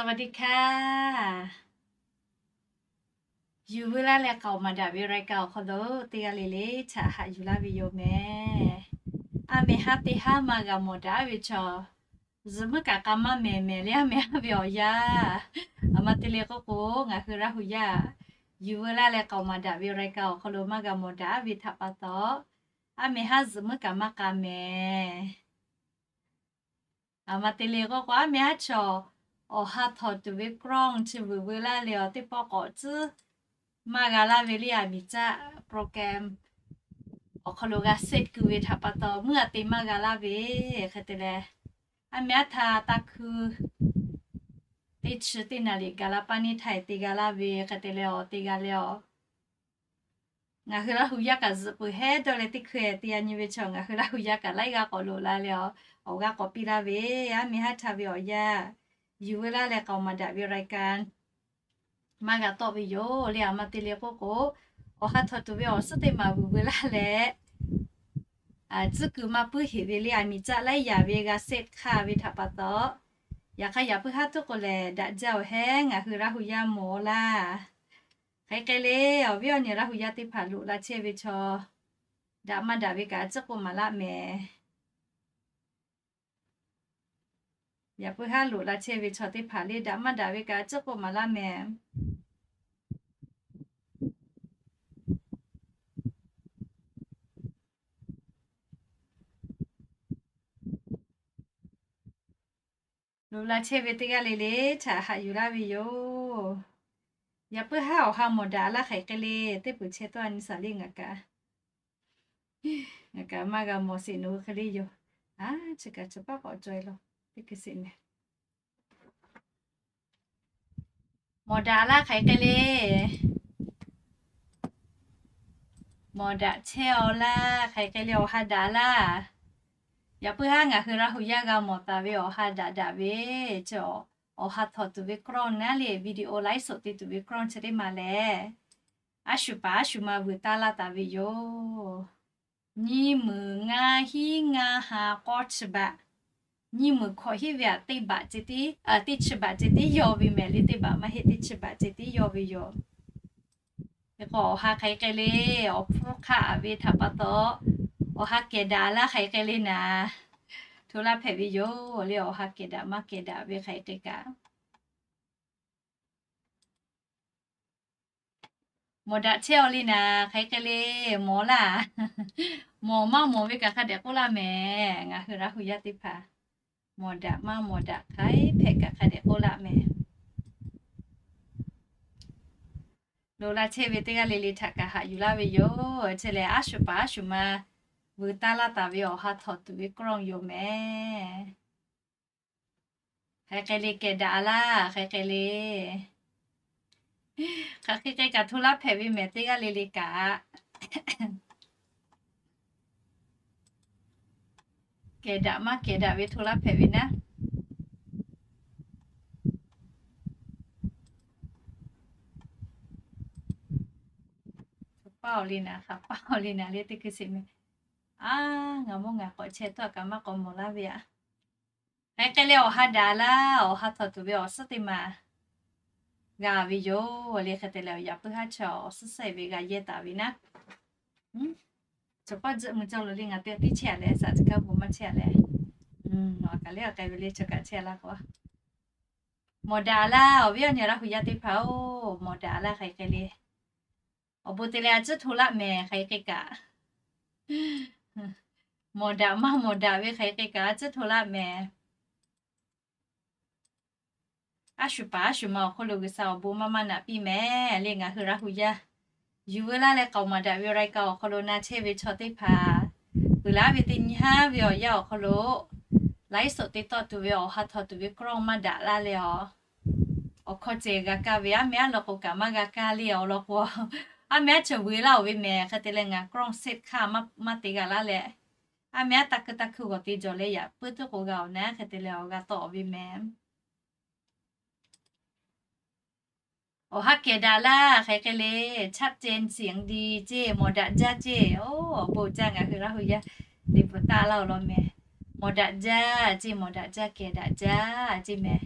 สวัสดีค่ะ Yuˬ veu laˇ leh k'aoˍ maˍ daꞈ ve รายการ awˬ hk'aw lo teˇ g'aˇ le le htaꞈ haꞈ yuˬ laˇ ve yoˬ mehˍ. A mehˍ haˉ teˇ haˉ maˇ g'a mawˬ daꞈ ve chaw, zuhꞈ muiˉ kaꞈ k'a maˇ mehˍ mehˍ le a mehˍ haˉ ve awˬ yanˇ, aˬ ma te le k'oˆ k'o, ngaˬ hui Laˇ hu yaˇ yuˬ veu laˇ leh k'aoˍ maˍ daꞈ ve รายการ awˬ hk'aw lo maˇ g'a mawˬ daꞈ ve htaꞈ pa taw, a mehˍ haˉ zuhꞈ muiˉ kaꞈ maˇ k'a mehˍ. Aˬ ma te le k'oˆ k'o, a mehˍ haˉ chaw awˬ ha htawꞈ tuˬ ve กล้อง chi vuiˬ veu laˇ leh awˬ teˇ pawˆ k'awꞈ tcuhˉ maˇ g'a laˇ ve le, aˬ miˍ caˆ โปรแกรม awˬ hk'aw lo g'a set kuiˬ ve htaꞈ pa taw, meuˇ a te maˇ g'a laˇ ve hk'e te leh, a mehˍ haˉ htaˇ taˇ hkuiˇ teˇ chi teˇ naˍ riˍ gaˬ la paˇ neˇ htaˇ te g'a laˇ ve hk'e te leh awˬ te g'a leh awˬ ngaˬ hui Laˇ hu yaˇ kaꞈ zuhꞈ peuˬ hehˉ dawˇ leh teˇ hkui te a nyi ve chaw ngaˬ hui Laˇ hu yaˇ kaꞈ laiˉ g'aˇ k'awꞈ loꞈ la leh awˬ, awˬ g'aˇ k'awꞈ piˇ laˇ ve, a mehˍ haˉ htaˇ ve awˬ yanˇ yuˬ veu laˇ leh k'aoˍ maˍ daꞈ ve รายการ maˇ g'a tawˆ ve yoˬ le. Aˬ ma te le k'oˆ k'o, awˬ ha htawꞈ tuˬ ve awˬ suhˉ teˇ maˬ vuiˬ veu laˇ leh, tcuhˉ kuiˬ maˇ puiˉ heꞈ ve le, aˬ miˍ caˆ laiˉ yaˍ ve g'a set hk'aˇ ve htaꞈ pa taw, yaꞈ hk'aˇ yaꞈ puiˉ haˉ tuˉ k'o lehˬ, daꞈ jaˇ awˬ heˉ ngaˬ hui Laˇ hu yaˇ mawˬ laˇ. Hk'e k'ai le, awˬ viˉ awˬ nyi Laˇ hu yaˇ teˇ hpaˍ loꞈ la chehˇ ve chaw, daꞈ maˇ daꞈ ve kaꞈ a ciˉ k'oˆ maˍ laˇ mehˍ. Yaꞈ puiˉ haˉ loꞈ la chehˇ ve chaw teˇ hpaˍ le, daꞈ maˇ daꞈ ve kaꞈ a ciˉ k'oˆ maˍ laˇ mehˍ. Loꞈ la chehˇ ve teˇ g'aˇ le le htaꞈ haꞈ yuˬ laˇ ve yoˬ. Yaꞈ puiˉ haˉ awˬ ha mawˬ daꞈ laˇ hk'aiˬ k'ai le, teˇ peuˬ chehˇ tawˇ a nyi saˍ le ngaˬ kaꞈ, ngaˬ kaꞈ maˇ g'a mawˬ sheˍ nawˬ hui hk'e le yoˬ. A, chi kaꞈ chi paˆ k'awꞈ caweh law, teˇ hkui sheˍ mehˍ. Mawˬ daꞈ laˇ hk'aiˬ k'ai le. Mawˬ daꞈ chehˇ aw laˇ hk'aiˬ k'ai le, awˬ ha daꞈ laˇ. Yaꞈ puiˉ haˉ ngaˬ hui Laˇ hu yaˇ g'a mawˬ taˍ ve awˬ ha daꞈ daꞈ ve, chi awˬ ha htawꞈ tuˬ ve กล้อง naˉ le, video ไลฟ์สด te tuˬ ve กล้อง chi teˇ maˬ lehˬ, a shu paˍ a shu ma vuiˬ taˇ laˇ taˍ ve yoˬ. Nyiˇ meunˍ ngaˇ hiˉ ngaˇ ha k'awˇ chi baꞈ, nyiˇ meunˍ hkawꞈ hiˉ ve aꞈ teˇ baꞈ ceh tiˉ, teˇ chi baꞈ ceh tiˉ yaw ve mehˍ le, teˇ baꞈ maˇ heˆ, teˇ chi baꞈ ceh tiˉ yaw ve yoˬ. Hk'e k'o awˬ ha hk'aiˬ k'ai le, awˬ hpfuhˇ hk'aˆ ve htaꞈ pa taw, awˬ ha kehˬ daꞈ laˇ hk'aiˬ k'ai le naˍ, hto laˇ hpehꞈ ve yoˬ le. Awˬ ha kehˬ daꞈ maˇ kehˬ daꞈ ve hk'aiˬ k'ai kaꞈ, mawˬ daꞈ chehˇ aw le naˍ, hk'aiˬ k'ai le, mawˬ laˇ. Mawˬ maˇ mawˬ ve kaꞈ hk'a dehꞈ k'oˆ laˇ mehˍ. Ngaˬ hui Laˇ hu yaˇ teˇ hpaˍ mawˬ daꞈ maˇ mawˬ daꞈ hk'aiˬ hpehꞈ kaꞈ hk'a dehꞈ k'oˆ laˇ mehˍ. Loꞈ la chehˇ ve teˇ g'aˇ le le htaꞈ kaꞈ haꞈ yuˬ laˇ ve yoˬ. Chi lehˬ, a shu paˍ a shu ma vuiˬ taˇ laˇ taˍ ve awˬ ha htawꞈ tuˬ ve กล้อง yoˬ mehˍ. Hk'aiˬ k'ai le, kehˬ daꞈ laˇ hk'aiˬ k'ai le. Hk'aˬ hk'e k'ai kaꞈ hto laˇ hpehꞈ ve mehˍ, teˇ g'aˇ le le kaꞈ. Kehˬ daꞈ maˇ kehˬ daꞈ ve hto laˇ hpehꞈ ve naˉ. Hk'aˬ paˇ aw le naˍ, hk'aˬ paˇ aw le naˍ le teˇ hkui sheˍ mehˍ. A, ngaˬ mawˇ ngaˬ k'awꞈ chehˇ tawˇ kaꞈ maˇ k'awꞈ mawˬ laˇ ve aꞈ. Hk'aiˬ k'ai leh awˬ ha daꞈ laˇ, awˬ ha htawꞈ tuˬ ve awˬ suhˉ teˇ maˬ g'a ve yoˬ le. Hk'e te leh, yaꞈ puiˉ haˉ chaw awˬ suhˉ suhˉ ve g'a yehˇ taˍ ve naˉ. Chaw paˇ tzuhˆ mui cawˇ lo le, ngaˬ te tiˉ chehˇ a leh, saˍ tcuh kaˇ bon maˇ chehˇ a leh, awˬ kaˬ le awˬ k'ai ve le, chaw kaꞈ chehˇ a laˇ k'o, mawˬ daꞈ laˇ. Awˬ viˉ awˬ nyi Laˇ hu yaˇ teˇ hpaˍ-oˬ, mawˬ daꞈ laˇ hk'aiˬ k'ai le. Awˬ bon te leh a ciˉ hto laˇ mehˍ, hk'aiˬ k'ai kaꞈ. Mawˬ daꞈ maˇ mawˬ daꞈ ve hk'aiˬ k'ai kaꞈ a ciˉ hto laˇ mehˍ. A shu paˍ a shu ma awˬ hk'oˆ lo G'uiˬsha awˬ bon maˇ maˇ naꞈ piˇ mehˍ le. Ngaˬ hui Laˇ hu yaˇ yuˬ veu laˇ leh k'aoˍ maˍ daꞈ ve รายการ awˬ hk'aw lo na chehˇ ve chaw teˇ hpaˍ, peuˬ laˉ ve teˇ nyi haˉ ve awˬ yanˇ awˬ hk'aw lo, ไลฟ์สด te tawˆ tuˬ ve awˬ ha htawꞈ tuˬ ve กล้อง maˇ daꞈ laˇ leh awˬ, awˬ hkawˇ ceh g'a kaˇ ve, a mehˍ aˉ law k'o kaꞈ maˇ g'a kaˇ le awˬ lawn k'o, a mehˍ aˉ chaw vuiˬ laˇ-oˬ ve mehˍ. Hk'e te leh ngaˬ กล้อง set hk'aˇ maˇ te g'a laˇ leh, a mehˍ aˉ taˇ hkuiˇ taˇ hkuiˇ g'awˬ te jawˬ leh yaꞈ puiˉ tuˉ k'o g'a-oˬ naˉ, hk'e te leh awˬ g'a tawˆ-oˬ ve mehˍ. Awˬ ha kehˬ daꞈ laˇ hk'aiˬ k'ai le, ชัดเจนเสียงดี ceˇ, mawˬ daꞈ jaˇ ceˇ. Oˬ, awˬ bon jaˇ, ngaˬ hui Laˇ hu yaˇ liꞈ bvuhꞈ taˆ laˇ-oˬ law mehˍ. Mawˬ daꞈ jaˇ ceˇ, mawˬ daꞈ jaˇ, kehˬ daꞈ jaˇ ceˇ mehˍ.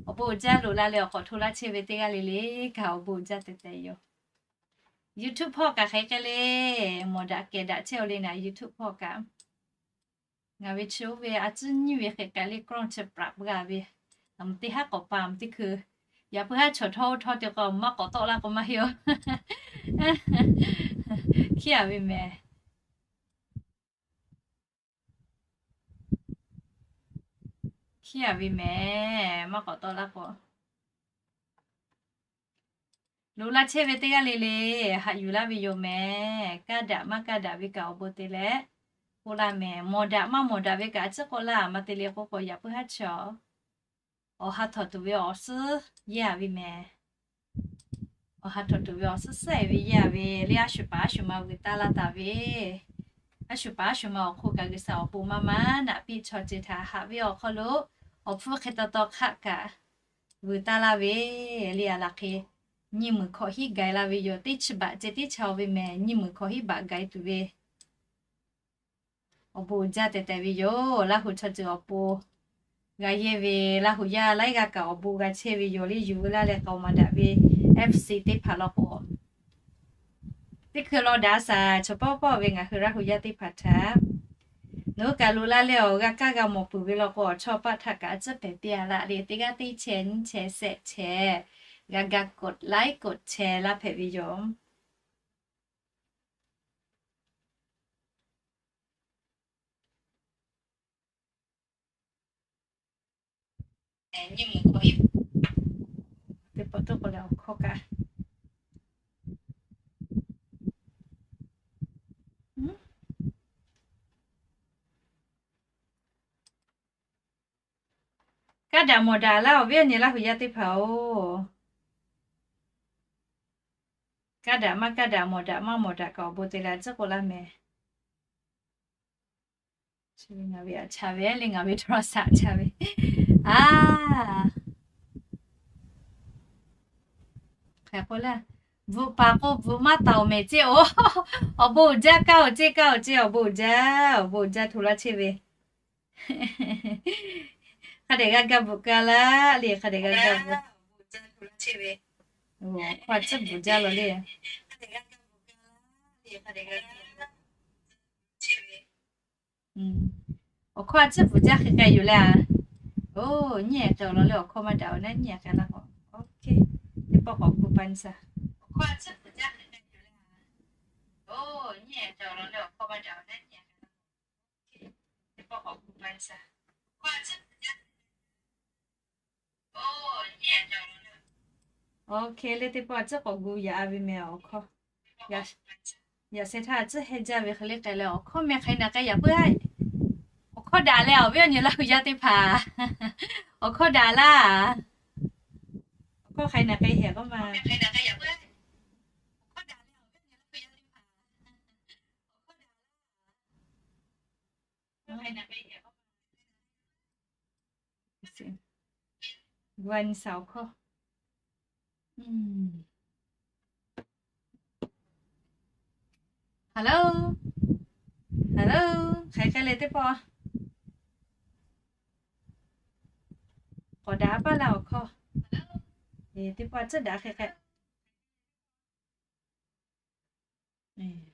Awˬ bon uiˍ jaˇ loꞈ la leh awˬ k'awꞈ hto laˇ chehˇ ve teˇ g'aˇ le le kaꞈ awˬ bon uiˍ jaˇ tehꞈ tehꞈ yoˬ. YouTube hpawˇ kaꞈ hk'aˬ hk'e le, mawˬ daꞈ kehˬ daꞈ chehˇ-oˬ le naˍ, YouTube hpawˇ kaꞈ. Ngaˬ ve chi oˇ ve a tcuhˉ nyiˇ ve hk'e k'ai le กล้อง chi praꞈ beuꞈ a ve, a mvuhˇ teˇ haˉ k'awꞈ pa mvuhˇ teˇ hkui, yaꞈ puiˉ haˉ chaw htawˇ oˇ htawˇ te k'o maˇ k'awꞈ tawˆ laˇ k'o maˇ heˆ-oˬ. Hkiˉ a ve mehˍ. Hkiˉ a ve mehˍ, maˇ k'awꞈ tawˆ laˇ k'o. Loꞈ la chehˇ ve teˇ g'aˇ le le haꞈ yuˬ laˇ ve yoˬ mehˍ. Kaˇ daꞈ maˇ kaˇ daꞈ ve kaꞈ awˬ bon te leh k'oˆ laˇ mehˍ. Mawˬ daꞈ maˇ mawˬ daꞈ ve kaꞈ a ciˉ k'oˆ laˇ, maˇ te le k'oˆ k'o yaꞈ puiˉ haˉ chaw awˬ ha htawꞈ tuˬ ve awˬ suhˉ yehˇ a ve mehˍ. Awˬ ha htawꞈ tuˬ ve awˬ suhˉ suhˉ e ve yehˇ a ve le, a shu paˍ a shu ma vuiˬ taˇ laˇ taˍ ve, a shu paˍ a shu ma awˬ hk'oˆ kaꞈ G'uiˬsha awˬ bon maˇ maˇ naꞈ piˇ chaw ceuˬ htaꞈ haꞈ ve awˬ hk'aw lo awˬ hpfuhˇ hk'e taw taw hk'aˆ kaꞈ vuiˬ taˇ laˇ ve le, a laˬ hk'e nyiˇ meunˍ hkawꞈ hiˉ gaiˬ la ve yoˬ. Teˇ chi baꞈ ceh teˇ cha ve mehˍ, nyiˇ meunˍ hkawꞈ hiˉ baꞈ gaiˬ tuˬ ve awˬ bon uiˍ jaˇ tehꞈ tehꞈ ve yoˬ. Laˇ hu chaw ceuˬ awˬ pon g'a yehˇ ve, Laˇ hu yaˇ laiˉ g'aˇ kaꞈ awˬ bon g'a chehˇ ve yoˬ le. Yuˬ veu laˇ leh k'aoˍ maˍ daꞈ ve F C teˇ hpaˍ law k'o, teˇ hkui law daꞈ shaˍ chaw pawˆ pawˆ ve ngaˬ hui Laˇ hu yaˇ teˇ hpaˍ htaꞈ nawˬ hui kaꞈ loꞈ la leh awˬ g'a kaˇ g'a mawˬ peuˬ ve law k'o, awˬ chawˇ paˆ htaꞈ kaꞈ a ciˉ pehˍ piˇ a laˇ le. Teˇ g'aˇ teˇ chehˇ nyiˇ chehˇ shehˆ chehˇ g'a ga กดไลค์ กดแชร์ laˇ hpehꞈ ve yoˬ. Teˇ pawˆ tawˇ k'o leh awˬ hkawˇ kaꞈ, kaˇ daꞈ mawˬ daꞈ laˇ awˬ viˉ awˬ nyi Laˇ hu yaˇ teˇ hpaˍ-oˬ. Kaˇ daꞈ maˇ kaˇ daꞈ, mawˬ daꞈ maˇ mawˬ daꞈ kaꞈ awˬ bon te leh a ciˉ k'oˆ laˇ mehˍ. Ngaˬ ve a cha ve le, ngaˬ ve โทรศัพท์ cha ve. A, hk'e k'oˆ le, bvuhꞈ paˍ k'o bvuhꞈ maˇ taˍ-oˬ mehˍ ceˇ-oˬ. Awˬ bon uiˍ jaˇ kaˇ-oˬ ceˇ, kaˇ-oˬ ceˇ, awˬ bon uiˍ jaˇ, awˬ bon uiˍ jaˇ hto laˇ chehˇ ve. Hk'a dehꞈ g'a ga bvuhꞈ ka laˇ le, hk'a dehꞈ g'a ga bvuhꞈ. Awˬ hkawˇ a ciˉ bvuhꞈ jaˇ law le. Awˬ hkawˇ a ciˉ bvuhꞈ jaˇ hk'e k'ai yoˬ le a. Oˬ, nyiˇ ehˍ k'ai awˬ lawn le, awˬ hkawˇ maˇ daꞈ-oˬ naˉ nyiˇ ehˍ k'ai laˇ k'o. Oˇ hk'e, teˇ pawˆ k'awꞈ gu pa nyi shaˍ. Oˇ hk'e le, teˇ pawˆ a ciˉ k'awꞈ gu yaꞈ a ve mehˍ awˬ hkawˇ. Yaꞈ sheh htaˇ a ciˉ hehnˇ jaˇ ve hk'e le k'ai leh awˬ hkawˇ meh hk'ai naˬ k'ai yaꞈ puiˉ a. Awˬ hkawˇ daꞈ leh awˬ viˉ awˬ nyi Laˇ hu yaˇ teˇ hpaˍ, awˬ hkawˇ daꞈ laˇ. Awˬ hkawˇ hk'ai naˬ k'ai hehꞈ k'oˆ ma. Gu a nyi shaˍ awˬ hkawˇ. Hello, hello, hk'aˬ hk'e le teˇ pawˆ k'awꞈ daꞈ a paˇ laˇ awˬ hkawˇ. Teˇ pawˆ a ciˉ daꞈ hk'e k'ai.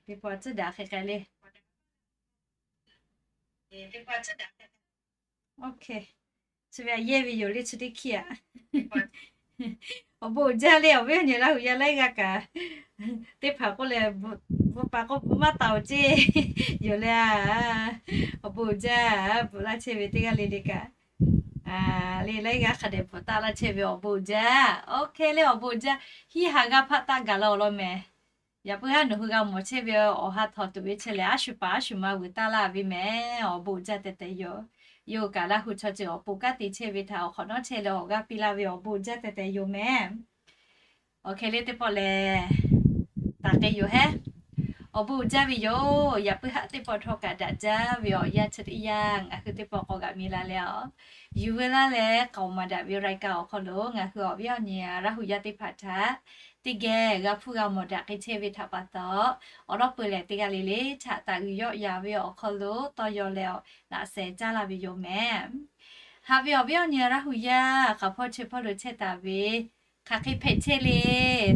Teˇ pawˆ a ciˉ daꞈ hk'e k'ai le. Oˇ hk'e, chi ve a yehˇ ve yoˬ le, chi teˇ hkiˇ a. Awˬ bon uiˍ jaˇ le, awˬ viˉ awˬ nyi Laˇ hu yaˇ laiˉ g'aˇ kaꞈ teˇ hpaˍ k'oˆ leh, bvuhꞈ paˍ k'o bvuhꞈ maˇ taˍ-oˬ ceˇ yoˬ le a. Awˬ bon uiˍ jaˇ, bvuhꞈ laˇ chehˇ ve teˇ g'aˇ le le kaꞈ le, laiˉ g'aˇ hk'a dehꞈ bvuhꞈ taˆ laˇ chehˇ ve awˬ bon uiˍ jaˇ. Oˇ hk'e le awˬ bon uiˍ jaˇ, hiˉ ha g'aˇ hpaˆ taˆ gaˬ la awˬ lawn mehˍ. Yaꞈ puiˉ haˉ nawˬ hui g'a mawˬ chehˇ ve awˬ ha htawꞈ tuˬ ve chehˇ leh, a shu paˍ a shu ma vuiˬ taˇ laˇ ve mehˍ. Awˬ bon uiˍ jaˇ tehꞈ tehꞈ yoˬ. Yawˇ hui kaꞈ Laˇ hu chaw ceuˬ awˬ pon kanˉ te chehˇ ve htaꞈ awˬ hk'awꞈ nawˉ chehˇ leh awˬ g'aˇ piˇ laˇ ve awˬ bon uiˍ jaˇ tehꞈ tehꞈ yoˬ mehˍ. Oˇ hk'e le teˇ pawˆ lehˬ, taˍ k'ai yoˬ hehˉ. Awˬ bon uiˍ jaˇ ve yoˬ. Yaꞈ puiˉ haˉ teˇ pawˆ htawˇ kaꞈ daꞈ jaˇ ve awˬ yanˇ chi teˇ yanˇ ngaˬ hui teˇ pawˆ k'awꞈ g'aꞈ mi la leh a, yuˬ veu laˇ leh k'aoˍ maˍ daꞈ ve รายการ awˬ hk'aw lo ngaˬ hui awˬ viˉ awˬ nyi Laˇ hu yaˇ teˇ hpaˍ htaꞈ teˇ geh g'a hpuˇ g'a mawˬ daꞈ k'ai chehˇ ve htaꞈ pa taw, awˬ lawˉ peuˬ lehˬ teˇ g'aˇ le le htaꞈ taˍ g'uiˬ yawˆ yan ve awˬ hk'aw lo tawˇ yaw leh awˬ laꞈ sheh caˇ laˇ ve yoˬ mehˍ. Haꞈ ve awˬ viˉ awˬ nyi Laˇ hu yaˇ, hk'aˬ hpawˇ chi hpawˇ lo chehˇ taˍ ve, hk'aˬ hk'e hpehꞈ chehˇ le.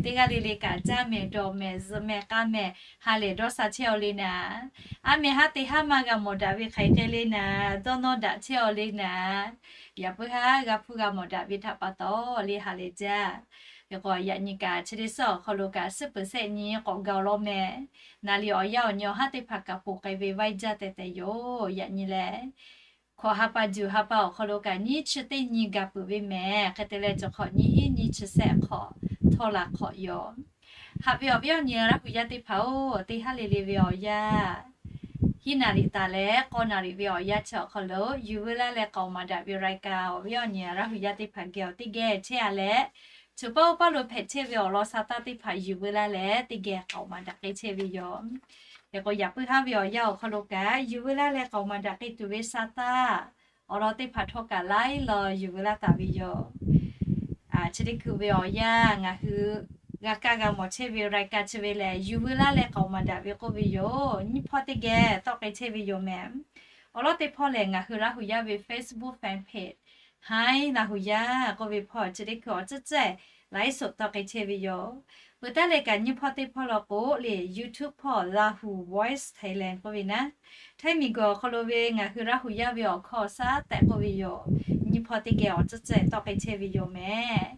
Teˇ g'aˇ le le kaꞈ caˇ mehˍ dawˬ mehˍ zuhꞈ mehˍ k'a mehˍ ha lehˬ dawˇ sha chehˇ aw le naˍ. Aˉ meh haˉ te haˉ maˇ g'a mawˬ daꞈ ve hk'aˬ hk'e le naˍ, dawˇ nawˇ daꞈ chehˇ aw le naˍ. Yaꞈ puiˉ haˉ g'a hpuˇ g'a mawˬ daꞈ ve htaꞈ pa taw le ha lehˬ jaˇ. Hk'e k'o yaꞈ nyi kaꞈ chi teˇ suhˉ awˬ hk'aw lo kaꞈ suhˉ peuˬ sehˆ nyi k'awꞈ gaˬ law mehˍ. Naˍ liꞈ awˬ yanˇ awˬ nyi awˬ haˉ teˇ hpaˍ kaꞈ ponˬ k'ai ve vaiˇ jaˇ tehꞈ tehꞈ yoˬ. Yaꞈ nyi leh hkawꞈ ha pa juˬ ha pa awˬ hk'aw lo kaꞈ nyiˇ chi teˇ nyi gaˬ peuˬ ve mehˍ. Hk'e te leh cawˬ hk'awꞈ nyiˇ hinˉ nyiˇ chi sehˆ hk'awꞈ htawˇ la hk'awꞈ yoˬ. Haꞈ ve awˬ viˉ awˬ nyi Laˇ hu yaˇ teˇ hpaˍ-oˬ, teˇ haˉ le le ve awˬ yanˇ, hiˉ naˍ riˍ taˍ leh k'awˇ naˍ riˍ ve awˬ yanˇ chi awˬ hk'aw lo yuˬ veu laˇ leh k'aoˍ maˍ daꞈ ve raiˍ kaꞈ awˬ viˉ awˬ nyi Laˇ hu yaˇ teˇ hpaˍ geh awˬ teˇ geh chehˇ a leh, choˬ paˇ oˇ paˇ lo hpehꞈ chehˇ ve awˬ lawn sa taˇ teˇ hpaˍ yuˬ veu laˇ leh teˇ geh k'aoˍ maˍ daꞈ k'ai chehˇ ve yoˬ. Hk'e k'o yaꞈ puiˉ haˉ ve awˬ yanˇ awˬ hk'aw lo kaꞈ yuˬ veu laˇ leh k'aoˍ maˍ daꞈ k'ai tuˬ ve sa taˇ awˬ lawn teˇ hpaˍ htawˇ kaꞈ laiˉ law yuˬ veu laˇ taˍ ve yoˬ. Chi teˇ hkui ve awˬ yanˇ ngaˬ hui g'a kaˇ g'a mawˬ chehˇ ve raiˍ kaꞈ chi ve lehˬ, yuˬ veu laˇ leh k'aoˍ maˍ daꞈ ve k'oˆ ve yoˬ. Nyiˇ hpawˇ teˇ geh tawˆ k'ai chehˇ ve yoˬ mehˍ. Awˬ lawn teˇ hpawˇ lehˬ, ngaˬ hui Laˇ hu yaˇ ve Facebook fan page Hi Laˇ hu yaˇ k'oˆ ve hpawˇ chi teˇ hkui awˬ tcuhˉ cehˇ laiˉ soꞈ tawˆ k'ai chehˇ ve yoˬ. Peuˬ taˉ leh kaꞈ nyiˇ hpawˇ teˇ hpawˇ law k'o le YouTube hpawˇ Lahu Voice Thailand k'oˆ ve naˉ, Htaiˇ miˬguiˬ awˬ hk'aw lo ve ngaˬ hui Laˇ hu yaˇ ve awˬ hkawˇ awˬ shaˉ tehꞈ k'oˆ ve yoˬ. Nyiˇ hpawˇ teˇ geh awˬ tcuhˉ cehˇ tawˆ k'ai chehˇ ve yoˬ mehˍ.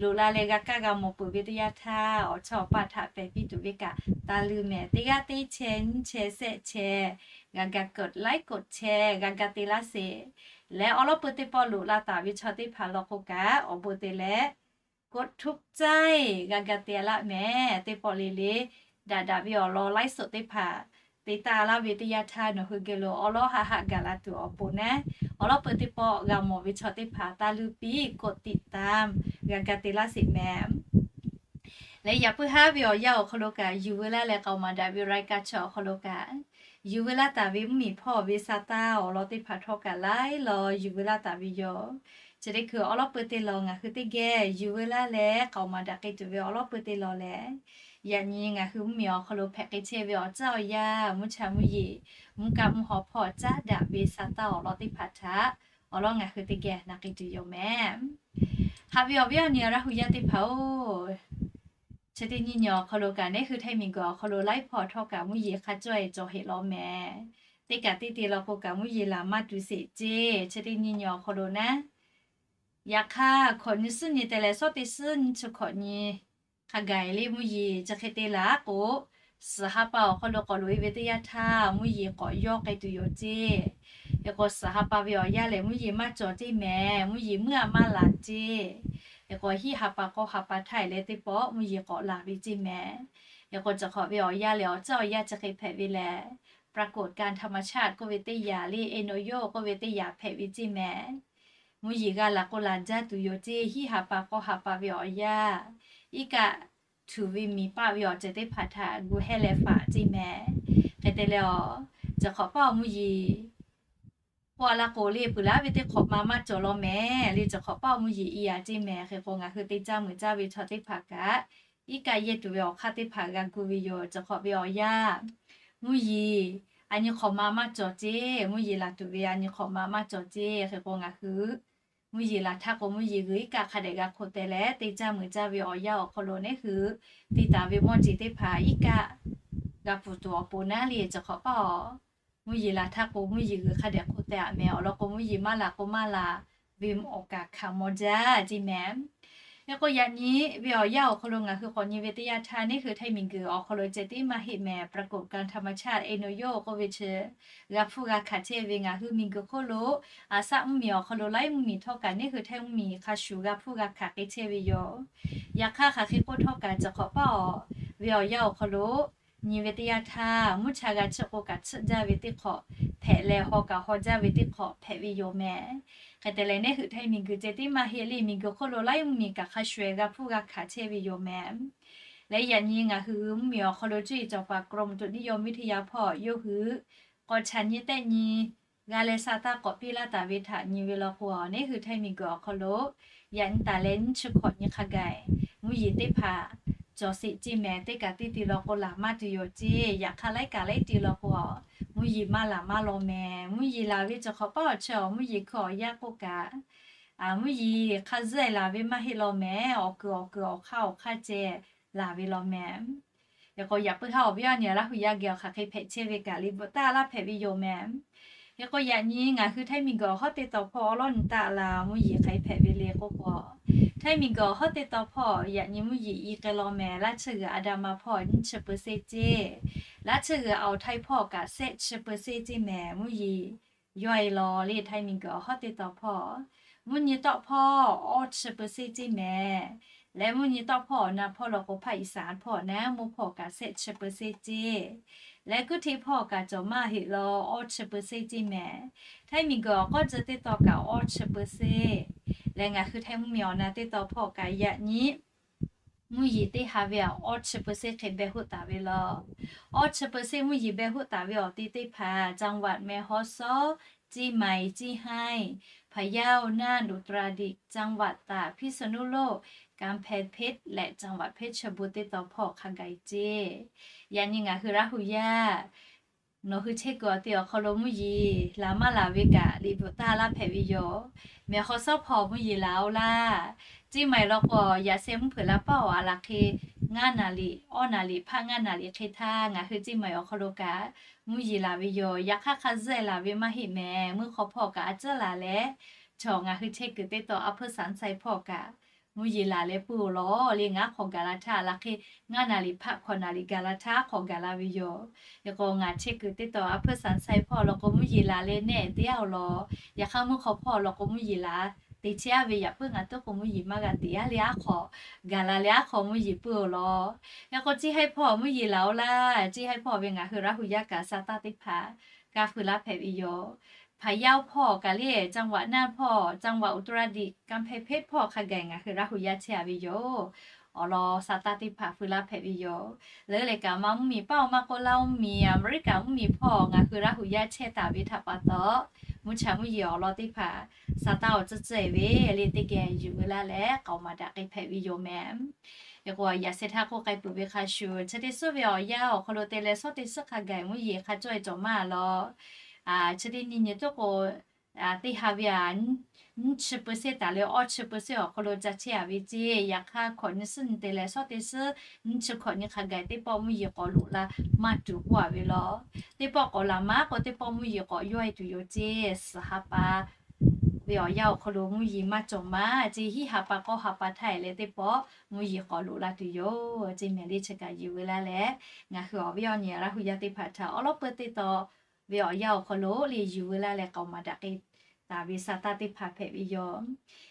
Loꞈ la leh g'a kaˇ g'a mawˬ peuˬ ve teˇ yanˇ htaˇ, awˬ chawˇ awˬ paˇ htaꞈ pehˬ piˇ tuˬ ve kaꞈ taˇ leuˇ mehˍ. Teˇ g'aˇ teˇ chehˇ nyiˇ chehˇ sehˆ chehˇ g'a ga กดไลค์ กดแชร์ g'a ga te laˇ sheˍ. Leh awˬ lawn peu teˇ pawˆ loꞈ la taˍ ve chaw teˇ hpaˍ law k'o kaꞈ awˬ bon te leh กดถูกใจ g'a ga te laˇ mehˍ. Teˇ pawˆ le le daꞈ daꞈ ve awˬ lawn laiˉ soꞈ teˇ hpaˍ te taˇ laˇ ve teˇ yanˇ htaˇ, nawˬ hui geh lo awˬ lawn haˆ haˆ gaˬ la tuˬ awˬ pon naˉ, awˬ lawn peu teˇ pawˆ g'a mawˬ ve chaw teˇ hpaˍ taˇ leuˇ piˇ กดติดตาม g'a ga te laˇ sheˍ mehˍ. Leh yaꞈ puiˉ haˉ ve awˬ yanˇ awˬ hk'aw lo kaꞈ yuˬ veu laˇ leh k'aoˍ maˍ daꞈ ve raiˍ kaꞈ chi awˬ hk'aw lo kaꞈ yuˬ veu laˇ taˍ ve mvuhˇmiˬ hpawˇ ve sa taˇ awˬ lawn teˇ hpaˍ htawˇ kaꞈ laiˉ law yuˬ veu laˇ taˍ ve yoˬ. Chi teˇ hkui awˬ lawn peu teˇ law ngaˬ hui teˇ geh yuˬ veu laˇ leh k'aoˍ maˍ daꞈ k'ai tuˬ ve awˬ lawn peu teˇ law lehˬ, yaꞈ nyi ngaˬ hui mvuhˇmiˬ awˬ hk'aw lo hpehꞈ k'ai chehˇ ve awˬ caˇ awˬ yanˇ mvuhˇ cha mvuhˇ yeˬ, mvuhˇ kaˆ mvuhˇ haw hpawˇ caˉ daꞈ ve sa taˇ awˬ lawn teˇ hpaˍ htaꞈ awˬ lawn ngaˬ hui teˇ geh na k'ai tuˬ yoˬ mehˍ. Haꞈ ve awˬ viˉ awˬ nyi Laˇ hu yaˇ teˇ hpaˍ-oˬ, chi teˇ nyi nyi awˬ hk'aw lo kaꞈ neˉ hui Htaiˇ miˬguiˬ awˬ hk'aw lo laiˉ hpawˇ htawˇ kaꞈ mvuhˇ yeˬ hk'a cawˇ e cawˬ heˆ law mehˍ. Teˇ kaꞈ teˇ te law k'o kaꞈ mvuhˇ yeˬ laˬ maˇ tuˬ sheˍ ceˇ. Chi teˇ nyi nyi awˬ hk'aw lo naˉ, yaꞈ hk'aˇ hkawꞈ nyi suhˉ nyi te leh shawˉ teˇ suhˉ nyi chi hkawꞈ nyi hk'a gaˬ le mvuhˇ yeˬ chi hk'e te laˬ k'o, suhˍ ha pa awˬ hk'aw lo k'awꞈ loꞈ e ve teˇ yanˇ htaˇ mvuhˇ yeˬ k'awꞈ yawˇ k'ai tuˬ yoˬ ceˇ. Hk'e k'o suhˍ ha pa ve awˬ yanˇ lehˬ mvuhˇ yeˬ maˇ cawˬ ceˇ mehˍ. Mvuhˇ yeˬ meuˇ a maˇ laˬ ceˇ. Hk'e k'o hiˉ ha pa k'awˇ ha pa htaˇ e leh teˇ pawˆ mvuhˇ yeˬ k'awꞈ laˬ ve ceˇ mehˍ. Hk'e k'o cawˬ hk'awꞈ ve awˬ yanˇ lehˬ awˬ caˇ awˬ yanˇ chi hk'e hpehꞈ ve lehˬ, ปรากฏการณ์ธรรมชาติ k'oˆ ve teˇ yanˇ le, เอลนิโญ k'oˆ ve teˇ yanˇ hpehꞈ ve ceˇ mehˍ. Mvuhˇ yeˬ g'a laˬ k'o laˬ jaˇ tuˬ yoˬ ceˇ. Hiˉ ha pa k'awˇ ha pa ve awˬ yanˇ, iˉ kaˆ htuꞈ ve miˬ paˆ ve awˬ ceuˬ teˇ hpaˍ htaꞈ gu hehˇ leh faꞈ ceˇ mehˍ. Hk'e te leh awˬ, cawˬ hk'awꞈ paˇ awˬ mvuhˇ yeˬ k'oˆ a laˇ k'o le peuˬ laˉ ve teˇ hk'awꞈ ma maˇ cawˬ law mehˍ le. Cawˬ hk'awꞈ paˇ awˬ mvuhˇ yeˬ i a ceˇ mehˍ. Hk'e k'o ngaˬ hui te caˇ meuꞈ caˇ ve chaw teˇ hpaˍ kaꞈ iˉ kaˆ yehˇ tuˬ ve awˬ hk'aˇ teˇ hpaˍ g'a gu ve yoˬ. Cawˬ hk'awꞈ ve awˬ yanˇ, mvuhˇ yeˬ a nyi hk'awꞈ ma maˇ cawˬ ceˇ. Mvuhˇ yeˬ laˬ tuˬ ve a nyi hk'awꞈ ma maˇ cawˬ ceˇ. Hk'e k'o ngaˬ hui mvuhˇ yeˬ laˬ htaˇ k'o mvuhˇ yeˬ g'uiˬ iˉ kaˆ hk'a dehꞈ g'a hk'oˆ teh leh te caˇ meuꞈ caˇ ve awˬ yanˇ awˬ hk'aw lo neˉ hui te taˍ ve mawˇ jeˬ teˇ hpaˍ iˉ kaˆ g'a pfuhˍ tuˬ awˬ pon naˉ le. Cawˬ hk'awꞈ paˇ awˬ, mvuhˇ yeˬ laˬ htaˇ k'o mvuhˇ yeˬ g'uiˬ hk'a dehꞈ hk'oˆ teh a mehˍ. Awˬ lawn k'o mvuhˇ yeˬ maˇ laˬ k'o maˇ laˬ ve awˬ kaˍ hkanˍ maw jaˇ ceˇ mehˍ. Hk'e k'o yaꞈ nyi ve awˬ yanˇ awˬ hk'aw lo ngaˬ hui k'awꞈ nyi ve teˇ yanˇ htaˇ neˉ hui Htaiˇ miˬguiˬ awˬ hk'aw lo ceh tiˉ maˇ heˆ mehˍ. ปรากฏการณ์ธรรมชาติ เอลนิโญ k'oˆ ve chi g'a hpuˇ g'a hkanˍ chehˇ ve ngaˬ hui miˬguiˬ hk'oˆ lo, a shaˆ mvuhˇmiˬ awˬ hk'aw lo laiˉ mvuhˇmiˬ htawˇ kaꞈ neˉ hui Htaiˇ mvuhˇmiˬ hk'a shuˍ g'a hpuˇ g'a hkanˍ k'ai chehˇ ve yoˬ. Yaꞈ hk'aˇ hk'aˬ hk'e k'oˆ htawˇ kaꞈ cawˬ hk'awꞈ paˇ awˬ, ve awˬ yanˇ awˬ hk'aw lo nyi ve teˇ yanˇ htaˇ mvuhˇ cha g'a chiˇ k'o kaꞈ chiˇ jaˇ ve teˇ hk'awꞈ hpehꞈ leh haw kaꞈ haw jaˇ ve teˇ hk'awꞈ hpehꞈ ve yoˬ mehˍ. Hk'e te leh neˉ hui Htaiˇ miˬguiˬ ceh tiˉ maˇ heˆ le, miˬguiˬ hk'oˆ lo laiˉ mvuhˇmiˬ kaꞈ hk'a shuˍ g'a hpuˇ g'a hkanˍ chehˇ ve yoˬ mehˍ. Leh yaꞈ nyi ngaˬ hui mvuhˇmiˬ awˬ hk'aw lo cuˇ yiˍ cawˬ paˍ กรมอุตุนิยมวิทยาhpawˇ yawˇ hui k'awꞈ chaꞈ nyi tehˆ nyi g'a leh sa taˇ k'awꞈ piˇ laˇ taˍ ve htaꞈ nyi ve law k'o, neˉ hui Htaiˇ miˬguiˬ awˬ hk'aw lo yaꞈ nyi taˍ leh nyiˇ chi hkawꞈ nyi hk'a gaˬ mvuhˇ yeˬ teˇ hpaˍ cawˬ sheˍ ceˇ mehˍ. Teˇ kaꞈ teˇ ti law k'o laˬ maˇ tuˬ yoˬ ceˇ. Yaꞈ hk'aˇ laiˉ kaꞈ laiˉ ti law k'o, mvuhˇ yeˬ maˇ laˬ maˇ law mehˍ. Mvuhˇ yeˬ laˬ ve cawˬ hk'awꞈ paˉ awˬ chi awˬ mvuhˇ yeˬ hkui awˬ yanˇ k'oˆ kaꞈ, mvuhˇ yeˬ hk'a zuhˆ e laˬ ve maˇ heˆ law mehˍ. Awˬ kuiˬ awˬ kuiˬ awˬ hk'aˇ awˬ hk'aˇ ceh laˬ ve law mehˍ. Yaꞈ k'o yaꞈ puiˉ haˉ awˬ viˉ awˬ nyi Laˇ hu yaˇ geh awˬ hk'aˬ hk'e hpehꞈ chehˇ ve kaꞈ liꞈ bvuhꞈ taˇ laˇ hpehꞈ ve yoˬ mehˍ. Hk'e k'o yaꞈ nyi ngaˬ hui Htaiˇ miˬguiˬ awˬ hawˉ teˇ taw hpawˇ awˉ lawˉ nyi taˆ la mvuhˇ yeˬ hk'aˬ hk'e hpehꞈ ve le k'oˆ k'o, Htaiˇ miˬguiˬ awˬ hawˉ teˇ taw hpawˇ yaꞈ nyi mvuhˇ yeˬ i k'ai law mehˍ. Laˇ chi g'uiˬ อันดามัน hpawˇ nyiˇ chi เปอร์เซ็นต์ ceˇ, laˇ chi g'uiˬ อ่าวไทย hpawˇ kaꞈ shehˆ chi เปอร์เซ็นต์ ceˇ mehˍ. Mvuhˇ yeˬ yawˇ e law le Htaiˇ miˬguiˬ awˬ hawˉ teˇ taw hpawˇ, mvuhˇ nyi tawˆ hpawˇ awˇ chi เปอร์เซ็นต์ ceˇ mehˍ. Leh mvuhˇ nyi tawˆ hpawˇ awˬ na hpawˇ law k'o ภาคอีสาน hpawˇ naˉ mvuhˇ hpawˇ kaꞈ shehˆ chi เปอร์เซ็นต์ ceˇ. Leh kuiˉ hteˇ hpawˇ kaꞈ cawˬ maˇ heˆ law awˇ chi เปอร์เซ็นต์ ceˇ mehˍ. Htaiˇ miˬguiˬ awˬ k'awˇ jeh teˇ taw kaꞈ awˇ chi เปอร์เซ็นต์. Leh ngaˬ hui Htaiˇ mvuhˇmiˬ awˬ na teˇ taw hpawˇ kaꞈ yaꞈ nyi mvuhˇ yeˬ teˇ ha ve awˇ chi เปอร์เซ็นต์ hk'e beh hoˆ taˍ ve law. Awˇ chi เปอร์เซ็นต์ mvuhˇ yeˬ beh hoˆ taˍ ve awˬ te teˇ hpaˍ จังหวัดแม่ฮ่องสอน, เชียงใหม่ เชียงราย, พะเยา น่าน อุตรดิตถ์, จังหวัดตาก, พิษณุโลก, กำแพงเพชร leh จังหวัดเพชรบูรณ์ teˇ taw hpawˇ hk'a gaˬ ceˇ. Yaꞈ nyi ngaˬ hui Laˇ hu yaˇ nawˬ hui chehˇ kuiˬ awˬ te awˬ hk'aw lo mvuhˇ yeˬ laˬ maˇ laˬ ve kaꞈ liꞈ bvuhꞈ taˇ laˇ hpehꞈ ve yoˬ. Mehˍ hk'aw sawˉ hpawˇ mvuhˇ yeˬ laˬ oˬ laˇ. Ceˇ maiˍ law k'o yaꞈ sheh mvuhˇ hpeuꞈ la paˇ awˬ a laˬ hk'e ngaˇ naˍ riˍ awˇ naˍ riˍ hpaˆ ngaˇ naˍ riˍ hk'e htaˇ ngaˬ hui ceˇ maiˍ awˬ hk'aw lo kaꞈ mvuhˇ yeˬ laˬ ve yoˬ. Yaꞈ hk'aˇ hk'a zuhˆ e laˬ ve maˇ heˆ mehˍ. Mvuhˇ hk'aw hpawˇ kaꞈ a ciˉ laˬ leh, chaw ngaˬ hui chehˇ kuiˬ teˇ taw a hpuiˇ สามไซ hpawˇ kaꞈ mvuhˇ yeˬ laˬ leh puiˉ oˬ law le. Ngaˬ hk'awꞈ gaˬ la htaˇ a laˬ hk'e ngaˇ naˍ riˍ hpaˆ hkawꞈ naˍ riˍ gaˬ la htaˇ hk'awꞈ gaˬ la ve yoˬ. Hk'e k'o ngaˬ chehˇ kuiˬ teˇ taw a hpuiˇ สามไซ hpawˇ law k'o mvuhˇ yeˬ laˬ leh nehˆ te aˉ oˬ law. Yaꞈ hk'aˇ mvuhˇ hk'aw hpawˇ law k'o mvuhˇ yeˬ laˬ te chehˇ aˉ ve yaꞈ puiˉ ngaˬ tuˉ k'o mvuhˇ yeˬ maˇ g'a te aˉ le aˉ hk'awꞈ gaˬ la leh aˉ hk'awꞈ mvuhˇ yeˬ puiˉ oˬ law. Hk'e k'o ceˇ haiˉ hpawˇ mvuhˇ yeˬ laˬ oˬ laˇ. Ceˇ haiˉ hpawˇ ve ngaˬ hui Laˇ hu yaˇ kaꞈ sa taˇ teˇ hpaˍ kaꞈ feu laˇ hpehꞈ ve yoˬ. พะเยา hpawˇ kaꞈ le จังหวัดน่าน hpawˇ, จังหวัดอุตรดิตถ์, กำแพงเพชร hpawˇ hk'a gaˬ ngaˬ hui Laˇ hu yaˇ chehˇ a ve yoˬ. Awˬ lawn sa taˇ teˇ hpaˍ feu laˇ hpehꞈ ve yoˬ. Leuˉ leh kaꞈ maˇ mvuhˇ miˬ paˇ awˬ maˇ k'oˆ laˇ mvuhˇ miˬ Aˍmeˍriˆkaꞈ mvuhˇ miˬ hpawˇ ngaˬ hui Laˇ hu yaˇ chehˇ taˍ ve htaꞈ pa taw, mvuhˇ cha mvuhˇ yeˬ awˬ lawn teˇ hpaˍ sa taˇ awˬ tcuhˇ tcuhˇ e ve le teˇ geh yuˬ ve laˇ leh k'aoˍ maˍ daꞈ k'ai hpehꞈ ve yoˬ mehˍ. Hk'e k'o yaꞈ sheh htaˇ k'oˆ k'ai peuˬ ve hk'a shuˍ, chi teˇ suhˉ ve awˬ yanˇ awˬ hk'aw lo te leh shawˉ teˇ suhˉ hk'a gaˬ mvuhˇ yeˬ hk'a cawˇ e cawˬ maˇ law. Chi teˇ nyi nyi tuˉ k'o teˇ ha ve a nyiˇ chi เปอร์เซ็นต์ taˍ leh awˇ chi เปอร์เซ็นต์ awˬ hk'aw lo ca chehˇ a ve ceˇ. Yaꞈ hk'aˇ hkawꞈ nyi suhˉ nyi te leh shawˉ teˇ suhˉ nyiˇ chi hkawꞈ nyi hk'a gaˬ teˇ pawˆ mvuhˇ yeˬ k'awꞈ loꞈ la maˇ tuˬ k'oˆ a ve law. Teˇ pawˆ k'awꞈ laˬ maˇ k'o teˇ pawˆ mvuhˇ yeˬ k'awꞈ yawˇ e tuˬ yoˬ ceˇ. Suhˍ ha pa ve awˬ yanˇ awˬ hk'aw lo mvuhˇ yeˬ maˇ cawˬ maˇ ceˇ. Hiˉ ha pa k'awˇ ha pa htaˇ e leh teˇ pawˆ mvuhˇ yeˬ k'awꞈ loꞈ la tuˬ yoˬ ceˇ mehˍ le. Chi kaꞈ yuˬ ve laˇ leh ngaˬ hui awˬ viˉ awˬ nyi Laˇ hu yaˇ teˇ hpaˍ htaꞈ awˉ lawˉ peu teˇ taw ve awˬ yanˇ awˬ hk'aw lo le yuˬ ve laˇ leh k'aoˍ maˍ daꞈ k'ai taˍ ve sa taˇ teˇ hpaˍ hpehꞈ ve yoˬ.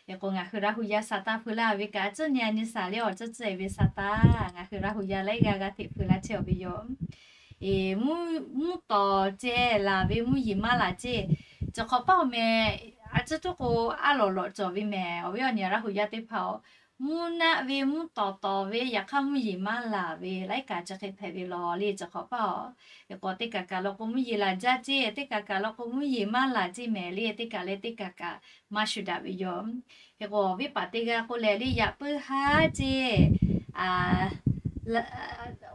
Hk'e k'o ngaˬ hui Laˇ hu yaˇ sa taˇ feu laˇ ve kaꞈ a tcuhˉ nyi a nyi saˍ le awˬ tcuhˉ tcuhˉ e ve sa taˇ ngaˬ hui Laˇ hu yaˇ laiˉ g'aˇ g'aˇ hteꞈ feu laˇ chehˇ a ve yoˬ. Mvuhˇ tawˍ ceh laˬ ve mvuhˇ yeˬ maˇ laˬ ceˇ. Cawˬ hk'awꞈ paˇ awˬ meh a tcuhˉ tuˉ k'o aˉ lawꞈ lawꞈ cawˬ ve mehˍ. Awˬ viˉ awˬ nyi Laˇ hu yaˇ teˇ hpaˍ-oˬ, mvuhˇ naˆ ve mvuhˇ tawˍ tawˍ ve yaꞈ hk'aˇ mvuhˇ yeˬ maˇ laˬ ve laiˉ kaꞈ chi hk'e hpehꞈ ve law le cawˬ hk'awꞈ paˇ-oˬ. Hk'e k'o teˇ kaꞈ kaꞈ law k'o mvuhˇ yeˬ laˬ jaˇ ceˇ, teˇ kaꞈ kaꞈ law k'o mvuhˇ yeˬ maˇ laˬ ceˇ mehˍ le. Teˇ kaꞈ leh teˇ kaꞈ kaꞈ maˇ shuˍ daꞈ ve yoˬ. Hk'e k'o awˬ viˉ paˍ teˇ g'aˇ k'oˆ leh le yaꞈ puiˉ haˉ ceˇ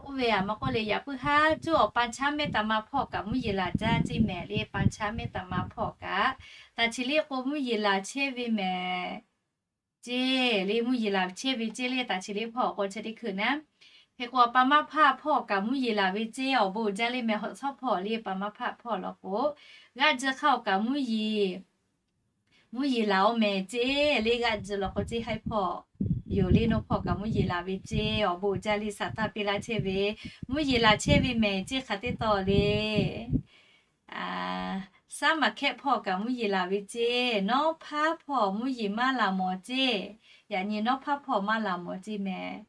oˇ ve a maˇ k'oˆ leh yaꞈ puiˉ haˉ cuˇ awˬ pa chaˉ mehˆ taˍ ma hpawˇ kaꞈ mvuhˇ yeˬ laˬ jaˇ ceˇ mehˍ le. Pa chaˉ mehˆ taˍ ma hpawˇ kaꞈ taˍ chi le k'o mvuhˇ yeˬ laˬ chehˇ ve mehˍ ceˇ le. Mvuhˇ yeˬ laˬ chehˇ ve ceˇ le taˍ chi le hpawˇ k'o chi teˇ hkui naˉ. Hk'e k'o pa maˇ hpaˇ hpawˇ kaꞈ mvuhˇ yeˬ laˬ ve ceˇ awˬ bon jaˇ le mehˍ. Hawꞈ shawˉ hpawˇ le pa maˇ hpaˇ hpawˇ law k'o g'aˇ ji hk'aˇ awˬ kaꞈ mvuhˇ yeˬ mvuhˇ yeˬ laˬ oˬ mehˍ ceˇ le. G'aˇ ji law k'o ceˇ haiˉ hpawˇ yoˬ le. Nawˇ hpawˇ kaꞈ mvuhˇ yeˬ laˬ ve ceˇ awˬ bon jaˇ le sa taˇ piˇ laˇ chehˇ ve, mvuhˇ yeˬ laˬ chehˇ ve mehˍ ceˇ hk'aˬ teˇ taw le. Saˉ maˍ hkehˆ hpawˇ kaꞈ mvuhˇ yeˬ laˬ ve ceˇ. Nawˉ hpaˇ hpawˇ mvuhˇ yeˬ maˇ laˬ mawˬ ceˇ. Yaꞈ nyi nawˉ hpaˇ hpawˇ maˇ laˬ mawˬ ceˇ mehˍ.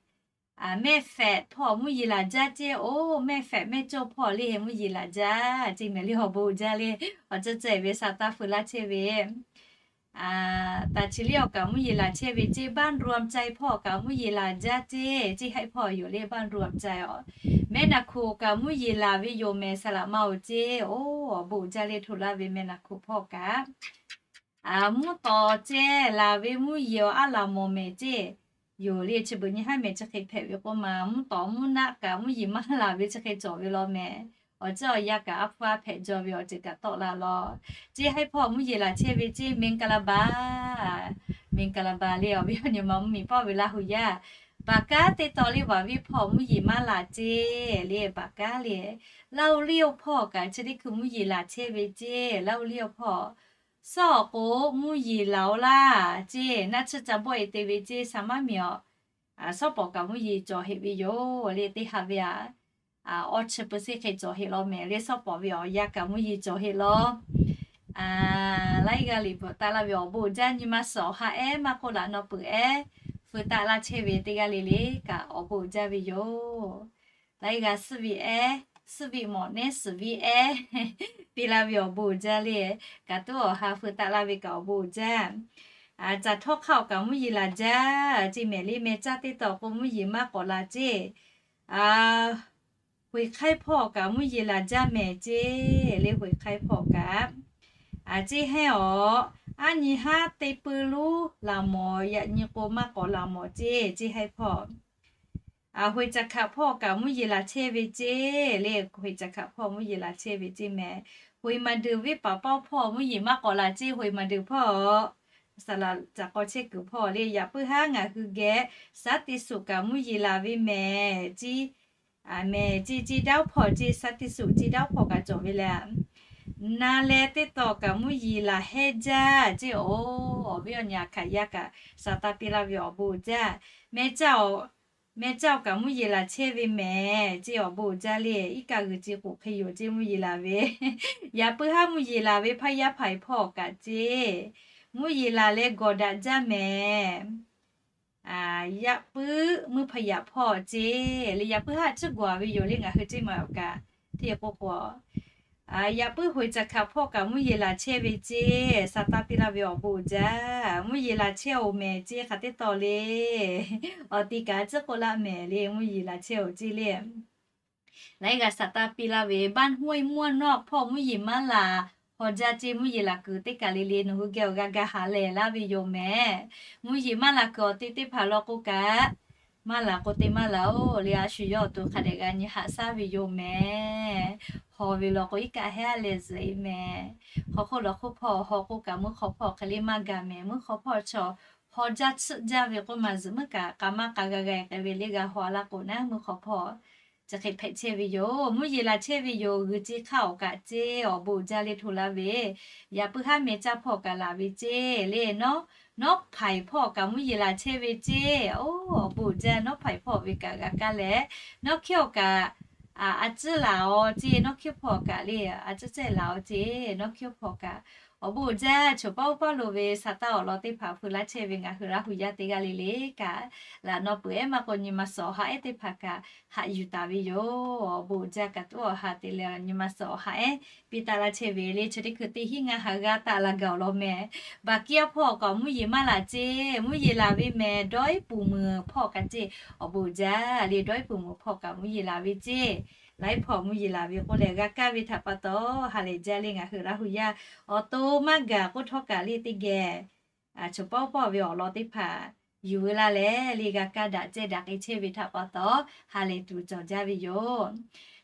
Mehˆ fehꞈ hpawˇ mvuhˇ yeˬ laˬ jaˇ ceˇ. Oˇ mehˆ fehꞈ mehˆ cawˇ hpawˇ le mvuhˇ yeˬ laˬ jaˇ ceˇ mehˍ le. Awˬ bon jaˇ le awˬ tcuhˉ tcuhˉ e ve sa taˇ feu laˇ chehˇ ve taˍ chi le awˬ kaꞈ mvuhˇ yeˬ laˬ chehˇ ve ceˇ. บ้านรวมใจ hpawˇ kaꞈ mvuhˇ yeˬ laˬ jaˇ ceˇ. Ceˇ haiˉ hpawˇ yoˬ le บ้านรวมใจ awˬ. แม่นาคู kaꞈ mvuhˇ yeˬ laˬ ve yoˬ mehˍ. Saˍ laꞈ ma oˬ ceˇ. Oˇ awˬ bon jaˇ le hto laˇ ve แม่นาคู hpawˇ kaꞈ mvuhˇ tawˍ ceh laˬ ve mvuhˇ yeˬ awˬ aˉ laˬ mawˬ mehˍ ceˇ. yoˬ le. Chi beuꞈ nyi haˉ mehˍ chi hk'e hpehꞈ ve k'oˆ ma, mvuhˇ tawˍ mvuhˇ naˆ kaꞈ mvuhˇ yeˬ maˇ laˬ ve chi hk'e cawˬ ve law mehˍ. Awˬ ciˉ awˬ yanˇ kaꞈ a hpu a hpehꞈ jaw ve awˬ ceuˬ kaꞈ tawˆ la law. Ceˇ haiˉ hpawˇ mvuhˇ yeˬ laˬ chehˇ ve ceˇ မင်္ဂလာပါ, မင်္ဂလာပါ le awˬ viˉ awˬ nyi ma mvuhˇ miˬ pawˆ ve Laˇ hu yaˇ. Baˬ kaˉ teˇ taw le vaˬ viˉ hpawˇ mvuhˇ yeˬ maˇ laˬ ceˇ le, baˬ kaˉ le. Laˇ hu liˇ awˬ hpawˇ kaꞈ chi teˇ hkui mvuhˇ yeˬ laˬ chehˇ ve ceˇ, Laˇ hu liˇ awˬ hpawˇ. Suhˉ awˬ k'o mvuhˇ yeˬ laˬ-oꞈ laˇ ceˇ, naˆ tsuhˇ ca bawˆ e te ve ceˇ, shaˍ maˇ miˬ awˬ. Suhˉ pawˍ kaꞈ mvuhˇ yeˬ cawˬ heꞈ ve yoˬ le, teˇ ha ve a awˇ chi pu seˇ hk'e cawˬ heꞈ law mehˍ le, suhˉ pawˍ ve awˬ yanˇ kaꞈ mvuhˇ yeˬ cawˬ heꞈ law. Laiˉ g'aˇ liꞈ bvuhꞈ taˆ laˇ ve awˬ bon uiˍ jaˇ nyi ma suhˍ awˬ ha ehˉ maˇ k'oˆ laꞈ naw peuˬ ehˉ, feu taˆ laˇ chehˇ ve teˇ g'aˇ le le kaꞈ awˬ bon uiˍ jaˇ ve yoˬ. Laiˉ g'aˇ suhˉ ve ehˉ, suhˉ ve mawꞈ nehˉ suhˍ ve ehˉ, piˇ laˇ ve awˬ bon uiˍ jaˇ le, kaꞈ tuˉ awˬ ha feu taˆ laˇ ve kaꞈ awˬ bon uiˍ jaˇ. Caˬ htawˇ hk'aˇ awˬ kaꞈ mvuhˇ yeˬ laˬ jaˇ ceˇ mehˍ le, meh caˇ teˇ taw k'o mvuhˇ yeˬ maˇ k'awꞈ laˬ ceˇ. Hoiˬ hk'aiˉ hpawˇ kaꞈ mvuhˇ yeˬ laˬ jaˇ mehˍ ceˇ le, hoiˬ hk'aiˉ hpawˇ kaꞈ. Ceˇ haiˉ awˬ, aˉ nyi haˉ teˇ puiˉ luˉ laˬ mawˬ, yaꞈ nyi k'o maˇ k'awꞈ laˬ mawˬ ceˇ, ceˇ haiˉ hpawˇ. Hoiˬ caˬ hkaꞈ hpawˇ kaꞈ mvuhˇ yeˬ laˬ chehˇ ve ceˇ le, hoiˬ caˬ hkaꞈ hpawˇ mvuhˇ yeˬ laˬ chehˇ ve ceˇ mehˍ. Hoiˬ maˍ deuˬ viˉ paˍ pawˆ hpawˇ mvuhˇ yeˬ maˇ k'awꞈ laˬ ceˇ, hoiˬ maˍ deuˬ hpawˇ. Saˍ laꞈ caꞈ k'aw chehˇ kuiˬ hpawˇ le, yaꞈ puiˉ haˉ ngaˬ hui geh saˉ teˇ suꞈ kaꞈ mvuhˇ yeˬ laˬ ve mehˍ ceˇ. Mehˍ ceˇ, ceˇ daˇ hpawˇ ceˇ, saˉ teˇ suꞈ ceˇ daˇ hpawˇ kaꞈ cawˬ ve le. Na leh teˇ taw kaꞈ mvuhˇ yeˬ laˬ hehˉ jaˇ ceˇ. Oˬ, awˬ viˉ awˬ nyi a hkaꞈ yaˇ kaꞈ saˍ taˇ piˇ laˇ ve awˬ bon uiˍ jaˇ. Meh caˇ awˬ kaꞈ mvuhˇ yeˬ laˬ chehˇ ve mehˍ ceˇ, awˬ bon uiˍ jaˇ le. Iˉ kaˆ g'uiˬ ceˇ k'oˍ hk'e yoˬ ceˇ mvuhˇ yeˬ laˬ ve. Yaꞈ puiˉ haˉ mvuhˇ yeˬ laˬ ve hpaˇ yaˇ hpaˍ hpawˇ kaꞈ ceˇ, mvuhˇ yeˬ laˬ leh gawˬ daꞈ jaˇ mehˍ. Yaꞈ puiˉ mvuhˇ hpaˍ yaꞈ hpawˇ ceˇ le, yaꞈ puiˉ haˉ tcuhˉ gawˬ ve yoˬ le, ngaˬ hui ceˇ maˬ awˬ kaꞈ hteˇ k'oˆ k'o, yaꞈ puiˉ hoiˬ caˬ hkaꞈ hpawˇ kaꞈ mvuhˇ yeˬ laˬ chehˇ ve ceˇ, saˍ taˇ piˇ laˇ ve awˬ bon uiˍ jaˇ. Mvuhˇ yeˬ laˬ chehˇ-oˬ mehˍ ceˇ, hk'aˬ teˇ taw le. Awˬ ti kaꞈ tcuhˉ k'oˆ laˇ mehˍ le, mvuhˇ yeˬ laˬ chehˇ-oˬ ceˇ le. Laiˉ g'aˇ saˍ taˇ piˇ laˇ ve, บ้านห้วยม่วนนอก hpawˇ mvuhˇ yeˬ maˇ laˬ haw jaˇ ceˇ, mvuhˇ yeˬ laˬ kuiˬ teˇ kaˬ le le nawˬ hui geh awˬ g'a ga haꞈ lehˬ laˇ ve yoˬ mehˍ. Mvuhˇ yeˬ maˇ laˬ kuiˬ awˬ te teˇ hpaˍ law k'o kaꞈ, maˇ laˬ k'o te maˇ laˬ-oˬ le, a shu yawˇ awˬ to hk'a dehꞈ g'a nyi haꞈ shaˉ ve yoˬ mehˍ. Haw ve law k'o iˉ kaˆ hehˉ leh zuhꞈ e mehˍ. Hk'aw hk'oˆ lawˬ hk'oˆ hpawˇ haw k'o kaꞈ mvuhˇ hk'aw hpawˇ hk'e le maˇ gaˬ mehˍ. Mvuhˇ hk'aw hpawˇ chaw haw jaˇ tsuhˆ jaˇ ve k'oˆ ma zuhꞈ meuˇ kaꞈ k'a maˇ k'a g'a g'a k'ai ve le g'a haw laˇ k'o naˉ mvuhˇ hk'aw hpawˇ chi hk'e hpehꞈ chehˇ ve yoˬ. Mvuhˇ yeˬ laˬ chehˇ ve yoˬ, g'uiˬ ceˇ hk'aˇ awˬ kaꞈ ceˇ, awˬ bon uiˍ jaˇ le hto laˇ ve. Yaꞈ puiˉ haˉ meh caˇ hpawˇ kaꞈ laˬ ve ceˇ le, nawˉ, nawˉ hpaiˍ hpawˇ kaꞈ mvuhˇ yeˬ laˬ chehˇ ve ceˇ. Oˬ, awˬ bon uiˍ jaˇ, nawˉ hpaiˍ hpawˇ ve kaꞈ g'a kaˇ leh, nawˉ hkiˉ awˬ kaꞈ a tcuhˉ laˬ-oˬ ceˇ, nawˉ hkiˉ hpawˇ kaꞈ le a tcuhˉ cehˇ laˬ-oˬ ceˇ, nawˉ hkiˉ hpawˇ kaꞈ awˬ bon uiˍ jaˇ. Choˬ paˇ oˇ paˇ lo ve saˍ taˇ awˬ lawn teˇ hpaˍ feu laˇ chehˇ ve ngaˬ hui Laˇ hu yaˇ teˇ g'aˇ le le kaꞈ, laꞈ naw peuˬ ehˉ maˇ k'o nyi ma suhˍ awˬ ha ehˉ teˇ hpaˍ kaꞈ haꞈ yuˬ taˍ ve yoˬ. Awˬ bon uiˍ jaˇ kaꞈ tuˉ awˬ ha te leh nyi ma suhˍ awˬ ha ehˉ piˇ taˆ laˇ chehˇ ve le. Chi teˇ hkui teˇ hinˉ ngaˇ ha g'aˇ taˆ la gaˬ-oˬ law mehˍ. Baˬ kiˇ awˬ hpawˇ kaꞈ mvuhˇ yeˬ maˇ laˬ ceˇ, mvuhˇ yeˬ laˬ ve mehˍ, dawˇ iˉ puˍ muiˬ hpawˇ kaꞈ ceˇ, awˬ bon uiˍ jaˇ le, dawˇ iˉ puˍ muiˬ hpawˇ kaꞈ mvuhˇ yeˬ laˬ ve ceˇ. Laiˉ hpawˇ mvuhˇ yeˬ laˬ ve k'oˆ leh g'a kaˇ ve htaꞈ pa taw ha lehˬ jaˇ le ngaˬ hui Laˇ hu yaˇ. Awˬ to maˇ gaˬ k'oˆ htawˇ kaꞈ le teˇ geh choˬ paˇ oˇ paˇ ve awˬ lawn teˇ hpaˍ yuˬ veu laˇ leh le g'a kaˇ daꞈ cehˇ daꞈ k'ai chehˇ ve htaꞈ pa taw ha lehˬ tuˬ cawˬ jaˇ ve yoˬ.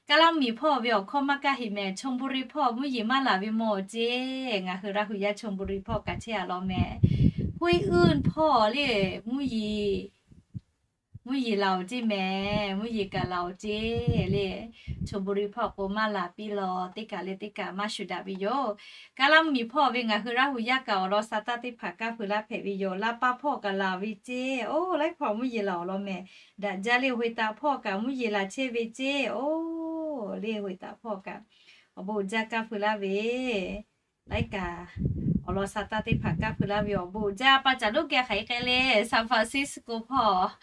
Kaˇ laˇ miˬ hpawˇ ve awˬ hkawˇ maˇ kaˇ heˆ mehˍ. Chonburi hpawˇ mvuhˇ yeˬ maˇ laˬ ve mawˬ ceˇ. Ngaˬ hui Laˇ hu yaˇ Chonburi hpawˇ kaꞈ chehˇ a law mehˍ. Huˉ iˉ uiˉ hpawˇ le mvuhˇ yeˬ mvuhˇ yeˬ laˬ-oˬ ceˇ mehˍ, mvuhˇ yeˬ kaꞈ laˬ-oˬ ceˇ le. Chonburi hpawˇ k'o maˇ laˬ piˇ law, teˇ kaˬ leh teˇ kaˬ maˇ shuˍ daꞈ ve yoˬ. Kaˇ laˇ miˬ hpawˇ ve ngaˬ hui Laˇ hu yaˇ kaꞈ awˬ lawn sa taˇ teˇ hpaˍ kaˇ feu laˇ hpehꞈ ve yoˬ. Laˇ paˇ hpawˇ kaꞈ laˬ ve ceˇ. Oˬ, laiˉ hpawˇ mvuhˇ yeˬ laˬ awˬ lawn mehˍ. Daꞈ jaˇ le, hoꞈ e taˍ hpawˇ kaꞈ mvuhˇ yeˬ laˬ chehˇ ve ceˇ. Oˬ, le hoꞈ e taˍ hpawˇ kaꞈ awˬ bon uiˍ jaˇ kaˇ feu laˇ ve laiˉ kaꞈ awˬ lawn sa taˇ teˇ hpaˍ kaˇ feu laˇ ve awˬ bon uiˍ jaˇ. Pa caˍ lonˉ geh hk'aˬ hk'e le, San Francisco hpawˇ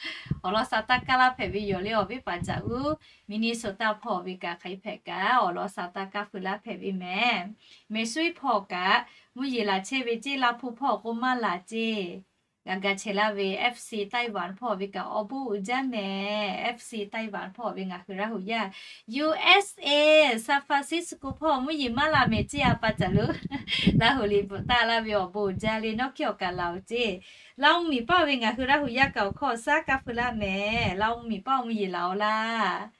awˬ lawn sa taˇ kaˇ laˇ hpehꞈ ve yoˬ le. Awˬ viˉ pa caˍ uˉ Minnesota hpawˇ ve kaꞈ hk'aˬ hk'e hpehꞈ kaꞈ awˬ lawn sa taˇ kaˇ feu laˇ hpehꞈ ve mehˍ. Missouri hpawˇ kaꞈ mvuhˇ yeˬ laˬ chehˇ ve ceˇ. Laˇ hpu hpawˇ k'o maˇ laˬ ceˇ. g'a ga chehˇ laˇ ve F C Taiwan hpawˇ ve kaꞈ awˬ bon uiˍ jaˇ mehˍ. F C Taiwan hpawˇ ve ngaˬ hui Laˇ huˍ yaˇ U S A San Francisco hpawˇ mvuhˇ yeˬ maˇ la mehˍ ceˇ a pa caˬ lo Laˇ huˍ liꞈ bvuhꞈ taˍ laˇ ve awˬ bon uiˍ jaˇ le nawˉ hkiˇ awˬ kaꞈ laˬ oˬ ceˇ. Laˇ oˇ miˬ paˇ ve ngaˬ hui Laˇ huˍ yaˇ kaꞈ awˬ hkawˇ awˬ shaˉ kaˇ feu laˇ mehˍ. Laˇ oˇ miˬ paˇ mvuhˇ yeˬ laˬ oˬ laˇ.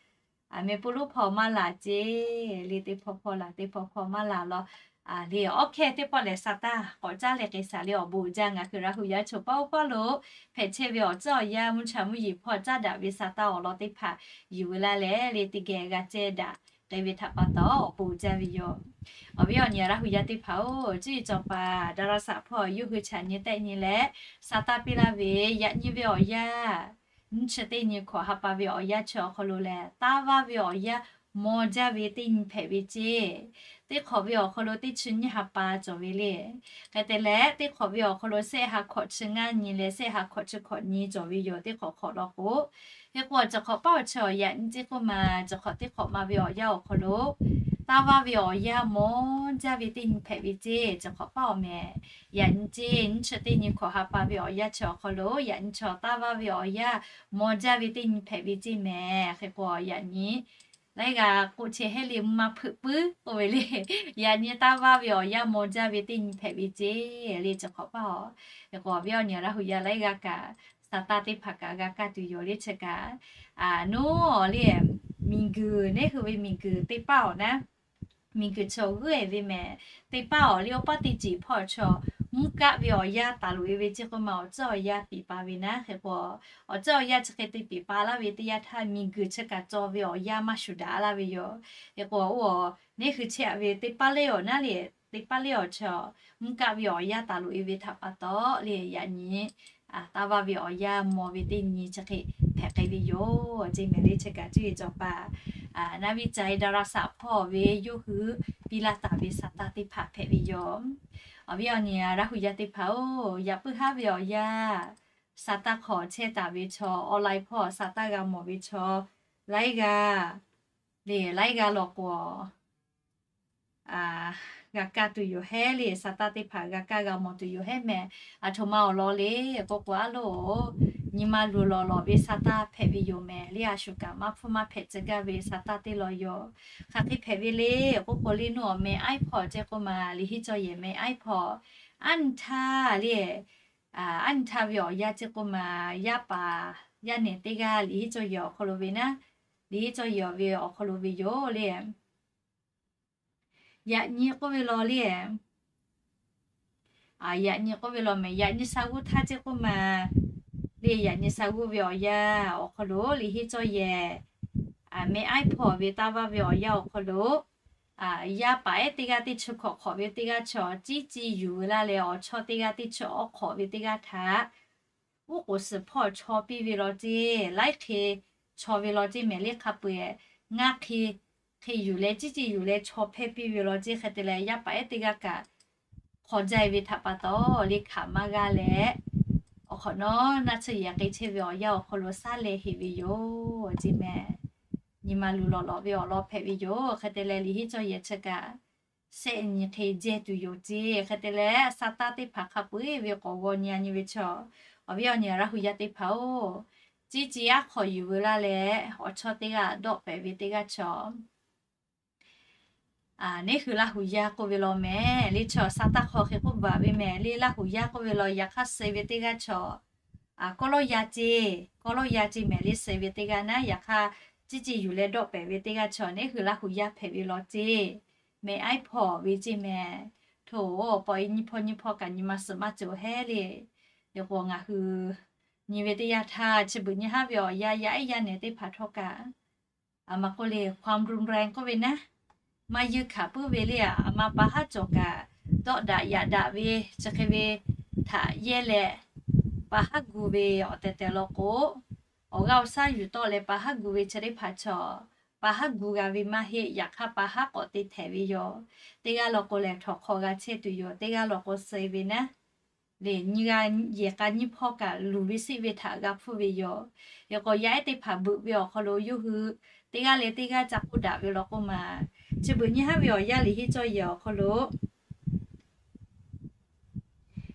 Aˬ meh pon lonˉ hpawˇ maˇ laˬ ceˇ le, teˇ hpawˇ hpawˇ laˬ, teˇ hpawˇ hpawˇ maˇ laˬ law. Le awˉ hkehˇ teˇ pawˆ lehˬ sa taˇ k'awꞈ caˉ leh k'ai shaˍ le awˬ bon uiˍ jaˇ ngaˬ hui Laˇ huˍ yaˇ chaw paˇ oˇ paˇ lo hpehꞈ chehˇ ve awˬ tcuhˉ awˬ yanˇ mvuhˇ cha mvuhˇ yeˬ hpawˇ caˉ daꞈ ve sa taˇ awˬ lawn teˇ hpaˍ yuˬ ve laˇ leh le teˇ geh g'a cehˇ daꞈ k'ai ve htaꞈ pa taw awˬ bon uiˍ jaˇ ve yoˬ. Awˬ viˉ awˬ nyi Laˇ huˍ yaˇ teˇ hpaˍ-oˬ, cuˇ yiˍ cawˬ paˍ daꞈ la saꞈ hpawˇ yawˇ hui chaꞈ nyi tehˆ nyi leh sa taˇ piˇ laˇ ve yaꞈ nyi ve awˬ yanˇ nyiˇ chi teˇ nyi hkawꞈ ha pa ve awˬ yanˇ chi awˬ hk'aw lo lehˬ, taˇ vaˇ ve awˬ yanˇ maw jaˇ ve teˇ nyi hpehꞈ ve ceˇ. Teˇ hk'awꞈ ve awˬ hk'aw lo teˇ chi nyiˇ ha pa cawˬ ve le. Hk'e te leh teˇ hk'awꞈ ve awˬ hk'aw lo shehˆ ha hkawꞈ chi ngaˇ nyi leh shehˆ ha hkawꞈ chi hkawꞈ nyi cawˬ ve yoˬ. Teˇ hk'awꞈ hk'awꞈ law k'o, hk'e k'o cawˬ hk'awꞈ paˇ awˬ chi awˬ yaꞈ nyi ceˇ k'oˆ ma, cawˬ hk'awꞈ teˇ hk'awꞈ ma ve awˬ yanˇ awˬ hk'aw lo taˇ vaˇ ve awˬ yanˇ maw jaˇ ve teˇ nyi hpehꞈ ve ceˇ. Cawˬ hk'awꞈ paˇ awˬ mehˍ yaꞈ nyi ceˇ. Nyiˇ chi teˇ nyi hkawꞈ ha pa ve awˬ yanˇ chi awˬ hk'aw lo yaꞈ nyi chaw taˇ vaˇ ve awˬ yanˇ maw jaˇ ve teˇ nyi hpehꞈ ve ceˇ mehˍ. Hk'e k'o yaꞈ nyi laiˉ g'aˇ k'oˆ chehˇ heˆ le, mvuhˇ maˇ hpeuꞈ puiˉ k'oˆ ve le. Yaꞈ nyi taˇ vaˇ ve awˬ yanˇ maw jaˇ ve teˇ nyi hpehꞈ ve ceˇ le cawˬ hk'awꞈ paˇ-oˬ. Hk'e k'o awˬ viˉ awˬ nyi Laˇ huˍ yaˇ laiˉ g'aˇ kaꞈ sa taˇ teˇ hpaˍ kaꞈ g'a kaˇ tuˬ yoˬ le chi kaꞈ. Aˬ, nawˉ le, miˬguiˬ neˉ hui ve miˬguiˬ teˇ paˇ awˬ naˉ, miˬguiˬ chi awˬ g'euˆ-e ve mehˍ. Teˇ paˇ awˬ le awˬ paˇ teˇ ceuˬ hpawˇ chaw mvuhˇ kaˆ ve awˬ yanˇ taˍ loꞈ-e ve ceˇ k'oˆ ma awˬ tcuhˉ awˬ yanˇ piˍ pa ve naˉ. Hk'e k'o awˬ tcuhˉ awˬ yanˇ chi hk'e te piˍ pa laˇ ve teˇ yanˇ htaˇ miˬguiˬ chi kaꞈ caw ve awˬ yanˇ maˇ shuˍ daꞈ laˇ ve yoˬ. Hk'e k'o oˇ awˬ neˉ hui chehˇ-a ve teˇ paˇ le awˬ naˉ le, teˇ paˇ le awˬ chaw mvuhˇ kaˆ ve awˬ yanˇ taˍ loꞈ-e ve htaꞈ pa taw le yaꞈ nyi taˇ vaˇ ve awˬ yanˇ maw ve teˇ nyi chi hk'e hpehꞈ k'ai ve yoˬ ceˇ mehˍ le chi kaꞈ cuˇ yiˍ cawˬ paˍ naˉ viˇ ca-e daꞈ la saꞈ hpawˇ ve yawˇ hui piˇ laˇ taˍ ve sa taˇ teˇ hpaˍ hpehꞈ ve yoˬ. Awˬ viˉ awˬ nyi Laˇ huˍ yaˇ teˇ hpaˍ-oˬ, yaꞈ puiˉ haˉ ve awˬ yanˇ sa taˇ hk'awꞈ chehˇ taˍ ve chaw, online hpawˇ sa taˇ g'a mawˬ ve chaw laiˉ g'aˇ le laiˉ g'aˇ law k'o g'a kaˇ tuˬ yoˬ heˉ le, sa taˇ teˇ hpaˍ g'a kaˇ g'a mawˬ tuˬ yoˬ heˉ mehˍ. Aˬ htoꞈ ma awˬ lawn le k'oˆ k'o, aˉ loˉ-oˬ, nyi ma luˬ lawˬ lawˬ ve sa taˇ hpehꞈ ve yoˬ mehˍ le. A shu kaꞈ maˇ hpfuhˇ maˇ hpehꞈ tcuh gaˇ ve sa taˇ teˇ law yoˬ. Hk'aˬ hk'e hpehꞈ ve le k'oˆ k'o, le nuˇ awˬ meh aiˉ hpawˇ ceˇ k'oˆ ma, liꞈ henˇ cawˇ yehˬ meh aiˉ hpawˇ, aˉ nyi htaˇ le, aˉ nyi htaˇ ve awˬ yanˇ ceˇ k'oˆ ma, yaˇ paˍ yaˇ nehˬ teˇ g'aˇ liꞈ henˇ cawˇ yehˬ awˬ hk'aw lo ve naˉ, liꞈ henˇ cawˇ yehˬ ve awˬ hk'aw lo ve yoˬ le. Yaꞈ nyi k'oˆ ve law le, yaꞈ nyi k'oˆ ve law mehˍ. Yaꞈ nyi sha g'uˇ htaˇ ceˇ k'oˆ ma le, yaꞈ nyi sha g'uˇ ve awˬ yanˇ awˬ hk'aw lo liꞈ henˇ cawˇ yehˬ meh aiˉ hpawˇ ve taˇ vaˇ ve awˬ yanˇ awˬ hk'aw lo yaˇ paˍ ehˉ teˇ g'aˇ teˇ chi hkawꞈ hk'awꞈ ve teˇ g'aˇ chaw ciˉ ciˇ yuˬ ve laˇ leh, awˬ chawˇ teˇ g'aˇ teˇ chi awˉ hk'awꞈ ve teˇ g'aˇ htaꞈ uˉ k'oˍ suhˍ hpawˇ chaw piˇ ve law ceˇ. Laiˉ hk'e chaw ve law ceˇ mehˍ le. Hk'a peu-eˬ ngaˇ hk'e hk'e yuˬ leh ciˉ ciˇ yuˬ leh chaw hpehˇ piˇ ve law ceˇ. Hk'e te leh yaˇ paˍ ehˉ teˇ g'aˇ kaꞈ hk'aw jaˇ-e ve htaꞈ pa taw le hkanˍ maˇ g'aˇ leh, awˬ hk'awꞈ nawˉ naˆ tsuhˇ yehˬ k'ai chehˇ ve awˬ yanˇ awˬ hk'aw lo saˉ leh heꞈ ve yoˬ ceˇ mehˍ. Nyi ma luˬ lawˬ lawˬ ve awˬ lawn hpehꞈ ve yoˬ. Hk'e te leh liꞈ henˇ cawˇ yehˬ chi kaꞈ shehˆ nyi hk'e jehˇ tuˬ yoˬ ceˇ. Hk'e te leh sa taˇ teˇ hpaˍ hk'a peu-eˬ ve k'awꞈ g'aw nyi-a nyi ve chaw, awˬ viˉ awˬ nyi Laˇ huˍ yaˇ teˇ hpaˍ-oˬ, ciˉ ciˇ aˉ hk'awꞈ yuˬ ve laˇ leh, awˬ chawˇ teˇ g'aˇ dawˆ pehˍ ve teˇ g'aˇ chaw neˉ hui Laˇ huˍ yaˇ k'oˆ ve law mehˍ le. Chaw sa taˇ hk'aw hk'e k'oˆ baˬ ve mehˍ le. Laˇ huˍ yaˇ k'oˆ ve law yaꞈ hk'aˇ suh ve teˇ g'aˇ chaw kawˇ lawˇ yaˇ ceˇ, kawˇ lawˇ yaˇ ceˇ mehˍ le. Suh ve teˇ g'aˇ naˉ yaꞈ hk'aˇ ciˉ ciˇ yuˬ leh dawˆ pehˍ ve teˇ g'aˇ chaw neˉ hui Laˇ huˍ yaˇ hpehꞈ ve law ceˇ. Meh aiˉ hpawˇ ve ceˇ mehˍ. Htoꞈ, awˬ pa e nyiˇ hpawˇ nyiˇ hpawˇ kaꞈ nyi ma suhˍ maˇ cawˬ heˉ le. Yaꞈ k'o ngaˬ hui nyi ve teˇ yanˇ htaˇ chi beuꞈ nyi haˉ ve awˬ yanˇ yaˇ ehˉ yaˇ nehˬ teˇ hpaˍ htawˇ kaꞈ, aˬ ma k'oˆ le ความรุนแรง k'oˆ ve naˉ, maˇ yeunˇ hkanˍ puiˉ ve le. Aˬ ma pa haˉ cawˬ kaꞈ dawˆ daꞈ yaꞈ daꞈ ve chi hk'e ve htaꞈ yehˇ leh pa haˉ gu ve awˬ tehˬ tehˬ law k'o, awˬ g'aˇ awˬ shaˉ yuˬ tawˆ leh pa haˉ gu ve chi teˇ hpaˍ chaw, pa haˉ gu g'a ve maˇ heˆ. Yaꞈ hk'aˇ pa haˉ k'awꞈ te htehꞈ ve yoˬ. Teˇ g'aˇ law k'o lehˬ htawnˍ hk'aw g'a chehˇ tuˬ yoˬ. Teˇ g'aˇ law k'o suh ve naˉ le, nyi g'a yehˬ k'a nyiˇ hpawˇ kaꞈ luˬ ve siˆ ve htaꞈ g'a hpfuhˇ ve yoˬ. Yaꞈ k'o yaˇ ehˉ teˇ hpaˍ beuꞈ ve awˬ hk'aw lo yawˇ hui teˇ g'aˇ leh teˇ g'aˇ ca k'oˆ daꞈ ve law k'oˆ ma, chi beuꞈ nyi haˉ ve awˬ yanˇ liꞈ henˇ cawˇ yehˬ awˬ hk'aw lo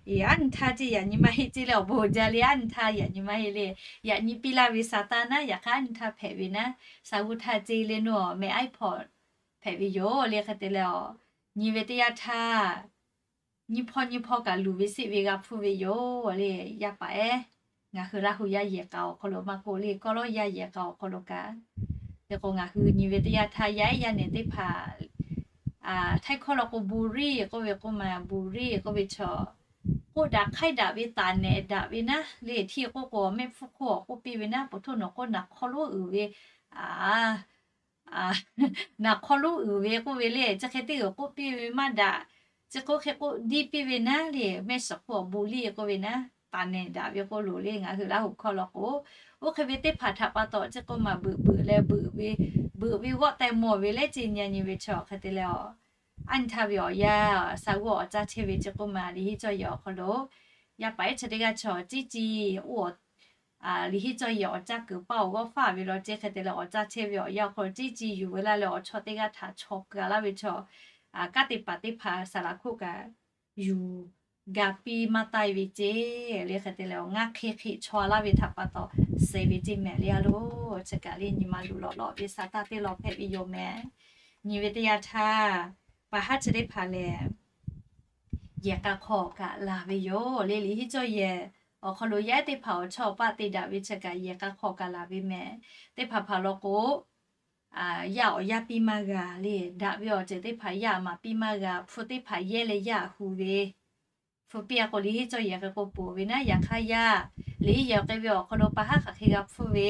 Eˬ, aˉ nyi htaˇ ceˇ yaꞈ nyi maˇ heˆ ceˇ leh awˬ bon jaˇ le, aˉ nyi htaˇ yaꞈ nyi maˇ heˆ le. Yaꞈ nyi piˇ laˇ ve Saˍtanˍ naˉ, yaꞈ hk'aˇ aˉ nyi htaˇ hpehꞈ ve naˉ, Saˍ g'uˇ htaˇ ceˇ le nawˬ mehˬ iPod hpehꞈ ve yoˬ le hk'e te leh, nyi ve teˇ yanˇ htaˇ nyi hpawˇ nyi hpawˇ kaꞈ luˬ ve seˆ ve g'a hpuˇ ve yoˬ le. Yaˇ paˍ ehˉ, ngaˬ hui Laˇ hu yaˇ yehˬ k'a awˬ hk'aw lo maˇ k'oˆ le, kawˇ lawˉ yaˇ yehˬ k'a awˬ hk'aw lo kaꞈ, hk'e k'o ngaˬ hui nyi ve teˇ yanˇ htaˇ yaˇ ehˉ yaˇ nehˬ teˇ hpaˍ htaiˇ hkawˇ law k'o bully k'oˆ ve k'oˆ ma, bully k'oˆ ve chaw, k'oˆ daꞈ hk'aiˉ daꞈ ve taˍ nehˬ daꞈ ve naˉ le. Htiˇ k'oˆ k'o mehˆ hpfuhˇ hk'oˆ awˬ k'oˆ piˇ ve naˉ, po htoˇ nawˬ k'oˆ naˍ hk'aw lonˉ uiˍ ve, naˍ hk'aw lonˉ uiˍ ve k'oˆ ve le. Chi hk'e teˇ g'uiˬ k'oˆ piˇ ve maˇ daꞈ, chi k'oˆ hk'e k'oˆ diˇ piˇ ve naˉ le, mehˆ shiˍ hk'oˆ awˬ bully k'oˆ ve naˉ, taˍ nehˬ daꞈ ve k'oˆ loˍ le. Ngaˬ hui Laˇ hu hkawˇ law k'o, oˇ hk'e ve teˇ hpaˍ htaꞈ pa taw chi k'oˆ ma beuꞈ beuꞈ leh beuꞈ ve, beuꞈ ve g'awˆ teh mawˬ ve leh ceˇ nyi nyi ve chaw hk'e te leh, aˉ nyi htaˇ ve awˬ yanˇ Saˍ g'uˇ awˬ caˇ chehˇ ve chi k'oˆ ma liꞈ henˇ cawˇ yehˬ awˬ hk'aw lo yaˇ paˍ ehˉ chi teˇ g'aˇ chaw ciˇ ciˇ oˇ liꞈ henˇ cawˇ yehˬ awˬ caˇ kuiˬ paˇ awˬ g'awˇ faˇ ve law ceˇ hk'e te leh awˬ caˇ chehˇ ve awˬ yanˇ awˬ hk'aw lo ciˇ ciˇ yuˬ ve laˇ leh awˬ chawˇ teˇ g'aˇ htaꞈ chaw keu laˇ ve chaw, kanˉ te paˍ teˇ hpaˍ saˍ laꞈ hkoˆ kaꞈ yuˬ ga piˇ maˇ taiˇ ve ceˇ le hk'e te leh, awˬ ngaˇ hk'e hk'e chaw laˇ ve htaꞈ pa taw suh ve ceˇ mehˍ le a loˬ. Chi kaꞈ le nyi ma luˬ lawꞈ lawꞈ ve Saˍtanˍ teˇ lawn hpehꞈ ve yoˬ mehˍ. Nyi ve teˇ yanˇ htaˇ, paˍ haˉ chi teˇ hpaˍ lehˬ yehˬ k'a hk'aw kaꞈ laˬ ve yoˬ le. Liꞈ henˇ cawˇ yehˬ awˬ hk'aw lo yaˇ ehˉ teˇ hpaˍ awˬ chawˇ awˬ paˆ te daꞈ ve chi kaꞈ yehˬ k'a hk'aw kaꞈ laˬ ve mehˍ. Teˇ hpaˍ hpaˍ law k'o, yaˇ awˬ yaˇ piˇ maˇ g'a le. Daꞈ ve awˬ ceuˬ teˇ hpaˍ yaˇ maˍ piˇ maˇ g'a. Hpu teˇ hpaˍ yehˇ leh yaˇ hu ve, hpu piˇ a k'o liꞈ henˇ cawˇ yehˬ hk'e k'o poˬ ve naˉ, yaꞈ hk'aˇ yaˇ liꞈ henˇ yehˬ k'ai ve awˬ hk'aw lo paˍ haˉ hk'aˬ hk'e g'a hpfuhˇ ve,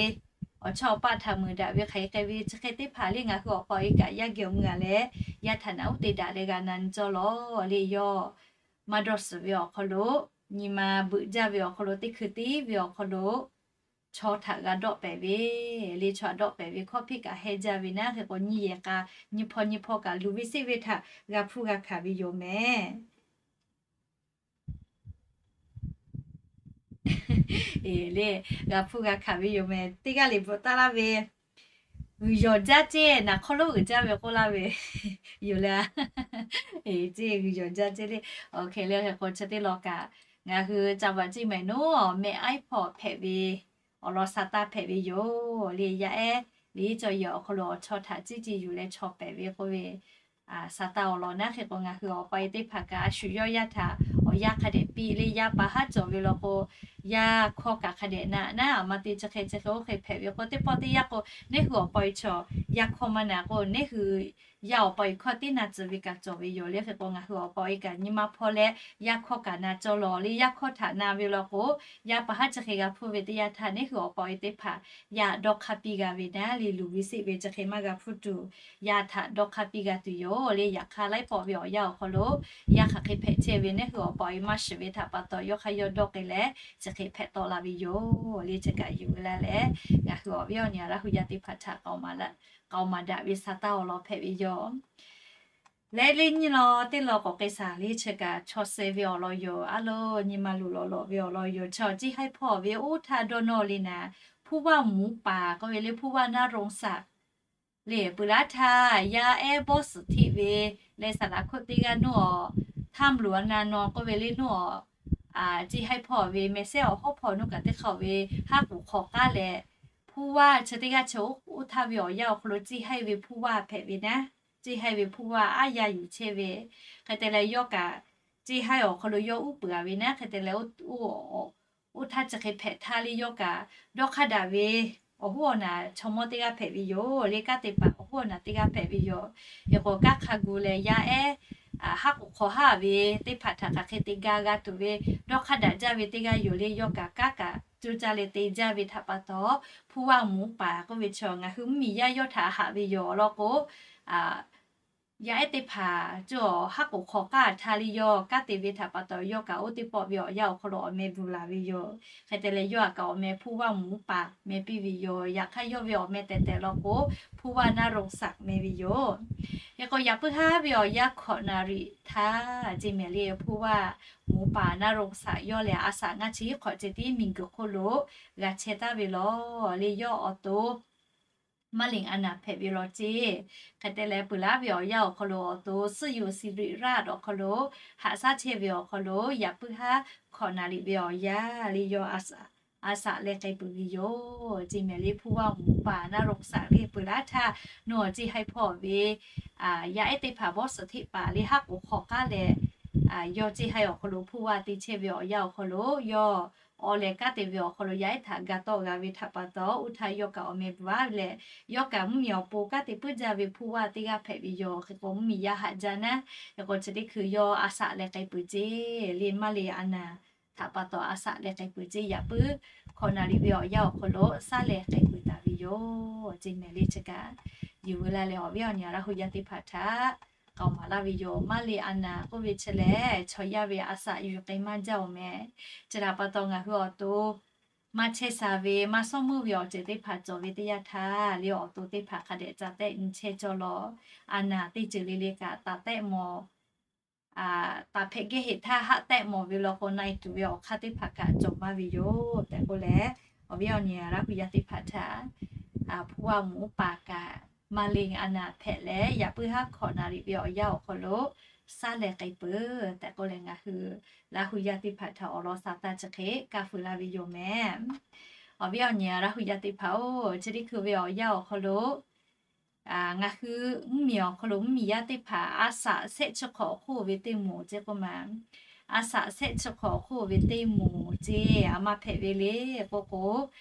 awˬ chawˇ awˬ paˆ htaꞈ meuˍ daꞈ ve hk'aˬ hk'e k'ai ve chi hk'e teˇ hpaˍ le ngaˬ hui awˬ pa awˬ e kaꞈ yaˇ geh awˬ mui a leh yaˇ htaꞈ naꞈ uˉ te daꞈ leh g'a na nyi cawˇ lawˬ le. Yawˇ maˇ dawˇ suhˍ ve awˬ hk'aw lo, nyi ma beuꞈ jaˇ ve awˬ hk'aw lo teˇ hkui tiˉ ve awˬ hk'aw lo chaw htaꞈ g'a dawˆ pehˍ ve le. Chaw htaꞈ dawˆ pehˍ ve hkawˇ hpiˆ kaꞈ hehˇ jaˇ ve naˉ, hk'e k'o nyiˇ yehˬ k'a nyiˇ hpawˇ nyiˇ hpawˇ kaꞈ luˬ ve seˆ ve htaꞈ g'a hpuˇ g'a hkanˍ ve yoˬ mehˍ. Eˬ le, g'a hpuˇ g'a hkanˍ ve yoˬ mehˍ. Teˇ g'aˇ liꞈ bvuhꞈ taˍ laˇ ve, g'uiˬ yawˬ jaˇ ceˇ, naˍ hk'aw lonˉ g'uiˬ jaˇ ve k'oˆ laˇ ve yoˬ le. Eˬ, ceˇ g'uiˬ yawˬ jaˇ ceˇ le. Awˬ hk'e le hk'e k'o chi teˇ lawn kaꞈ ngaˬ hui ca vaꞈ ceˇ mehˍ nawˉ mehˆ iPod hpehꞈ ve awˬ lawn Saˍtanˍ hpehꞈ ve yoˬ le. Yaˇ ehˉ liꞈ henˇ cawˇ yehˬ awˬ hk'aw lo awˬ chawˇ htaꞈ ciˇ ciˇ yuˬ leh chaw pehˍ ve k'oˆ ve Saˍtanˍ awˬ lawn naˉ, hk'e k'o ngaˬ hui awˬ pa e teˇ hpaˍ kaꞈ a shu yawˇ yaˇ htaꞈ awˬ yanˇ hk'a dehꞈ piˇ le. Yaˇ paˍ haˉ cawˬ ve law k'o, yaˇ hkawˇ kaꞈ hk'a dehꞈ na naˉ, aˬ ma te chi hk'e chi hk'e oˇ hk'e hpehꞈ ve k'o, teˇ pawˆ teˇ yanˇ k'o neˇ hui awˬ pa e chaw yaˇ hkawˇ maˇ na k'o, neˇ hui yaˇ awˬ pa e hkawˇ teˇ na tcuh ve kaꞈ cawˬ ve yoˬ le. Hk'e k'o ngaˬ hui awˬ pa e kaꞈ nyi ma hpawˇ leh yaˇ hkawˇ kaꞈ na cawˇ lawˬ le. Yaˇ hkawˇ htaꞈ na ve law k'o, yaˇ paˍ haˉ chi hk'e g'a hpuˇ ve teˇ yanˇ htaˇ neˇ hui awˬ pa e teˇ hpaˍ yaˇ dawˇ hk'aˇ piˇ g'a ve naˉ le. Luˬ ve seˆ ve chi hk'e maˇ g'a hpuˇ tuˬ, yaˇ htaꞈ dawˇ hk'aˇ piˇ g'a tuˬ yoˬ le. Yaꞈ hk'aˇ laiˉ pawˆ ve awˬ yanˇ awˬ hk'aw lo yaˇ hk'aˬ hk'e hpehꞈ chehˇ ve neˇ hui awˬ pa e maˇ shiˍ ve htaꞈ pa taw yawˇ hk'aˇ yawˇ dawˇ k'ai leh chi hk'e hpehꞈ tawˆ la ve yoˬ le. Chi kaꞈ yuˬ ve laˇ leh ngaˬ hui awˬ viˉ awˬ nyi Laˇ hu yaˇ teˇ hpaˍ htaꞈ k'aoˍ maˍ daꞈ ve Saˍtanˍ awˬ lawn hpehꞈ ve yoˬ. Leh le nyi law teˇ law k'awꞈ k'ai shaˍ le. Chi kaꞈ chaw suh ve awˬ lawn yoˬ. Aˉ lo nyi ma luˬ lawꞈ lawꞈ ve awˬ lawn yoˬ. Chaw ciˇ haiˉ hpawˇ ve oˇ htaˇ dawˇ nawˇ le naˍ, ผู้ว่าหมูป่า k'oˆ ve le ผู้ว่า น่าสงสาร le. Peuˬ laˇ htaˇ yaˇ ehˉ bawˇ suhˍ htiˆ ve leh saˍ laꞈ hkoˆ teˇ g'aˇ nawˇ awˬ ถ้ำหลวงนาโน k'oˆ ve le nawˇ awˬ ciˇ haiˉ hpawˇ ve mehˬ sehˉ awˬ hawˉ hpawˇ nawˇ kaꞈ teˇ hk'aˇ ve haˉ k'oˍ hk'awꞈ k'aˉ leh ผู้ว่า chi teˇ g'aˇ chi oˇ htaˇ ve awˬ yanˇ awˬ hk'aw lo ciˇ haiˉ ve ผู้ว่า hpehꞈ ve naˉ, ciˇ haiˉ ve ผู้ว่า aˉ yaˇ yuˬ chehˇ ve hk'e te leh yawˇ kaꞈ ciˇ haiˉ awˬ hk'aw lo yawˇ uˉ peunˍ ve naˉ hk'e te leh oˇ oˇ htaˇ chi hk'e hpehꞈ htaˇ le yawˇ kaꞈ dawˇ hk'aˇ daꞈ ve awˬ hoˉ awˬ naˬ chaw mawˇ teˇ g'aˇ hpehꞈ ve yoˬ le. Kanˉ te paˍ awˬ hoˉ awˬ naˬ teˇ g'aˇ hpehꞈ ve yoˬ. Hk'e k'o kanˉ hk'a gu leh yaˇ ehˉ haˉ k'oˍ hk'awꞈ haˉ ve teˇ hpaˍ htaꞈ hk'aˬ hk'e te ga g'a tuˬ ve dawˇ hk'aˇ daꞈ jaˇ ve teˇ g'aˇ yoˬ le. Yawˇ kaꞈ kanˉ kaꞈ coˇ caˇ leh te jaˇ ve htaꞈ pa taw ผู้ว่าหมูป่า k'oˆ ve chaw ngaˬ hui mvuhˇmiˬ yaˇ yawˇ htaꞈ haꞈ ve yoˬ law k'o, yaˇ ehˉ teˇ hpaˍ cawˬ haˉ k'oˍ hk'awꞈ k'aˉ htaˇ le yawˇ kanˉ te ve htaꞈ pa taw yawˇ kaꞈ oˇ teˇ pawˆ ve awˬ yanˇ awˬ hk'aw lo awˬ meh bvuhˬ laˬ ve yoˬ. Hk'e te leh yawˇ aꞈ kaꞈ awˬ meh ผู้ว่าหมูป่า meh piˇ ve yoˬ. Yaꞈ hk'aˇ yawˇ ve awˬ meh tehˬ tehˬ law k'o ผู้ว่า น่าสงสาร meh ve yoˬ. Hk'e k'o yaꞈ puiˉ haˉ ve awˬ yanˇ hkawꞈ naˍ riˍ htaˇ ceˇ mehˍ le ผู้ว่าหมูป่า น่าสงสาร yawˇ lehˬ a shaꞈ ngaˇ chi hiˉ hk'awꞈ ceh tiˉ miˬguiˬ hk'oˆ lo g'a chehˇ taˍ ve lawˬ le. Yawˇ awˬ to maˇ liꞈ a naˍ hpehꞈ ve law ceˇ. Hk'e te leh peuˬ laˉ ve awˬ yanˇ awˬ hk'aw lo awˬ to suhˉ yoˬ siˍ riꞈ raˇ awˬ hk'aw lo haꞈ shaˉ chehˇ ve awˬ hk'aw lo yaꞈ puiˉ haˉ hkawꞈ naˍ riˍ ve awˬ yanˇ le yawˇ a shaꞈ leh k'ai peuˬ ve yoˬ ceˇ mehˍ le. Hpu vaˇ mvuhˇ paˍ naˆ roˆ saˍ le peuˬ laˉ htaˇ nawˬ ceˇ haiˬ hpawˇ ve yaˇ ehˉ teˇ hpaˍ bawˇ suhˍ hteˆ paˍ le haˉ k'oˍ hk'awꞈ k'aˉ leh, yawˇ ceˇ haiˬ awˬ hk'aw lo hpu vaˇ te chehˇ ve awˬ yanˇ awˬ hk'aw lo yawˇ awˬ lehˬ kanˉ te ve awˬ hk'aw lo yaˇ ehˉ htaꞈ ga tawˆ g'a ve htaꞈ pa taw, oˇ htaˇ yawˇ kaꞈ awˬ meh bvuhꞈ a ve leh, yawˇ kaꞈ mvuhˇmiˬ awˬ pon kanˉ te puiˉ jaˇ ve hpu vaˇ teˇ g'aˇ hpehꞈ ve yoˬ. Hk'e k'o mvuhˇmiˬ yaˇ haꞈ jaˇ naˉ, hk'e k'o chi teˇ hkui yawˇ a shaꞈ leh k'ai peuˬ ceˇ le maˇ liꞈ a naˍ htaꞈ pa taw a shaꞈ leh k'ai peuˬ ceˇ. Yaꞈ puiˉ hkawꞈ naˍ riˍ ve awˬ yanˇ awˬ hk'aw lo shaˉ leh k'ai peuˬ taˍ ve yoˬ ceˇ mehˍ le. Chi kaꞈ yuˬ veu laˇ leh awˬ viˉ awˬ nyi Laˇ hu yaˇ teˇ hpaˍ htaꞈ k'aoˍ maˍ laˇ ve yoˬ. Maˇ liꞈ a naˍ k'oˆ ve chi lehˬ chaw yaˇ ve a shaꞈ yuˬ k'ai maˇ jaˇ oˬ mehˍ. Chi htaꞈ pa taw ngaˬ hui awˬ to maˇ chehˇ sha ve maˇ shawˉ meuˇ ve awˬ ceuˬ teˇ hpaˍ cawˬ ve teˇ yanˇ htaˇ le awˬ to teˇ hpaˍ hk'a dehꞈ ca tehˆ nyi chehˇ cawˇ law. A naˍ teˇ ceuˬ le le kaꞈ taˍ tehˆ mawˬ taˍ hpehꞈ gehˇ heˆ htaˇ haˆ tehˆ mawˬ ve law k'o na e tuˬ ve awˬ hk'aˇ teˇ hpaˍ kaꞈ cawˬ maˇ ve yoˬ tehꞈ k'oˆ leh, awˬ viˉ awˬ nyi Laˇ hu yaˇ teˇ hpaˍ htaꞈ hpu vaˇ mvuhˇ paˍ kaꞈ maˇ liꞈ a naˍ hpehꞈ leh yaꞈ puiˉ haˉ hkawꞈ naˍ riˍ ve awˬ yanˇ awˬ hk'aw lo shaˉ leh k'ai peuˬ tehꞈ k'oˆ leh ngaˬ hui Laˇ hu yaˇ teˇ hpaˍ htaꞈ awˬ lawn sha taˇ chi hk'e kaˇ feu laˇ ve yoˬ mehˍ. Awˬ viˉ awˬ nyi Laˇ hu yaˇ teˇ hpaˍ-oˬ, chi teˇ hkui ve awˬ yanˇ awˬ hk'aw lo ngaˬ hui mvuhˇmiˬ awˬ hk'aw lo mvuhˇmiˬ yaˇ teˇ hpaˍ a shaꞈ shehˆ chi hk'awꞈ awˬ hk'oˆ ve teˇ moˍ ceˇ k'oˆ ma. A shaꞈ shehˆ chi hk'awꞈ awˬ hk'oˆ ve teˇ moˍ ceˇ a maˇ hpehꞈ ve le k'oˆ k'o,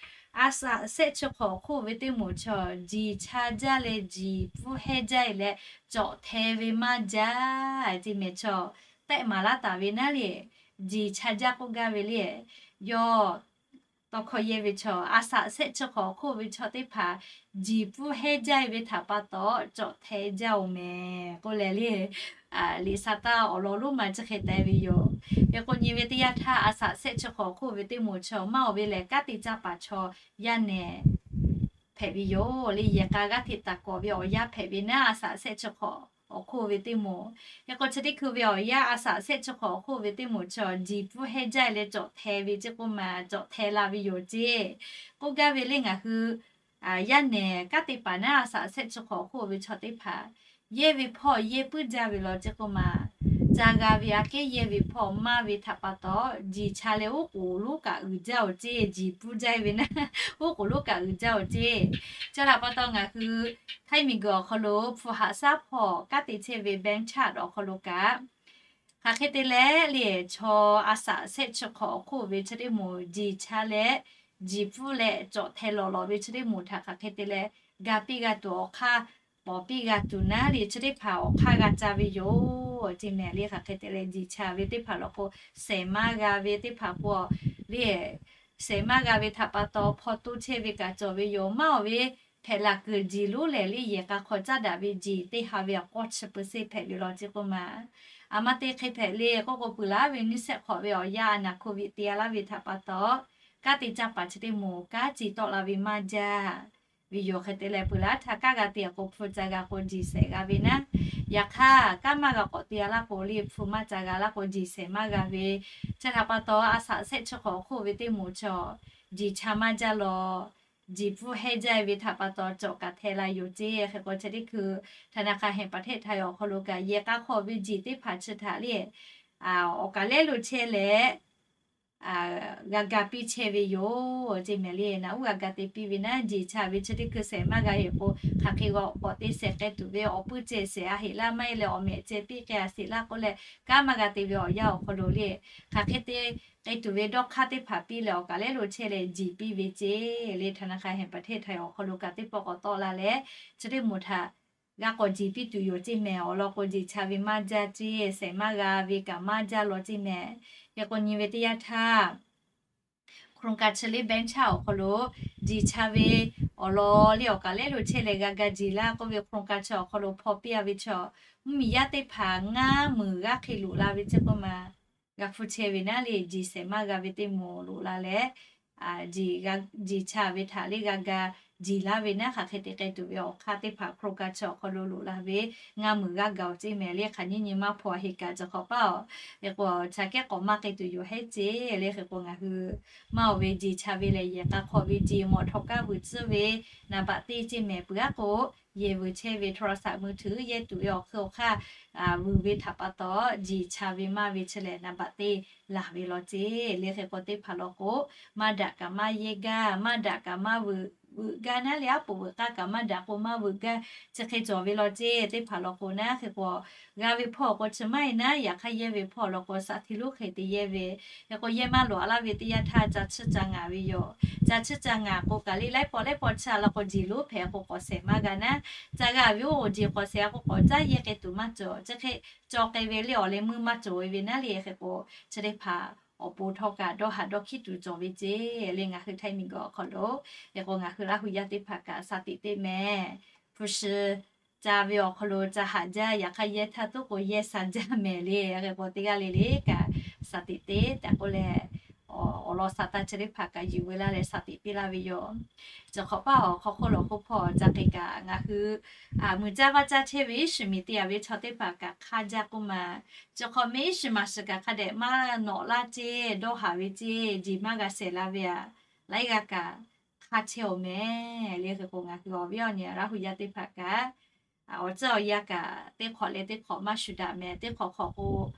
a shaꞈ shehˆ chi hk'awꞈ awˬ hk'oˆ ve teˇ moˍ chaw jiˬ cha jaˇ leh jiˬ pfuhˇ hehnˇ jaˇ e leh cawꞈ hteh ve maˇ jaˇ ceˇ mehˍ. Chaw tehˆ maˍ laˇ taˍ ve naˉ le, jiˬ cha jaˇ k'oˆ gaˇ ve le, yawˇ tawˇ hkawˇ yehˇ ve chaw a shaꞈ shehˆ chi hk'awꞈ awˬ hk'oˆ ve chaw teˇ hpaˍ jiˬ pfuhˇ hehnˇ jaˇ e ve htaꞈ pa taw cawꞈ hteh jaˇ oˬ mehˍ k'oˆ leh le, liꞈ sha taˇ awˬ lawn lonˉ ma chi hk'e te ve yoˬ. Hk'e k'o nyi ve teˇ yanˇ htaˇ a shaꞈ shehˆ chi hk'awꞈ awˬ hk'oˆ ve teˇ moˍ chaw maˇ oˬ ve lehˬ kanˉ te caˇ paˍ chaw yaˇ nehˬ hpehꞈ ve yoˬ le. Yehˬ k'a g'aˇ hteꞈ taˍ kawꞈ ve awˬ yanˇ hpehꞈ ve naˉ a shaꞈ shehˆ chi hk'awꞈ awˬ hk'oˆ ve teˇ moˍ. Hk'e k'o chi teˇ hkui ve awˬ yanˇ a shaꞈ shehˆ chi hk'awꞈ awˬ hk'oˆ ve teˇ moˍ chaw jiˬ pfuhˇ hehnˇ jaˇ e leh cawꞈ hteh ve ceˇ k'oˆ ma, cawꞈ hteh la ve yoˬ ceˇ k'oˆ gaˇ ve le. Ngaˬ hui yaˇ nehˬ kanˉ te paˍ naˉ a shaꞈ shehˆ chi hk'awꞈ awˬ hk'oˆ ve chaw teˇ hpaˍ yehˇ ve hpawˇ yehˇ puiˉ jaˇ ve law ceˇ k'oˆ ma, ca g'a ve aꞈ kehˉ yehˇ ve hpawˇ maˇ ve htaꞈ pa taw jiˬ cha leh oˉ k'oˍ lonˉ kaꞈ uiˍ jaˇ oˬ ceˇ. Jiˬ pfuhˇ jaˇ e ve naˉ oˉ k'oˍ lonˉ kaꞈ uiˍ jaˇ oˬ ceˇ. Chi htaꞈ pa taw ngaˬ hui Htaiˇ miˬguiˬ awˬ hk'aw lo hpu haꞈ shaˉ hpawˇ kanˉ te chehˇ ve bank card awˬ hk'aw lo kaꞈ hk'aˬ hk'e te leh le, chaw a shaꞈ shehˆ chi hk'awꞈ awˬ hk'oˆ ve chi teˇ moˍ jiˬ cha leh jiˬ pfuhˇ leh cawꞈ hteh lawˬ lawˬ ve chi teˇ moˍ htaꞈ hk'aˬ hk'e te leh ga piˇ g'a tuˬ awˬ hk'aˇ pawˍ piˇ g'a tuˬ naˉ le chi teˇ hpaˍ awˬ hk'aˇ g'a ca ve yoˬ ceˇ mehˍ le. Hk'aˬ hk'e te leh jiˬ cha ve teˇ hpaˍ law k'o, shehˍ maˇ g'a ve teˇ hpaˍ k'o le, shehˍ maˇ g'a ve htaꞈ pa taw hpaw toˇ chehˇ ve kaꞈ cawˬ ve yoˬ. Maˇ oˬ ve hpehꞈ laˬ kuiˬ jiˬ lonˉ lehˬ le, yehˬ k'a hk'aw caˉ daꞈ ve jiˬ teˇ ha ve awˬ k'awˇ chi peuˬ seˇ hpehꞈ ve law ceˇ k'oˆ ma. A ma te hk'e hpehꞈ le k'oˆ k'o, peuˬ laˉ ve nyiˇ shehˆ hk'awꞈ ve awˬ yanˇ a naˍ hk'oˆ ve te a laˇ ve htaꞈ pa taw, kanˉ te caˇ paˍ chi teˇ moˍ kanˉ ci tawˆ la ve maˇ jaˇ ve yoˬ. Hk'e te leh peuˬ laˉ htaˇ kanˉ g'a te k'o hpu ca g'a k'o jiˬ shehˍ g'a ve naˉ. Yaꞈ hk'aˇ kanˉ maˇ g'a k'awꞈ te a laˇ k'o le, hpu maˇ ca g'a laˇ k'o jiˬ shehˍ maˇ g'a ve. Chi htaꞈ pa taw a shaꞈ shehˆ chi hk'awꞈ awˬ hk'oˆ ve teˇ moˍ chaw jiˬ cha maˇ jaˇ law, jiˬ pfuhˇ hehnˇ jaˇ e ve htaꞈ pa taw cawꞈ kaꞈ hteh la yoˬ ceˇ. Hk'e k'o chi teˇ hkui ธนาคารแห่งประเทศไทย awˬ hk'aw lo kaꞈ yehˬ k'a hk'awꞈ ve jiˬ teˇ hpaˍ chi htaꞈ le awˬ kaˍ lehˉ lo chehˇ leh g'a ga piˇ chehˇ ve yoˬ ceˇ mehˍ le. Naꞈ uˉ g'a ga te piˇ ve naˉ jiˬ cha ve chi teˇ hkui shehˍ maˇ g'a heˆ k'o, hk'aˬ hk'e g'a k'awꞈ te shehˍ k'ai tuˬ ve awˬ puiˇ ceh shehˍ a heˆ laˇ maˇ heˆ leh awˬ mehꞈ ceh piˇ k'ai a sheˍ laˇ k'oˆ leh, kanˉ maˇ g'a te ve awˬ yanˇ awˬ hk'aw lo le, hk'aˬ hk'e te k'ai tuˬ ve dawˇ hk'aˇ teˇ hpaˍ piˇ leh awˬ kaˍ lehˉ lo chehˇ leh jiˬ piˇ ve ceˇ le. ธนาคารแห่งประเทศไทย awˬ hk'aw lo kaꞈ teˇ pawˆ k'awꞈ tawˆ la leh chi teˇ moˍ htaꞈ g'a k'awꞈ jiˬ piˇ tuˬ yoˬ ceˇ mehˍ. Awˬ lawn k'o jiˬ cha ve maˇ jaˇ ceˇ, shehˍ maˇ g'a ve kaꞈ maˇ jaˇ law ceˇ mehˍ. Hk'e k'o nyi ve teˇ yanˇ htaˇ โครงการ chi le bank เช่า awˬ hk'aw lo jiˬ cha ve awˬ lawn le awˬ kaˍ lehˉ lo chehˇ leh g'a ga jiˬ laˇ k'oˆ ve โครงการ chi awˬ hk'aw lo hpaw piˇ a ve chaw mvuhˇmiˬ yaˇ teˇ hpaˍ ngaˇ meunˍ g'aˇ hk'e loꞈ la ve ceˇ k'oˆ ma. G'a hpu chehˇ ve naˉ le jiˬ shehˍ maˇ g'a ve teˇ moˍ loꞈ la leh, jiˬ cha ve htaꞈ le g'a ga jiˬ laˇ ve naˉ, hk'aˬ hk'e te k'ai tuˬ ve awˬ hk'aˇ teˇ hpaˍ โครงการ chi awˬ hk'aw lo loꞈ la ve ngaˇ meunˍ g'aˇ gaˬ-oˬ ceˇ mehˍ le. Hk'aˬ nyiˇ nyi maˇ hpaw heˆ kaꞈ, chi hk'awꞈ paˇ-oˬ, hk'e k'o, cha kehˉ k'awꞈ maˇ k'ai tuˬ yoˬ hehˉ ceˇ le. Hk'e k'o, ngaˬ hui maˇ oˬ ve jeˬ cha ve lehˬ, yehˬ k'a hk'awꞈ ve jeˬ mawˬ htawꞈ kaˇ vuiˬ tcuhˉ ve นามบัตร teˇ ceˇ mehˍ peuˬ-aˉ k'o, yehˬ vuiˬ chehˇ ve โทรศัพท์มือถือ yehˇ tuˬ ve awˬ hk'eun awˬ hk'aˇ vuiˬ ve htaꞈ pa taw, jeˬ cha ve maˇ ve chi lehˬ นามบัตร teˇ laˬ ve law ceˇ le. Hk'e k'o, teˇ hpaˍ law k'o, maˇ daꞈ kaꞈ maˇ yehˇ gaˇ, maˇ daꞈ kaꞈ maˇ vuiˬ vuiˬ gaˇ naˉ le. Aˉ poꞈ veuꞈ k'aˇ kaꞈ maˇ daꞈ k'o maˇ vuiˬ gaˇ, chi hk'e cawˬ ve law ceˇ. Teˇ hpaˍ law k'o naˉ, hk'e k'o, g'a ve hpawˇ k'o chi maˇ heˆ naˉ, yaꞈ hk'aˇ yehˇ ve hpawˇ law k'o, saˍ htiˇ lonˉ hk'e te yehˇ ve. Hk'e k'o, yehˇ maˇ lawˬ a laˇ ve teˇ yanˇ htaˇ ca chiˇ ca ngaˍ ve yoˬ. Ca chiˇ ca ngaˍ k'o kaꞈ le, laiˉ pawˆ laiˉ pawˆ chiˇ a law k'o, jeˬ lonˉ hpehꞈ k'o k'awꞈ shehˍ maˇ g'a naˉ, ca g'a ve oˇ jeˬ k'awꞈ shehˍ a k'o, k'awꞈ caˉ yehˇ k'ai tuˬ maˇ cawˬ. Chi hk'e cawˬ k'ai ve le, awˬ leh meuˇ maˇ cawˬ ve naˉ le. Hk'e k'o, chi teˇ hpaˍ awˬ pon htawˇ kaꞈ dawˇ haˍ dawˇ hkiˉ tuˬ cawˬ ve ceˇ le. Ngaˬ hui Htaiˇ miˬguiˬ awˬ hk'aw lo, hk'e k'o, ngaˬ hui Laˇ hu yaˇ teˇ hpaˍ kaꞈ saˍ tiꞈ teˇ mehˍ, hpu shi ca ve awˬ hk'aw lo ca haꞈ jaˇ. Yaꞈ hk'aˇ yehˇ htaˇ tuˉ k'o yehˇ sha jaˇ mehˍ le. Hk'e k'o, teˇ g'aˇ le le kaꞈ saˍ tiꞈ teˇ tehꞈ k'oˆ leh, awˬ lawn sha taˇ chi teˇ hpaˍ kaꞈ yuˬ ve laˇ leh saˍ tiꞈ piˇ laˇ ve yoˬ. Chi hk'awꞈ paˇ awˬ hk'aw hk'oˆ lawˬ hk'oˆ hpawˇ ca k'ai kaꞈ, ngaˬ hui muiˬ caˇ vaˇ caˇ chehˇ ve iˉ shiˍ miˬ teˇ yanˇ ve chaw teˇ hpaˍ kaꞈ hk'aˇ jaˇ k'oˆ ma. Chi hk'awꞈ mehˍ iˉ shiˍ maˬ shiˍ kaꞈ hk'a dehꞈ maˇ nawꞈ laˇ ceˇ, dawˇ haˍ ve ceˇ, jeˬ maˇ g'a shehˍ la ve aꞈ, laiˉ g'aˇ kaꞈ hk'aˇ chehˇ-oˬ mehˍ le. Hk'e k'o, ngaˬ hui awˬ viˉ awˬ nyi Laˇ hu yaˇ teˇ hpaˍ kaꞈ, awˬ tcuhˉ awˬ yanˇ kaꞈ teˇ hk'awꞈ leh teˇ hk'awꞈ maˇ shuˍ daꞈ mehˍ. Teˇ hk'awꞈ hk'awꞈ k'o,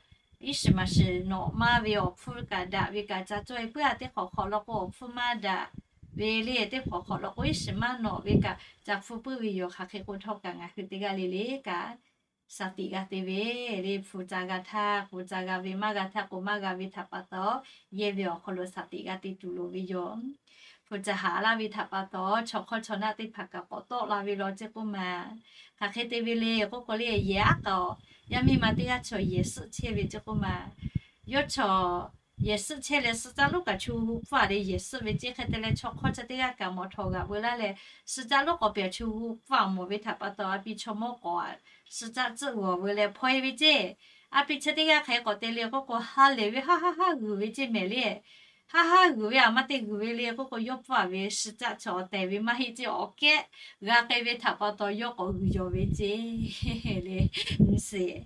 iˉ shiˍ maˬ shiˍ nawꞈ maˇ ve awˬ hpfuhˇ kaꞈ daꞈ ve kaꞈ ca cawˇ-e puiˉ-a. Teˇ hk'awꞈ hk'awꞈ law k'o, awˬ hpfuhˇ maˇ daꞈ ve le. Teˇ hk'awꞈ hk'awꞈ law k'o, iˉ shiˍ maˇ nawꞈ ve kaꞈ ca hpfuhˇ puiˉ ve yoˬ. Hk'aˬ hk'e k'o htawˇ kaꞈ, ngaˬ hui teˇ g'aˇ le le kaꞈ saˍ tiꞈ g'a te ve le. Hpu ca g'a htaˇ k'o ca g'a ve, maˇ g'a htaˇ k'o maˇ g'a ve htaꞈ pa taw, yehˇ ve awˬ hk'aw lo saˍ tiꞈ g'a te tuˬ loˍ ve yoˬ. Hpu ca haꞈ laˇ ve htaꞈ pa taw, chaw hk'awˇ chaw naˆ teˇ hpaˍ kaꞈ k'awꞈ tawˆ la ve law ceˇ k'oˆ ma. Hk'aˬ hk'e te ve le k'oˆ k'o le, yehˬ aˉ k'aoˍ, yaˇ miˇ ma teˇ g'aˇ chaw yehˬ suhˆ chehˇ ve ceˇ k'oˆ ma. Yawˇ chaw yehˬ suhˆ chehˇ leh, suh caˆ lonˉ kaꞈ chu hu pfuhˇ-a leh yehˬ suhˆ ve ceˇ. Hk'e te leh, chaw hk'awˇ chaw teˇ g'aˇ kaꞈ mawˬ htawꞈ g'aꞈ veu laˇ leh, suh caˆ lonˉ k'awꞈ pehˬ chu hu pfuhˇ-a mawˬ ve htaꞈ pa taw, a pi chaw mawˇ k'awꞈ-a, suh caˆ tcuhˆ g'awˬ veu leh hpaw-e ve ceˇ. A pi chi teˇ g'aˇ hk'aˬ hk'e k'awꞈ te le k'oˆ k'o, ha lehˬ ve haˉ haˉ haˉ g'uiˬ ve ceˇ mehˍ le. Haˉ haˉ g'uiˬ ve aꞈ, maˇ te g'uiˬ ve le k'oˆ k'o, yawˇ pfuhˇ-a ve suh caˆ chaw awˬ tehˬ ve maˇ heˆ ceˇ. Awˬ kehˉ g'a k'ai ve htaꞈ pa taw, yawˇ k'awꞈ g'uiˬ yawˬ ve ceˇ le. Nyi sheˍ,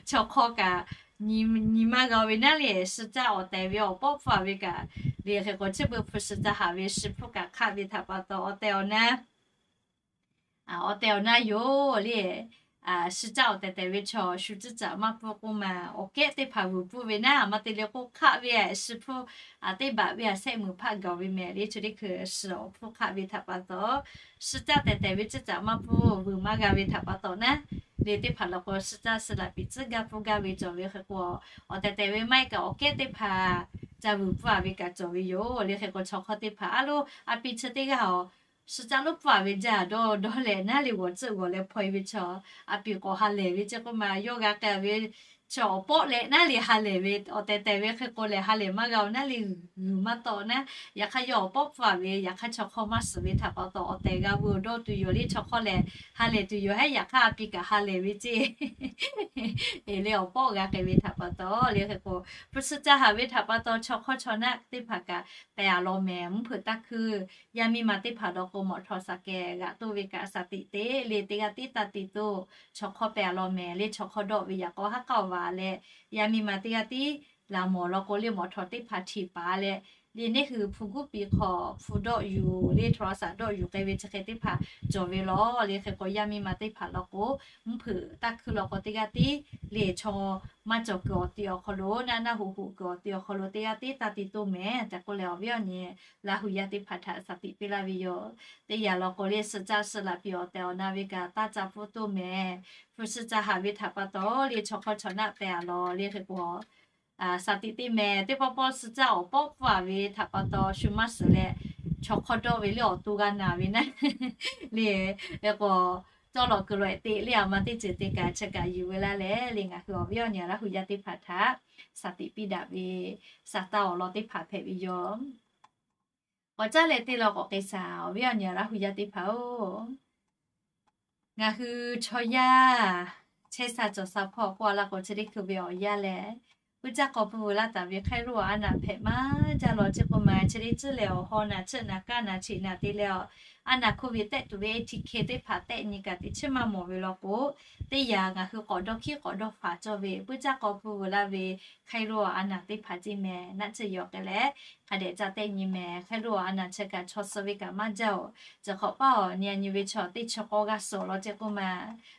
chaw hk'awˇ kaꞈ nyi maˇ g'a ve naˉ le, suh caˆ awˬ tehˬ ve awˬ pawˆ pfuhˇ-a ve kaꞈ le. Hk'e k'o, chi beuꞈ hpu suh caˆ haꞈ ve shi hpfuhˇ kaꞈ hk'aˆ ve htaꞈ pa taw, awˬ tehˬ awˬ na awˬ tehˬ awˬ na yoˬ le. Suh caˆ awˬ tehˬ tehˬ ve chaw shu tcuhˉ caꞈ maˇ pfuhˇ k'oˆ ma. Awˬ kehˉ teˇ hpaˍ vuiˬ pfuhˇ ve naˉ, maˇ te le k'o hk'aˆ ve aꞈ, shi hpfuhˇ a teˇ baꞈ ve aꞈ, sehˆ meunˍ hpaˆ gaˬ ve mehˍ le. Chi teˇ hkui suh awˬ hpfuhˇ hk'aˆ ve htaꞈ pa taw, suh caˆ tehˬ tehˬ ve tcuhˉ caꞈ maˇ pfuhˇ, vuiˬ maˇ g'a ve htaꞈ pa taw naˉ le, teˇ hpaˍ law k'o, suh caˆ suh laꞈ piˍ tcuhˉ gaˇ pfuhˇ gaˇ ve cawˬ ve. Hk'e k'o, awˬ tehˬ tehˬ ve maˇ heˆ kaꞈ, awˬ kehˉ teˇ hpaˍ ca vuiˬ pfuhˇ-a ve kaꞈ cawˬ ve yoˬ le. Hk'e k'o, chaw hk'awˇ teˇ hpaˍ aˉ lo a pi chi teˇ g'aˇ-oˬ, suh caˆ lonˉ pfuhˇ-a ve jaˇ dawˇ dawˇ leh naˉ le, g'awˬ tcuhˆ g'awˬ leh hpaw-e ve chaw, a pi k'awꞈ ha lehˬ ve ceˇ k'oˆ ma. Yawˇ g'a k'ai ve chaw awˬ pawˆ leh naˉ le ha lehˬ ve, awˬ tehˬ tehˬ ve hk'e k'o lehˬ ha lehˬ maˇ g'a-o naˉ le, g'uiˬ maˇ tawˆ naˉ. Yaꞈ hk'aˇ yawˇ awˬ pawˆ pfuhˇ-a ve, yaꞈ hk'aˇ chaw hk'awˇ maˇ suhˍ ve htaꞈ pa taw, awˬ tehˬ g'a veu dawˇ tuˬ yoˬ le. Chaw hk'awˇ lehˬ ha lehˬ tuˬ yoˬ hehˉ, yaꞈ hk'aˇ a pi kaꞈ ha lehˬ ve ceˇ le. Awˬ pawˆ g'a k'ai ve htaꞈ pa taw le. Hk'e k'o, hpu suh caˆ haꞈ ve htaꞈ pa taw, chaw hk'awˇ chaw naˆ teˇ hpaˍ kaꞈ pehˬ-a law mehˍ. Mvuhˇ hpeuꞈ taˇ hkuiˇ, yaˇ miˇ ma teˇ hpaˍ law k'o, mawꞈ htawꞈ shaˍ kehˬ g'aꞈ toˆ ve kaꞈ saˍ tiꞈ te le. Teˇ g'aˇ tiˉ taˇ te toˆ, chaw hk'awˇ pehˬ-a law mehˍ le. Chaw hk'awˇ dawˆ ve yaꞈ k'aw haˉ k'aoˍ vaˬ leh, yaˇ miˇ ma teˇ g'aˇ tiˉ laˬ mawˬ law k'o le, mawꞈ htawꞈ teˇ hpaˍ htiꞈ paˍ leh le, neˇ hui hpu guˉ piˍ hk'awꞈ hpu dawˆ yuˬ le, โทรศัพท์ dawˆ yuˬ k'ai ve chi hk'e teˇ hpaˍ cawˬ ve law le. Hk'e k'o, yaˇ miˇ ma teˇ hpaˍ law k'o, mvuhˇ hpeuꞈ taˇ hkuiˇ law k'o, teˇ g'aˇ tiˉ le, chaw maˇ cawˬ kuiˬ awˬ ti awˬ hk'aw lo, naˆ naˆ hoꞈ hoꞈ kuiˬ awˬ ti awˬ hk'aw lo teˇ g'aˇ tiˉ taˇ te toˆ mehˍ tehꞈ k'oˆ leh, awˬ viˉ awˬ nyi Laˇ hu yaˇ teˇ hpaˍ htaꞈ saˍ tiꞈ piˇ laˇ ve yoˬ. Teˇ yanˇ law k'o le, suh caˆ suh laꞈ piˍ awˬ tehˬ awˬ na ve kaꞈ taˇ ca pfuhˇ toˆ mehˍ. Hpu suh caˆ haꞈ ve htaꞈ pa taw le, chaw hk'awˇ chaw naˆ pehˬ-a law le. Hk'e k'o, saˍ tiꞈ te mehˍ. Teˇ pawˆ pawˆ suh caˆ awˬ pawˆ pfuhˇ-a ve htaꞈ pa taw, shu maˇ suhˍ leh, chaw hk'awˇ dawˆ ve le awˬ to g'a naˍ ve naˉ le. Hk'e k'o, cawˇ lawꞈ kuiˬ lawꞈ-e teꞈ le, aˬ ma teˇ ceuˬ te kaꞈ chi kaꞈ yuˬ ve laˇ leh le, ngaˬ hui awˬ viˉ awˬ nyi Laˇ hu yaˇ teˇ hpaˍ htaꞈ saˍ tiꞈ piˇ daꞈ ve saˍ taˇ awˬ lawn teˇ hpaˍ hpehꞈ ve yoˬ. K'awꞈ caˉ leh teˇ law k'awꞈ k'ai shaˍ, awˬ viˉ awˬ nyi Laˇ hu yaˇ teˇ hpaˍ-oˬ. Ngaˬ hui chaw yaˇ chehˇ sha cawˬ sha hpawˇ k'oˆ-a laˇ k'o, chi teˇ hkui ve awˬ yanˇ lehˬ, puiˉ caˇ k'aw pui veu laˇ taˍ ve hk'aˇ lo aˉ naˍ hpehꞈ maˇ jaˇ law ceˇ k'oˆ ma. Chi teˇ tcuhˉ lehˬ, awˬ haw naˬ tsuhˆ naˬ kaˇ naˬ cheꞈ naˬ te leh, awˬ a naˍ hk'oˆ ve tehꞈ tuˬ ve etiquette teˇ hpaˍ tehꞈ nyi kaꞈ teꞈ chiˉ maˇ mawˬ ve law k'o, teˇ yanˇ ngaˬ hui k'awꞈ dawˇ hkiˉ k'awꞈ dawˇ faˍ cawˇ ve, puiˉ caˇ k'aw pui veu laˇ ve hk'e lo a naˍ teˇ hpaˍ ceˇ mehˍ. Naˆ tsuhˇ yawˬ k'ai leh hk'a dehꞈ ca tehꞈ nyi mehˍ. Hk'e lo a naˍ chi kaꞈ chaw suh ve kaꞈ maˇ jaˇ-oˬ. Tcuh hk'awꞈ paˇ awˬ nyi a nyi ve chaw teˇ chi k'awˇ g'aˇ suh law ceˇ k'oˆ ma,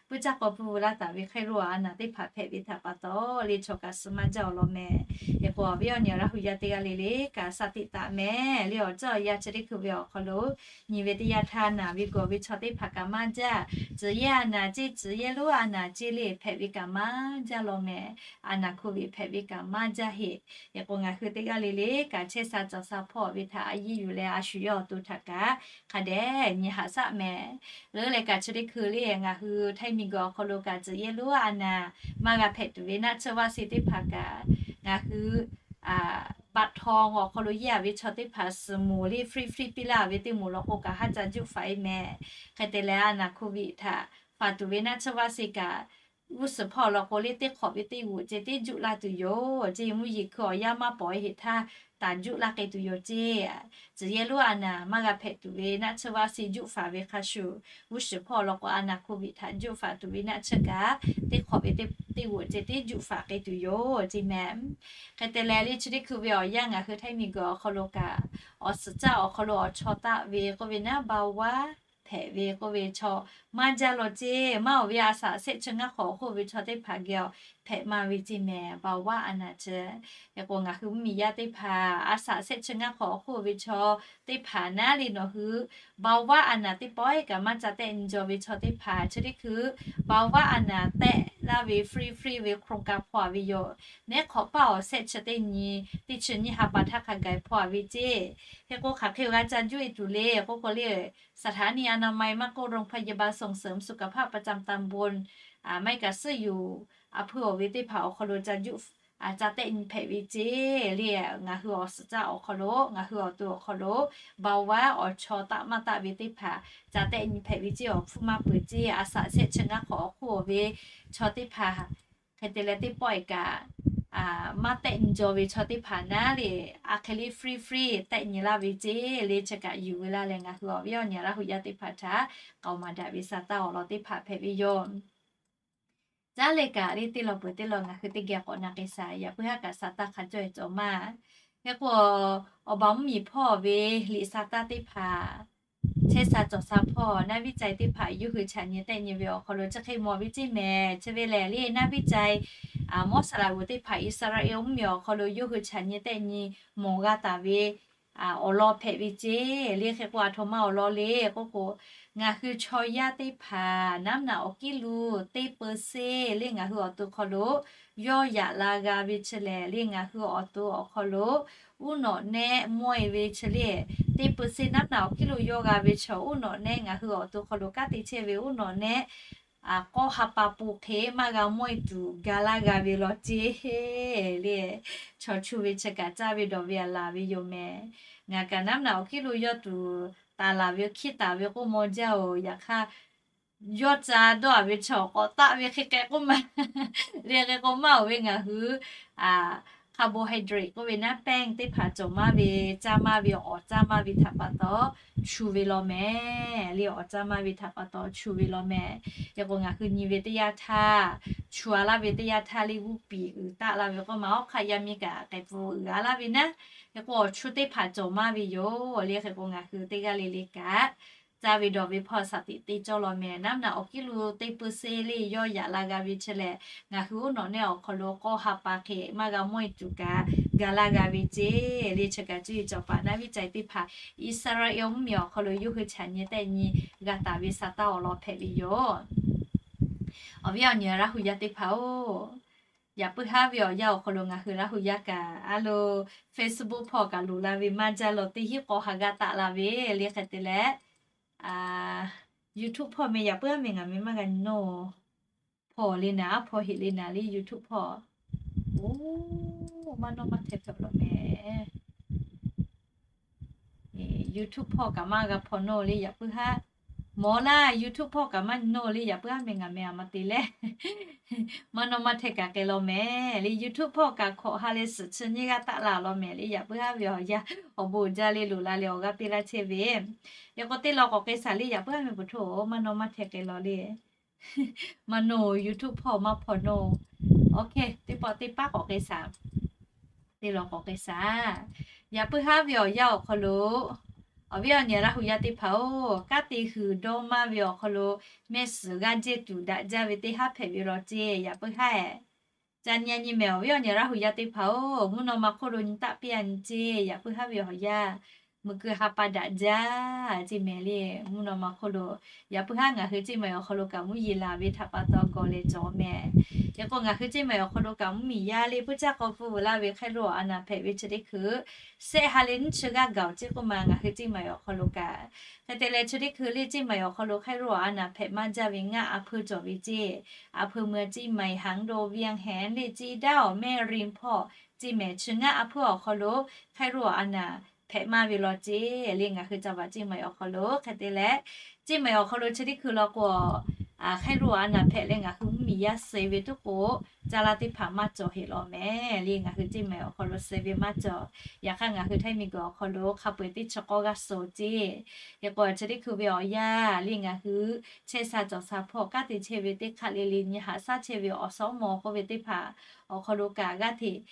puiˉ caˇ k'aw pui veu laˇ taˍ ve hk'e lo a naˍ teˇ hpaˍ hpehꞈ ve htaꞈ pa taw le chaw kaꞈ suh maˇ jaˇ-oˬ law mehˍ. Hk'e k'o awˬ viˉ awˬ nyi Laˇ hu yaˇ teˇ g'aˇ le le kaꞈ shaˍ tiꞈ taˍ mehˍ. Le awˬ ceuˬ awˬ yanˇ chi teˇ hkui ve awˬ hk'aw lo nyi ve teˇ yanˇ htaˇ naˬ ve gawˬ ve chaw teˇ hpaˍ kaꞈ maˇ jaˇ. Tcuh yehˇ a naˍ ceˇ, tcuh yehˇ lonˉ a naˍ ceˇ le hpehꞈ ve kaꞈ maˇ jaˇ law mehˍ. A naˍ hk'oˆ ve hpehꞈ ve kaꞈ maˇ jaˇ heˆ. Hk'e k'o ngaˬ hui teˇ g'aˇ le le kaꞈ chehˇ sha cawˬ sha hpawˇ ve htaꞈ a yiˇ yuˬ leh a shu yawˇ awˬ to htaꞈ kaꞈ hk'a dehꞈ nyi haꞈ shaˆ mehˍ. Leuˉ leh kaꞈ chi teˇ hkui le ngaˬ hui Htaiˇ miˬguiˬ awˬ hk'aw lo kaꞈ tcuh yehˇ lonˉ a naˍ maˇ g'a hpehꞈ tuˬ ve naˆ tsuhˇ vaˇ se teˇ hpaˍ kaꞈ ngaˬ hui baꞈ htaw awˬ hk'aw lo yehˇ a ve chaw teˇ hpaˍ suhˍ moˍ le free free piˇ laˇ ve teˇ moˍ law k'o kaꞈ haˉ ca juˆ faˍ e mehˍ. Hk'e te leh a naˍ hk'oˆ ve htaꞈ faˍ tuˬ ve naˆ tsuhˇ vaˇ se kaꞈ g'uˇ suhˍ hpawˇ law k'o le teˇ hk'awꞈ ve teˇ g'oꞈ ceh teˇ juˆ laˇ tuˬ yoˬ ceˇ. Mvuhˇ yeˬ hkui awˬ yanˇ maˇ pawˍ heˆ htaˇ taˍ juˆ laˇ k'ai tuˬ yoˬ ceˇ. Tcuh yehˇ lonˉ a naˍ maˇ g'a hpehꞈ tuˬ ve naˆ tsuhˇ vaˇ se juˆ faˍ ve hk'a shuˍ, g'uˇ suhˍ hpawˇ law k'o a naˍ hk'oˆ ve htaꞈ juˆ faˍ tuˬ ve naˆ tsuhˇ kaꞈ teˇ hk'awꞈ ve teˇ g'oꞈ ceh teˇ juˆ faˍ k'ai tuˬ yoˬ ceˇ mehˍ. Hk'e te leh le chi teˇ hkui ve awˬ yanˇ ngaˬ hui Htaiˇ miˬguiˬ awˬ hk'aw lo kaꞈ awˬ suhˍ caˇ awˬ hk'aw lo awˬ chaw taˆ ve k'oˆ ve naˉ baoˍ vaˇ hpehꞈ ve k'oˆ ve chaw maˇ jaˇ law ceˇ. Maˇ oˬ ve a shaꞈ shehˆ chi ngaˇ hk'awꞈ awˬ hk'oˆ ve chaw teˇ hpaˍ geh awˬ hpehꞈ maˇ ve ceˇ mehˍ. Baoˍ vaˇ a naˍ chi. Hk'e k'o ngaˬ hui mvuhˇmiˬ yaˇ teˇ hpaˍ a shaꞈ shehˆ chi ngaˇ hk'awꞈ awˬ hk'oˆ ve chaw teˇ hpaˍ naˉ le nawˬ hui baoˍ vaˇ a naˍ teˇ pawˆ kaꞈ maˇ ca tehꞈ nyi jaw ve chaw teˇ hpaˍ chi teˇ hkui baoˍ vaˇ a naˍ tehꞈ laˇ ve free free ve โครงการ hpawˇ a ve yoˬ. Neˉ hk'awꞈ paˇ awˬ shehˆ chi teˇ nyi teˇ chi nyiˇ ha pa htaˇ hk'a gaˬ hpawˇ a ve ceˇ. Hk'e k'o hk'aˬ hk'e g'a ca juˇ e tuˬ le k'oˆ k'o le, sataˍ ni a na mai maˇ k'oˆ โรงพยาบาลส่งเสริมสุขภาพประจำตำบล maˇ heˆ kaꞈ suhˉ yoˬ a hpui awˬ ve teˇ hpaˍ awˬ hk'aw lo ca juˆ ca tehꞈ nyi hpehꞈ ve ceˇ le. Ngaˬ hui awˬ suhˍ caˇ awˬ hk'aw lo ngaˬ hui awˬ to awˬ hk'aw lo baoˍ vaˇ awˬ chaw taˆ maˇ taˆ ve teˇ hpaˍ ca tehꞈ nyi hpehꞈ ve ceˇ. Awˬ hpfuhˇ maˇ peuˬ ceˇ. A shaꞈ shehˆ chi ngaˇ hk'awꞈ awˬ hk'oˆ ve chaw teˇ hpaˍ hk'e te leh teˇ pawˆ e kaꞈ maˇ tehꞈ nyi jaw ve chaw teˇ hpaˍ naˉ le a hk'e le free free tehꞈ nyi laˇ ve ceˇ le. Chi kaꞈ yuˬ ve laˇ leh ngaˬ hui awˬ viˉ awˬ nyi Laˇ hu yaˇ teˇ hpaˍ htaꞈ k'aoˍ maˍ daꞈ ve sa taˇ awˬ lawn teˇ hpaˍ hpehꞈ ve yoˬ. Caˉ leh kaꞈ le teˇ lawn peuˬ teˇ lawn ngaˬ hui teˇ geh k'awꞈ na k'ai shaˍ. Yaꞈ puiˉ haˉ kaꞈ sa taˇ hk'a cawˇ e cawˬ maˇ. Hk'e k'o awˬ baˬ mvuhˇmiˬ hpawˇ ve liꞈ sa taˇ teˇ hpaˍ chehˇ sha cawˬ sha hpawˇ naˉ viˉ cai teˇ hpaˍ yawˇ hui chaꞈ nyi tehꞈ nyi ve awˬ hk'aw lo chi hk'e mawˬ ve ceˇ mehˍ. Chi ve lehˬ le naˉ viˉ cai Mawˇsaˍlaꞈ g'uˬ teˇ hpaˍ Iˉsaˍreˍlaˆ mvuhˇmiˬ awˬ hk'aw lo yawˇ hui chaꞈ nyi tehꞈ nyi mawˬ g'a taˍ ve awˬ lawn hpehꞈ ve ceˇ le. Hk'e k'o a htoꞈ ma awˬ lawn le k'oˆ k'o, ngaˬ hui chaw yaˇ teˇ hpaˍ naˉ naꞈ awˬ kiˉ lo teˇ peu seˇ le ngaˬ hui awˬ to hk'aw lo yawˇ yaꞈ la g'a ve chi lehˬ le ngaˬ hui awˬ to awˬ hk'aw lo uˉ nawꞈ nehˆ mawˇ e ve chi le teˇ peu seˇ naˉ naꞈ awˬ kiˉ lo yawˇ g'a ve chaw uˉ nawꞈ nehˆ ngaˬ hui awˬ to hk'aw lo kanˉ te chehˇ ve uˉ nawꞈ nehˆ k'awˇ ha pa pu hk'e maˇ g'a mawˇ e tuˬ ga laˇ g'a ve law ceˇ le. Chaw chu ve chi kaꞈ caˇ ve dawˬ ve a laˬ ve yoˬ mehˍ. Ngaˬ kaꞈ naˉ naꞈ awˬ kiˉ lo yawˇ tuˬ taˍ laˬ ve hkiˉ taˍ ve k'oˆ maw jaˇ oˬ. Yaꞈ hk'aˇ yawˇ ca dawˇ a ve chaw k'awꞈ taˆ ve hk'e k'ai k'oˆ ma le. Hk'e k'o maˇ oˬ ve ngaˬ hui carbohydrate k'oˆ ve naˉ แป้ง teˇ hpaˍ cawˬ maˇ ve, caˇ maˇ ve, awˍ caˇ maˇ ve htaꞈ pa taw chu ve law mehˍ le. Awˍ caˇ maˇ ve htaꞈ pa taw chu ve law mehˍ. Hk'e k'o ngaˬ hui nyi ve teˇ yanˇ htaˇ, chu a laˇ ve teˇ yanˇ htaˇ le g'uˇ piˍ uiˍ taˆ la ve k'oˆ ma awˬ hk'aˇ yaˇ miˇ kaꞈ k'ai pfuhˇ uiˍ a laˇ ve naˉ. Hk'e k'o awˬ chu teˇ hpaˍ cawˬ maˇ ve yoˬ le. Hk'e k'o ngaˬ hui teˇ g'aˇ le le kaꞈ caˇ ve dawˬ ve hpawˇ shaˍ tiꞈ te cawˇ law mehˍ. Naˉ naꞈ awˬ kiˉ lo teˇ peu seˇ le yawˇ yaꞈ la g'a ve chi lehˬ ngaˬ hui uˉ nawꞈ nehˆ awˬ hk'aw lo k'awˇ ha pa hk'e maˇ g'a mawˇ e tuˬ kaꞈ ga laˇ g'a ve ceˇ le. Chi kaꞈ cuˇ yiˍ cawˬ paˍ naˉ viˉ cai teˇ hpaˍ Iˉsaˍreˍlaˆ mvuhˇmiˬ awˬ hk'aw lo yawˇ hui chaꞈ nyi tehꞈ nyi g'a taˍ ve sa taˇ awˬ lawn hpehꞈ ve yoˬ. Awˬ viˉ awˬ nyi Laˇ hu yaˇ teˇ hpaˍ oˬ, yaꞈ puiˉ haˉ ve awˬ yanˇ awˬ hk'aw lo ngaˬ hui Laˇ hu yaˇ kaꞈ a lo Facebook hpawˇ kaꞈ loˍ la ve maˇ jaˇ law teˇ hinˉ k'awˇ ha g'aˇ taˆ la ve le. Hk'e te leh YouTube hpawˇ meh yaꞈ puiˉ haˉ meh ngaˬ meh maˇ g'a nyi nawˇ hpawˇ le naˍ, aˉ hpawˇ heꞈ le naˍ le YouTube hpawˇ. Oˬ, maˇ nawˇ maˇ hteh hpehꞈ law mehˍ. YouTube hpawˇ kaꞈ maˇ g'a hpaw nawˇ le yaꞈ puiˉ haˉ. Mawˬ laˇ, YouTube hpawˇ kaꞈ maˇ nyi nawˇ le, yaꞈ puiˉ haˉ meh ngaˬ meh a ma te leh, maˇ nawˇ maˇ hteh kaꞈ k'ai law mehˍ le. YouTube hpawˇ kaꞈ hkawꞈ ha leh suhˍ chi nyiˇ g'aˇ taˆ la law mehˍ le, yaꞈ puiˉ haˉ ve awˬ yanˇ awˬ bon uiˍ jaˇ le loꞈ la leh awˬ g'aˇ piˇ laˇ chehˇ ve. Yaꞈ k'o teˇ law k'awꞈ k'ai shaˍ le, yaꞈ puiˉ haˉ meh pa htoˇ maˇ nawˇ maˇ hteh k'ai law le. Maˇ nawˇ, YouTube hpawˇ maˇ hpawˇ nawˇ. Oˇ hk'e teˇ pawˆ teˇ paˉ k'awꞈ k'ai shaˍ. Teˇ law k'awꞈ k'ai shaˍ. Yaꞈ puiˉ haˉ ve awˬ yanˇ awˬ hk'aw lo, awˬ viˉ awˬ nyi Laˇ hu yaˇ teˇ hpaˍ-oˬ, kanˉ te huiˍ dawˇ maˇ ve awˬ hk'aw lo mehˆ suhˍ g'aˇ jehˇ tuˬ daꞈ jaˇ ve teˇ haˉ hpehꞈ ve law ceˇ. Yaꞈ puiˉ haˉ-e, ca nyi a nyi mehˍ awˬ viˉ awˬ nyi Laˇ hu yaˇ teˇ hpaˍ-oˬ, mvuhˇ naw ma hk'oˆ lo nyi taˆ piˇ a nyi ceˇ. Yaꞈ puiˉ haˉ ve awˬ yanˇ meuˬ keu ha pa daꞈ jaˇ ceˇ mehˍ le. Mvuhˇ naw ma hk'oˆ lo, yaꞈ puiˉ haˉ ngaˬ hui ceˇ mehˍ awˬ hk'aw lo kaꞈ mvuhˇ yeˬ laˬ ve htaꞈ pa taw gawˬ leh cawˬ mehˍ. Hk'e k'o ngaˬ hui ceˇ mehˍ awˬ hk'aw lo kaꞈ mvuhˇmiˬ yaˇ le puiˉ caˇ k'aw pfuhˇ veuꞈ laˇ ve hk'aˇ lo awˬ a naˍ hpehꞈ ve chi teˇ hkui, sehˆ ha leh nyiˇ chi g'aˇ gaˬ-oˬ ceˇ k'oˆ ma ngaˬ hui ceˇ mehˍ awˬ hk'aw lo kaꞈ. Hk'e te leh chi teˇ hkui le ceˇ mehˍ awˬ hk'aw lo hk'aˇ lo awˬ a naˍ hpehꞈ maˇ jaˇ ve ngaˇ a hpui cawˬ ve ceˇ. A hpui meuˇ ceˇ mehˍ haˍ do vianˇ heˍ le ceˇ daˇ awˬ mehˆ rinˇ hpawˇ ceˇ mehˍ chi ngaˇ a hpui awˬ hk'aw lo hk'aˇ lo awˬ a naˍ hpehꞈ maˇ ve law ceˇ le. Ngaˬ hui ca vaꞈ ceˇ mehˍ awˬ hk'aw lo hk'e te leh, ceˇ mehˍ awˬ hk'aw lo chi teˇ hkui law k'o, hk'aˇ lo awˬ a naˍ hpehꞈ leh ngaˬ hui mvuhˇmiˬ yaˇ suh ve tuˉ k'o, caˇ laˇ teˇ hpaˍ maˇ cawˬ heˍ law mehˍ le. Ngaˬ hui ceˇ mehˍ awˬ hk'aw lo suh ve maˇ cawˬ. Yaꞈ hk'aˇ ngaˬ hui Htaiˇ miˬguiˬ awˬ hk'aw lo hk'a peu-eˬ teˇ chi k'awˇ g'aˇ suh ceˇ. Hk'e k'o chi teˇ hkui ve awˬ yanˇ le ngaˬ hui chehˇ sha cawˬ sha hpawˇ kanˉ te chehˇ ve teˇ hk'aˆ le le nyi haꞈ shaˉ chehˇ ve awˬ suhˉ mawˬ k'oˆ ve teˇ hpaˍ awˬ hk'aw lo kaꞈ g'aˇ hteꞈ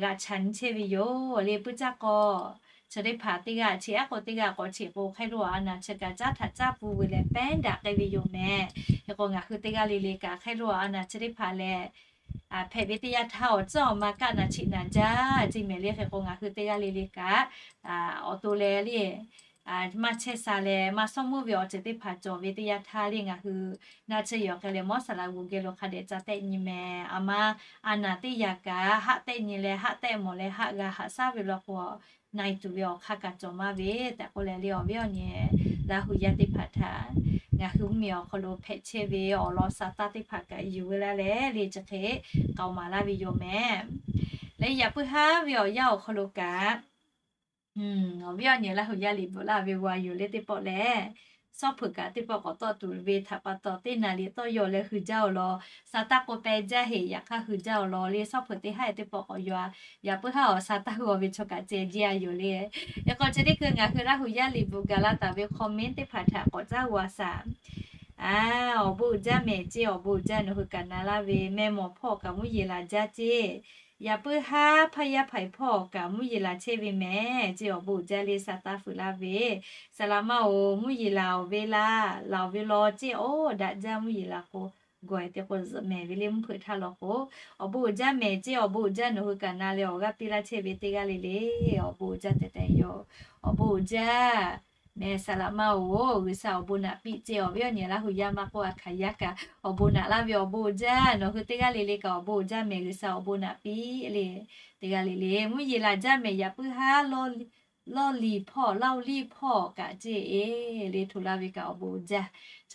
g'aꞈ chaꞈ nyi chehˇ ve yoˬ le. Puiˉ caˇ k'aw chi teˇ hpaˍ teˇ g'aˇ cheꞈ aˉ k'o teˇ g'aˇ k'awꞈ cheꞈ k'o hk'aˇ lo awˬ a naˍ chi kaꞈ caˉ htaꞈ caˇ pfuhˇ ve leh pehˉ daꞈ k'ai ve yoˬ mehˍ. Hk'e k'o ngaˬ hui teˇ g'aˇ le le kaꞈ hk'aˇ lo awˬ a naˍ chi teˇ hpaˍ lehˬ, hpehꞈ ve teˇ yanˇ htaˇ awˬ tcuhˉ awˬ ma kaˆ naˍ cheꞈ naˍ jaˇ ceˇ mehˍ le. Hk'e k'o ngaˬ hui teˇ g'aˇ le le kaꞈ awˬ to leh le maˇ chehˇ sha leh maˇ shawˉ meuˉ ve awˬ ceuˬ teˇ hpaˍ cawˬ ve teˇ yanˇ htaˇ le ngaˬ hui naˆ tsuhˇ yawˬ k'ai leh mawˇ saˍ laꞈ g'uˬ geh lo hk'a dehꞈ ca tehˆ nyi mehˍ. A ma, a naˍ teˇ yaꞈ kaꞈ haˆ tehˆ nyi leh haˆ tehˆ mawˬ leh haˆ g'a haꞈ shaˉ ve law k'o, na e tuˬ ve awˬ hk'aˇ kaꞈ cawˬ maˇ ve tehꞈ k'oˆ leh le awˬ viˉ awˬ nyi Laˇ hu yaˇ teˇ hpaˍ htaꞈ ngaˬ hui mvuhˇmiˬ awˬ hk'aw lo hpehꞈ chehˇ ve awˬ lawn sa taˇ teˇ hpaˍ kaꞈ yuˬ ve laˇ leh le chi hk'e k'aoˍ maˍ laˇ ve yoˬ mehˍ. Leh yaꞈ puiˉ haˉ ve awˬ yanˇ awˬ hk'aw lo kaꞈ awˬ viˉ awˬ nyi Laˇ hu yaˇ liꞈ bvuhꞈ laˇ ve g'a yoˬ le teˇ pawˆ lehˬ, sawˉ hpeuꞈ kaꞈ teˇ pawˆ k'awꞈ tawˆ tuˬ ve htaꞈ pa taw teˇ naˍ liꞈ tawˇ yaw leh hui jaˇ awˬ lawn, sa taˇ k'oˆ pehˇ jaˇ heˍ. Yaꞈ hk'aˇ hui jaˇ awˬ lawn le sawˉ hpeuꞈ teˇ haˉ e teˇ pawˆ k'awꞈ yaw a. Yaꞈ puiˉ haˉ awˬ sa taˇ hui awˬ ve chaw kaꞈ ceh jiˇ a yoˬ le. Hk'e k'o chi teˇ hkui ngaˬ hui Laˇ hu yaˇ liꞈ bvuhꞈ gaˬ la taˍ ve comment teˇ hpaˍ htaꞈ k'awꞈ caˉ g'a shaˍ. Awˬ bon uiˍ jaˇ mehˍ ceˇ, awˬ bon uiˍ jaˇ nawˬ hui kaꞈ na laˇ ve meh mawˬ hpawˇ kaꞈ mvuhˇ yeˬ laˬ jaˇ ceˇ. Yaꞈ puiˉ haˉ hpaˇ yaˇ hpaiˍ hpawˇ kaꞈ mvuhˇ yeˬ laˬ chehˇ ve mehˍ ceˇ. Awˬ bon uiˍ jaˇ le sa taˇ fuiˍ laˇ ve, saˍ laꞈ ma-oˬ, mvuhˇ yeˬ laˬ awˬ ve laˇ, laˬ awˬ ve law ceˇ. Oˇ daꞈ jaˇ mvuhˇ yeˬ laˬ k'o, gawˬ e te k'o zuhꞈ mehˍ ve le mvuhˇ hpeuꞈ htaˇ law k'o, awˬ bon uiˍ jaˇ mehˍ ceˇ. Awˬ bon uiˍ jaˇ nawˬ hui kaꞈ na leh awˬ g'aˇ piˇ laˇ chehˇ ve teˇ g'aˇ le le, awˬ bon uiˍ jaˇ tehꞈ tehꞈ yoˬ. Awˬ bon uiˍ jaˇ mehˍ saˍ laꞈ ma-oˬ, G'uiˬsha awˬ bon naꞈ piˇ ceˇ. Awˬ viˉ awˬ nyi Laˇ hu yaˇ maˇ k'oˆ a hkaˍ yaˇ kaꞈ awˬ bon naꞈ laˇ ve awˬ bon uiˍ jaˇ. Nawˬ hui teˇ g'aˇ le le kaꞈ awˬ bon uiˍ jaˇ mehˍ, G'uiˬsha awˬ bon naꞈ piˇ le. Teˇ g'aˇ le le mvuhˇ yeˬ laˬ jaˇ mehˍ. Yaꞈ puiˉ haˉ lawˇ liˇ hpawˇ, Laˇ liˇ hpawˇ kaꞈ ceˇ e le hto laˇ ve kaꞈ awˬ bon uiˍ jaˇ.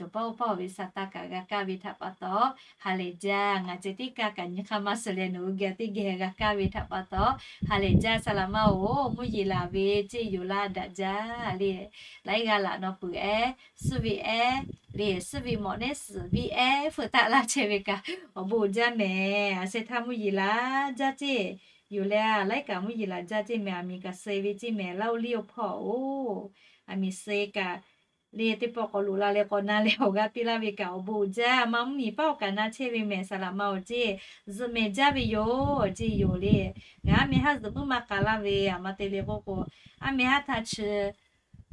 Cawˬ paˇ oˇ paˇ awˬ ve sa taˇ kaꞈ g'a kaˇ ve htaꞈ pa taw ha lehˬ jaˇ. Ngaˬ ceh tiˉ kaˇ kaꞈ nyi hk'aˇ maˇ suh leh nawˬ hui geh teˇ geh g'a kaˇ ve htaꞈ pa taw ha lehˬ jaˇ. Saˍ laꞈ ma-oˬ, mvuhˇ yeˬ laˬ ve ceˇ yoˬ laˇ daꞈ jaˇ le. Laiˉ g'aˇ laꞈ naw peuˬ ehˉ, suhˉ ve ehˉ le, suhˉ ve mawꞈ nehˉ suhˍ ve ehˉ hpeuꞈ taˆ laˇ chehˇ ve kaꞈ awˬ bon uiˍ jaˇ mehˍ. A sheh htaˇ mvuhˇ yeˬ laˬ jaˇ ceˇ yoˬ leh, laiˉ kaꞈ mvuhˇ yeˬ laˬ jaˇ ceˇ mehˍ. Aˬ miˍ kaꞈ suh ve ceˇ mehˍ, Laˇ liˇ oˇ hpawˇ-oˬ. Aˬ miˍ suh kaꞈ le teˇ pawˆ k'awꞈ loꞈ la leh k'awꞈ na leh awˬ g'aˇ piˇ laˇ ve kaꞈ awˬ bon uiˍ jaˇ. A ma mvuhˇmiˬ paˉ awˬ kaꞈ na chehˇ ve mehˍ saˍ laꞈ ma-oˬ ceˇ, zuhꞈ mehˍ jaˇ ve yoˬ ceˇ yoˬ le. Ngaˬ aˉ meh haˉ zuhꞈ muiˉ maˇ k'a laˇ ve, aˬ ma te le k'oˆ k'o, aˉ meh haˉ htaˇ chi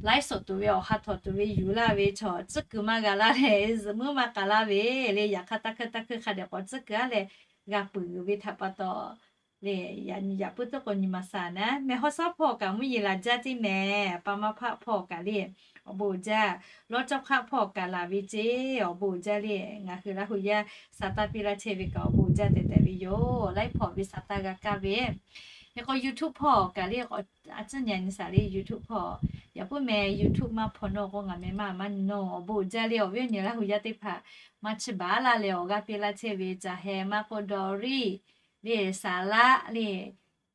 laiˉ suhˍ tuˬ ve awˬ ha htawꞈ tuˬ ve yuˬ laˇ ve chaw tcuhˉ kuiˬ maˇ g'a laˇ leh zuhꞈ muiˉ maˇ k'a laˇ ve le. Yaꞈ hk'aˇ taˇ hkui taˇ hkui hk'a dehꞈ k'awꞈ tcuhˉ kuiˬ aˉ leh g'a peuˬ ve htaꞈ pa taw le, yaꞈ puiˉ tuˉ k'o nyi ma sa naˉ mehˍ. Hawˉ shaˉ hpawˇ kaꞈ mvuhˇ yeˬ laˬ jaˇ ceˇ mehˍ. Pa maˇ hpaˆ hpawˇ kaꞈ le awˬ bon uiˍ jaˇ. Lawˇ cawˇ hk'aˆ hpawˇ kaꞈ laˬ ve ceˇ awˬ bon uiˍ jaˇ le. Ngaˬ hui Laˇ hu yaˇ sa taˇ piˇ laˇ chehˇ ve kaꞈ awˬ bon uiˍ jaˇ tehꞈ tehꞈ ve yoˬ. Laiˉ hpawˇ ve sa taˇ g'a kaˇ ve hk'e k'o YouTube hpawˇ kaꞈ le a ciˉ nyi nyi shaˍ le YouTube hpawˇ. Yaꞈ puiˉ mehˍ YouTube maˇ hpaw nawˇ k'o ngaˬ meh maˇ maˇ nyi nawˇ. Awˬ bon uiˍ jaˇ le awˬ viˉ awˬ nyi Laˇ hu yaˇ teˇ hpaˍ maˇ chi baˬ laˇ leh awˬ g'aˇ piˇ laˇ chehˇ ve caˬ heh maˇ k'oˆ dawˇ riˇ le saˍ laˆ le.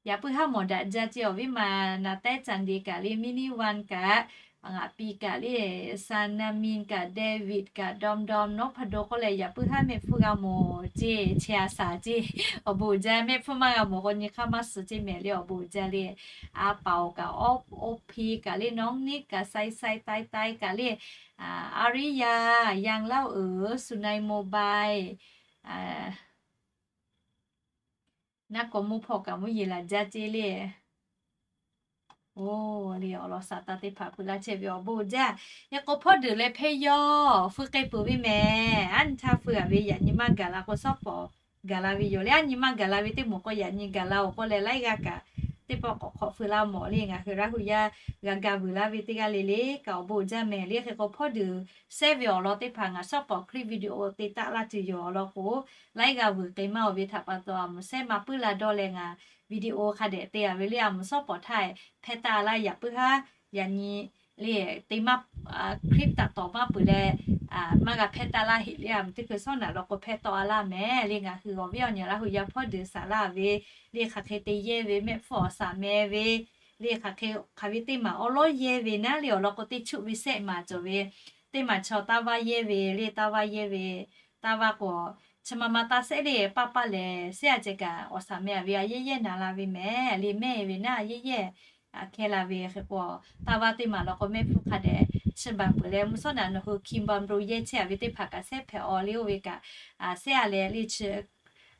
Yaꞈ puiˉ haˉ mawˬ daꞈ jaˇ ceˇ awˬ viˉ ma naˍ tehˉ caˍ de kaꞈ le mini one kaꞈ ngaˬ pi kaꞈ le, Sanami kaꞈ David kaꞈ Dom Dom Nohpado k'oˆ leh yaꞈ puiˉ haˉ mehˆ hpfuhˇ g'a mawˬ ceˇ, chehˇ a shaˍ ceˇ. Awˬ bon jaˇ, mehˆ hpfuhˇ maˇ g'a mawˬ k'o nyi hk'aˇ maˇ suh ceˇ mehˍ le, awˬ bon jaˇ le. A paˍ-oˬ kaꞈ, Oˇ hpeˇ kaꞈ le, Nawˉ niˉ kaꞈ, Sai Sai Tai Tai kaꞈ le, Aˍriˇ yaˇ, Yanˇ laˇ-oˬ, Sunai Mobile, naˆ k'o mvuhˇ hpawˇ kaꞈ mvuhˇ yeˬ laˬ jaˇ ceˇ le. Oˇ le, awˬ lawn saˍ taˍ teˇ hpaˍ peuˬ laˇ chehˇ ve awˬ bon jaˇ. Yaꞈ k'o hpawˇ deuˬ leh hpehˇ yawˇ feu k'ai peuˬ ve mehˍ. Aˉ nyi htaˇ feu a ve yaꞈ nyi maˇ gaˬ la k'o, shawˉ pawˍ gaˬ la ve yoˬ le. Aˉ nyi maˇ gaˬ la ve teˇ moˍ k'o yaꞈ nyi gaˬ la-oˬ k'oˆ leh laiˉ g'aˇ kaꞈ teˇ pawˆ k'awꞈ hk'awꞈ feu laˇ mawˬ le. Ngaˬ hui Laˇ hu yaˇ g'a ga vuiˬ laˇ ve teˇ g'aˇ le le kaꞈ awˬ bon jaˇ mehˍ le. Hk'e k'o hpawˇ deuˬ shehˇ ve awˬ lawn teˇ hpaˍ ngaˬ shawˉ pawˍ clip video te taˆ laˇ tuˬ yoˬ. Awˬ lawn k'o, laiˉ g'aˇ vuiˬ k'ai maˇ-oˬ ve htaꞈ pa taw, a moˍ shehˉ ma puiˉ la dawˇ leh ngaˬ video hk'a dehꞈ te a ve le. A moˍ shawˉ pawˍ htaˇ hpehˇ taˆ laˇ yaꞈ puiˉ haˉ, yaꞈ nyi le, te maˇ, clip taꞈ tawˍ maˇ peuˬ leh maˇ g'a hpehˇ taˆ laˇ heˆ le. A moˍ teˇ hkui shawˉ naꞈ law k'o hpehˇ tawˆ a laˇ mehˍ le. Ngaˬ hui awˬ viˉ awˬ nyi Laˇ hu yaˇ hpawˇ deuˬ saˍ laˇ ve le, hk'aˬ hk'e te yehˇ ve mehˆ hpfuhˇ awˬ shaˍ meh ve le, hk'aˬ hk'e hk'aˬ ve teˇ maˬ awˉ lawˉ yehˇ ve naˉ le. Awˬ lawn k'o teˇ chuˆ ve sehˆ maˍ cawˬ ve, teˇ maˬ chaw taˇ vaˇ yehˇ ve le, taˇ vaˇ yehˇ ve, taˇ vaˇ k'o, chi ma ma taˇ sehˆ le, paˇ paˇ lehˬ sehˆ a ceh kaꞈ awˬ shaˍ meh a ve a yehˇ yehˇ na la ve mehˍ le. Mehˇ ve naˉ a yehˇ yehˇ hkehˇ la ve. Hk'e k'o taˇ vaˇ teˇ maˬ law k'o mehˆ hpfuhˇ hk'a dehꞈ chi baˬ peuˬ leh, mvuhˇ shawˉ naꞈ nawˬ hui Kimbamro yehˇ chehˇ a ve teˇ hpaˍ kaꞈ sehˉ hpehꞈ aw le. Oˇ ve kaꞈ sehˉ a leh le chi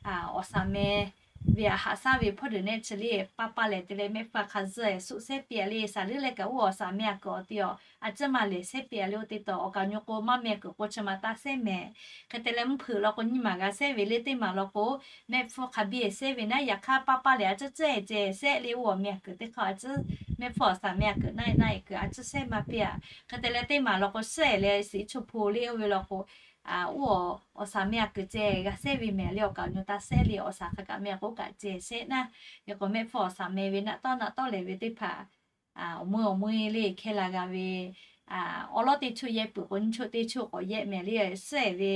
awˬ shaˍ meh ve a haꞈ shaˉ ve hpawˇ deuˬ nehˆ chi le, paˇ paˇ lehˬ te leh mehˆ hpfuhˇ hk'a zuhˆ suhˆ sehˉ piˇ a le. Shaˍ leuˉ leh kaꞈ oˇ awˬ shaˍ meh a kuiˬ awˬ te awˬ a ciˉ maˬ lehˬ sehˉ piˇ a le. Oˇ te taw awˬ kaˍ nyi k'o maˇ meh kuiˬ k'o chi ma taˇ sehˉ mehˍ. Hk'e te leh mvuhˇ hpeuꞈ law k'o nyiˇ maˬ g'a sehˉ ve le, teˇ maˬ law k'o mehˆ hpfuhˇ hk'a biˇ sehˉ ve naˉ. Yaꞈ hk'aˇ paˇ paˇ lehˬ a ciˉ ciˉ ceh sehˉ le. Oˇ awˬ meh a kuiˬ teˇ hk'aˇ a ciˉ, mehˆ hpfuhˇ awˬ shaˍ meh a kuiˬ naˆ naˆ kuiˬ a ciˉ sehˉ maˇ piˇ a. Hk'e te leh teˇ maˬ law k'o suhˆ leh siˍ chuˇ hpu le. Oˇ ve law k'o oˇ awˬ shaˍ meh a kuiˬ ceh g'a sehˉ ve mehˍ le. Awˬ kaˍ awˬ nyi taˇ sehˉ le, awˬ shaˍ hk'a kaꞈ meh k'oˆ kaꞈ ceh sehˉ naˉ. Hk'e k'o mehˆ hpfuhˇ awˬ shaˍ meh ve naˆ tawˉ naˆ tawˉ lehˬ ve teˇ hpaˍ awˬ meuˇ awˬ meuˇ le hkehˇ la g'a ve, awˉ lawˉ teˇ chuˇ yehˇ peuˬ k'o nyiˇ chuˇ teˇ chuˇ k'awꞈ yehˇ mehˍ le. Suhˆ ve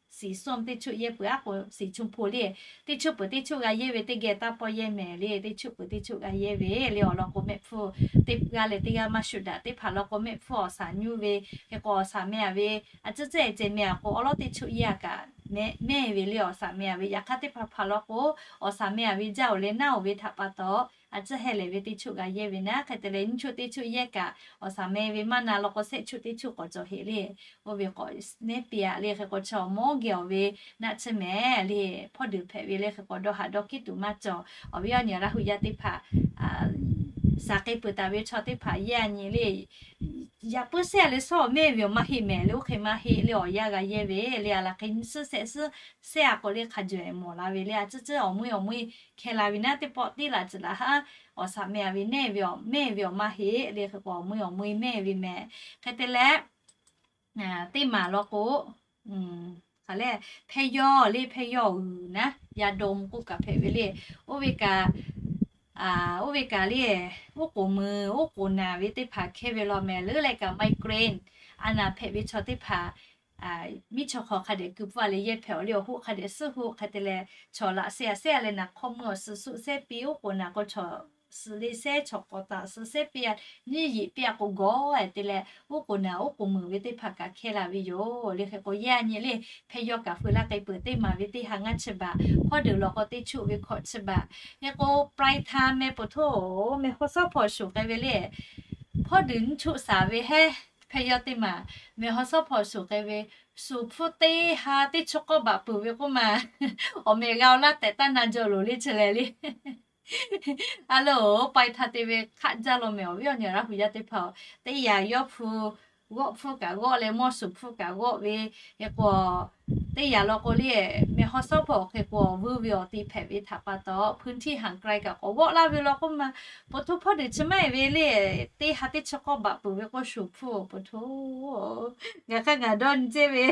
siˍ suhˆ teˇ chuˇ yehˇ peuˬ aˉ k'o siˍ chuˇ hpu le, teˇ chuˇ peuˬ teˇ chuˇ g'a yehˇ ve teˇ geh taˇ pawˆ yehˇ mehˍ le. Teˇ chuˇ peuˬ teˇ chuˇ g'a yehˇ ve le. Awˬ lawn k'o mehˆ hpfuhˇ teˇ g'aˇ leh teˇ g'aˇ maˇ shuˍ daꞈ. Teˇ hpaˍ law k'o mehˆ hpfuhˇ awˬ shaˍ nyi ve, hk'e k'o awˬ shaˍ meh a ve a ciˉ ciˉ ceh meh a k'o awˉ lawˉ teˇ chuˇ yehˇ a kaꞈ mehˆ ve le. Awˬ shaˍ meh a ve yaꞈ hk'aˇ teˇ hpaˍ hpaˍ law k'o awˬ shaˍ meh a ve jaˇ oˬ leh naˉ oˬ ve htaꞈ pa taw a ciˉ heh lehˬ ve teˇ chuˇ g'a yehˇ ve naˉ. Hk'e te leh nyiˇ chuˇ teˇ chuˇ yehˇ kaꞈ awˬ shaˍ meh ve maˇ na law k'o sehˆ chuˇ teˇ chuˇ k'awꞈ cawˬ heˆ le. Oˇ ve k'awꞈ nehˉ piˇ a le. Hk'e k'o chi awˬ mawˇ geh awˬ ve naˆ tsuhˇ mehˍ le. Hpawˇ deuˬ hpehꞈ ve le. Hk'e k'o dawˇ haꞈ dawˇ kiˉ tuˬ maˇ cawˬ. Awˬ viˉ awˬ nyi Laˇ hu yaˇ teˇ hpaˍ shaˍ k'e peuˬ taˍ ve chaw teˇ hpaˍ yehˇ a nyi le. Yaꞈ puiˉ sehˉ a le, shawˉ awˬ mehˇ ve awˬ maˇ heˆ mehˍ le. Oˇ hk'e maˇ heˆ le. Awˬ yanˇ g'a yehˇ ve le. A laˬ hk'e nyi suhˉ sehˆ suhˉ sehˉ a k'o le hk'a jawˬ mawˬ la ve le. A ciˉ ciˉ awˬ meuˇ awˬ meuˇ hkehˇ la ve naˉ teˇ pawˆ teˇ laꞈ ciˬ laꞈ haˉ awˬ shaˍ meh a ve nehˇ ve awˬ mehˇ ve awˬ maˇ heˆ le. Hk'e k'o awˬ meuˇ awˬ meuˇ mehˇ ve mehˍ. Hk'e te leh teˇ maˬ law k'o hk'aˬ lehˬ hpehˇ yawˇ le, hpehˇ yawˇ uiˍ naˉ, yaˇ dawˇ mvuh k'oˆ kaꞈ hpehꞈ ve le. Oˇ ve kaꞈ, oˇ ve kaꞈ le, uˉ k'oˍ meuˍ uˉ k'oˍ naˬ ve teˇ hpaˍ hkehˇ ve law mehˍ. Leuˉ leh kaꞈ migraine a naˬ hpehꞈ ve chaw teˇ hpaˍ miˇ chaw hk'aw hk'a dehꞈ keu pfuhˇ a leh yehˇ hpehꞈ awˬ le. Awˬ hoˆ hk'a dehꞈ suhˉ hoˆ. Hk'e te leh chaw laꞈ sehˉ a sehˉ a leh naˬ hk'awˇ meuˇ awˬ suhˍ suhˆ sehˉ piˇ. Uˉ k'oˍ naˬ k'o chaw suhˍ le sehˉ, chaw k'awꞈ taˍ suhˍ sehˉ piˇ a, nyiˇ yeꞈ piˇ a k'o gawˬ te leh uˉ k'oˍ naˬ uˉ k'oˍ meuˍ ve teˇ hpaˍ kaꞈ hkehˇ la ve yoˬ le. Hk'e k'o yehˇ a nyi le, hpehˇ yawˇ kaꞈ feu laˇ k'ai peuˬ. Teˇ maˬ ve teˇ ha ngaˇ chi baˬ, hpawˇ deuˬ law k'o teˇ chuˆ ve hkawꞈ chi baˬ. Hk'e k'o ปลายทาง meh po htoˇ, meh hawˉ shawˉ hpawˇ shuˍ k'ai ve le. Hpawˇ deuˬ nyiˇ chuˆ shaˍ ve heˉ, hpehˇ yawˇ teˇ maˬ meh hawˉ shawˉ hpawˇ shuˍ k'ai ve, shuˍ hpfuhˇ teˇ ha teˇ chi k'awˇ baꞈ peuˬ ve k'oˆ ma, awˬ meh g'a oˬ laˇ tehꞈ taˇ na jaw loˬ le chi lehˬ le. A le, ปลายทาง te ve hk'aˆ jaˇ law mehˍ. Awˬ viˉ awˬ nyi Laˇ hu yaˇ teˇ hpaˍ-oˬ, teˇ yanˇ yawˇ hpu g'awˆ hpfuhˇ kaꞈ g'awˆ leh mawˇ shuˍ hpfuhˇ kaꞈ g'awˆ ve, hk'e k'o teˇ yanˇ law k'o le, meh hawˉ shawˉ hpawˇ hk'e k'o vuiˇ ve awˬ te hpehꞈ ve htaꞈ pa taw พื้นที่ห่างไกล kaꞈ k'awꞈ g'awˆ laˇ ve law k'oˆ ma, po htoˇ hpawˇ deuˬ chi maˇ heˆ ve le, teˇ ha teˇ chi k'awˇ baꞈ peuˬ ve k'o shuˍ hpfuhˇ po htoˇ ngaˬ hk'aˇ ngaˬ dawˇ nyi ceˇ ve,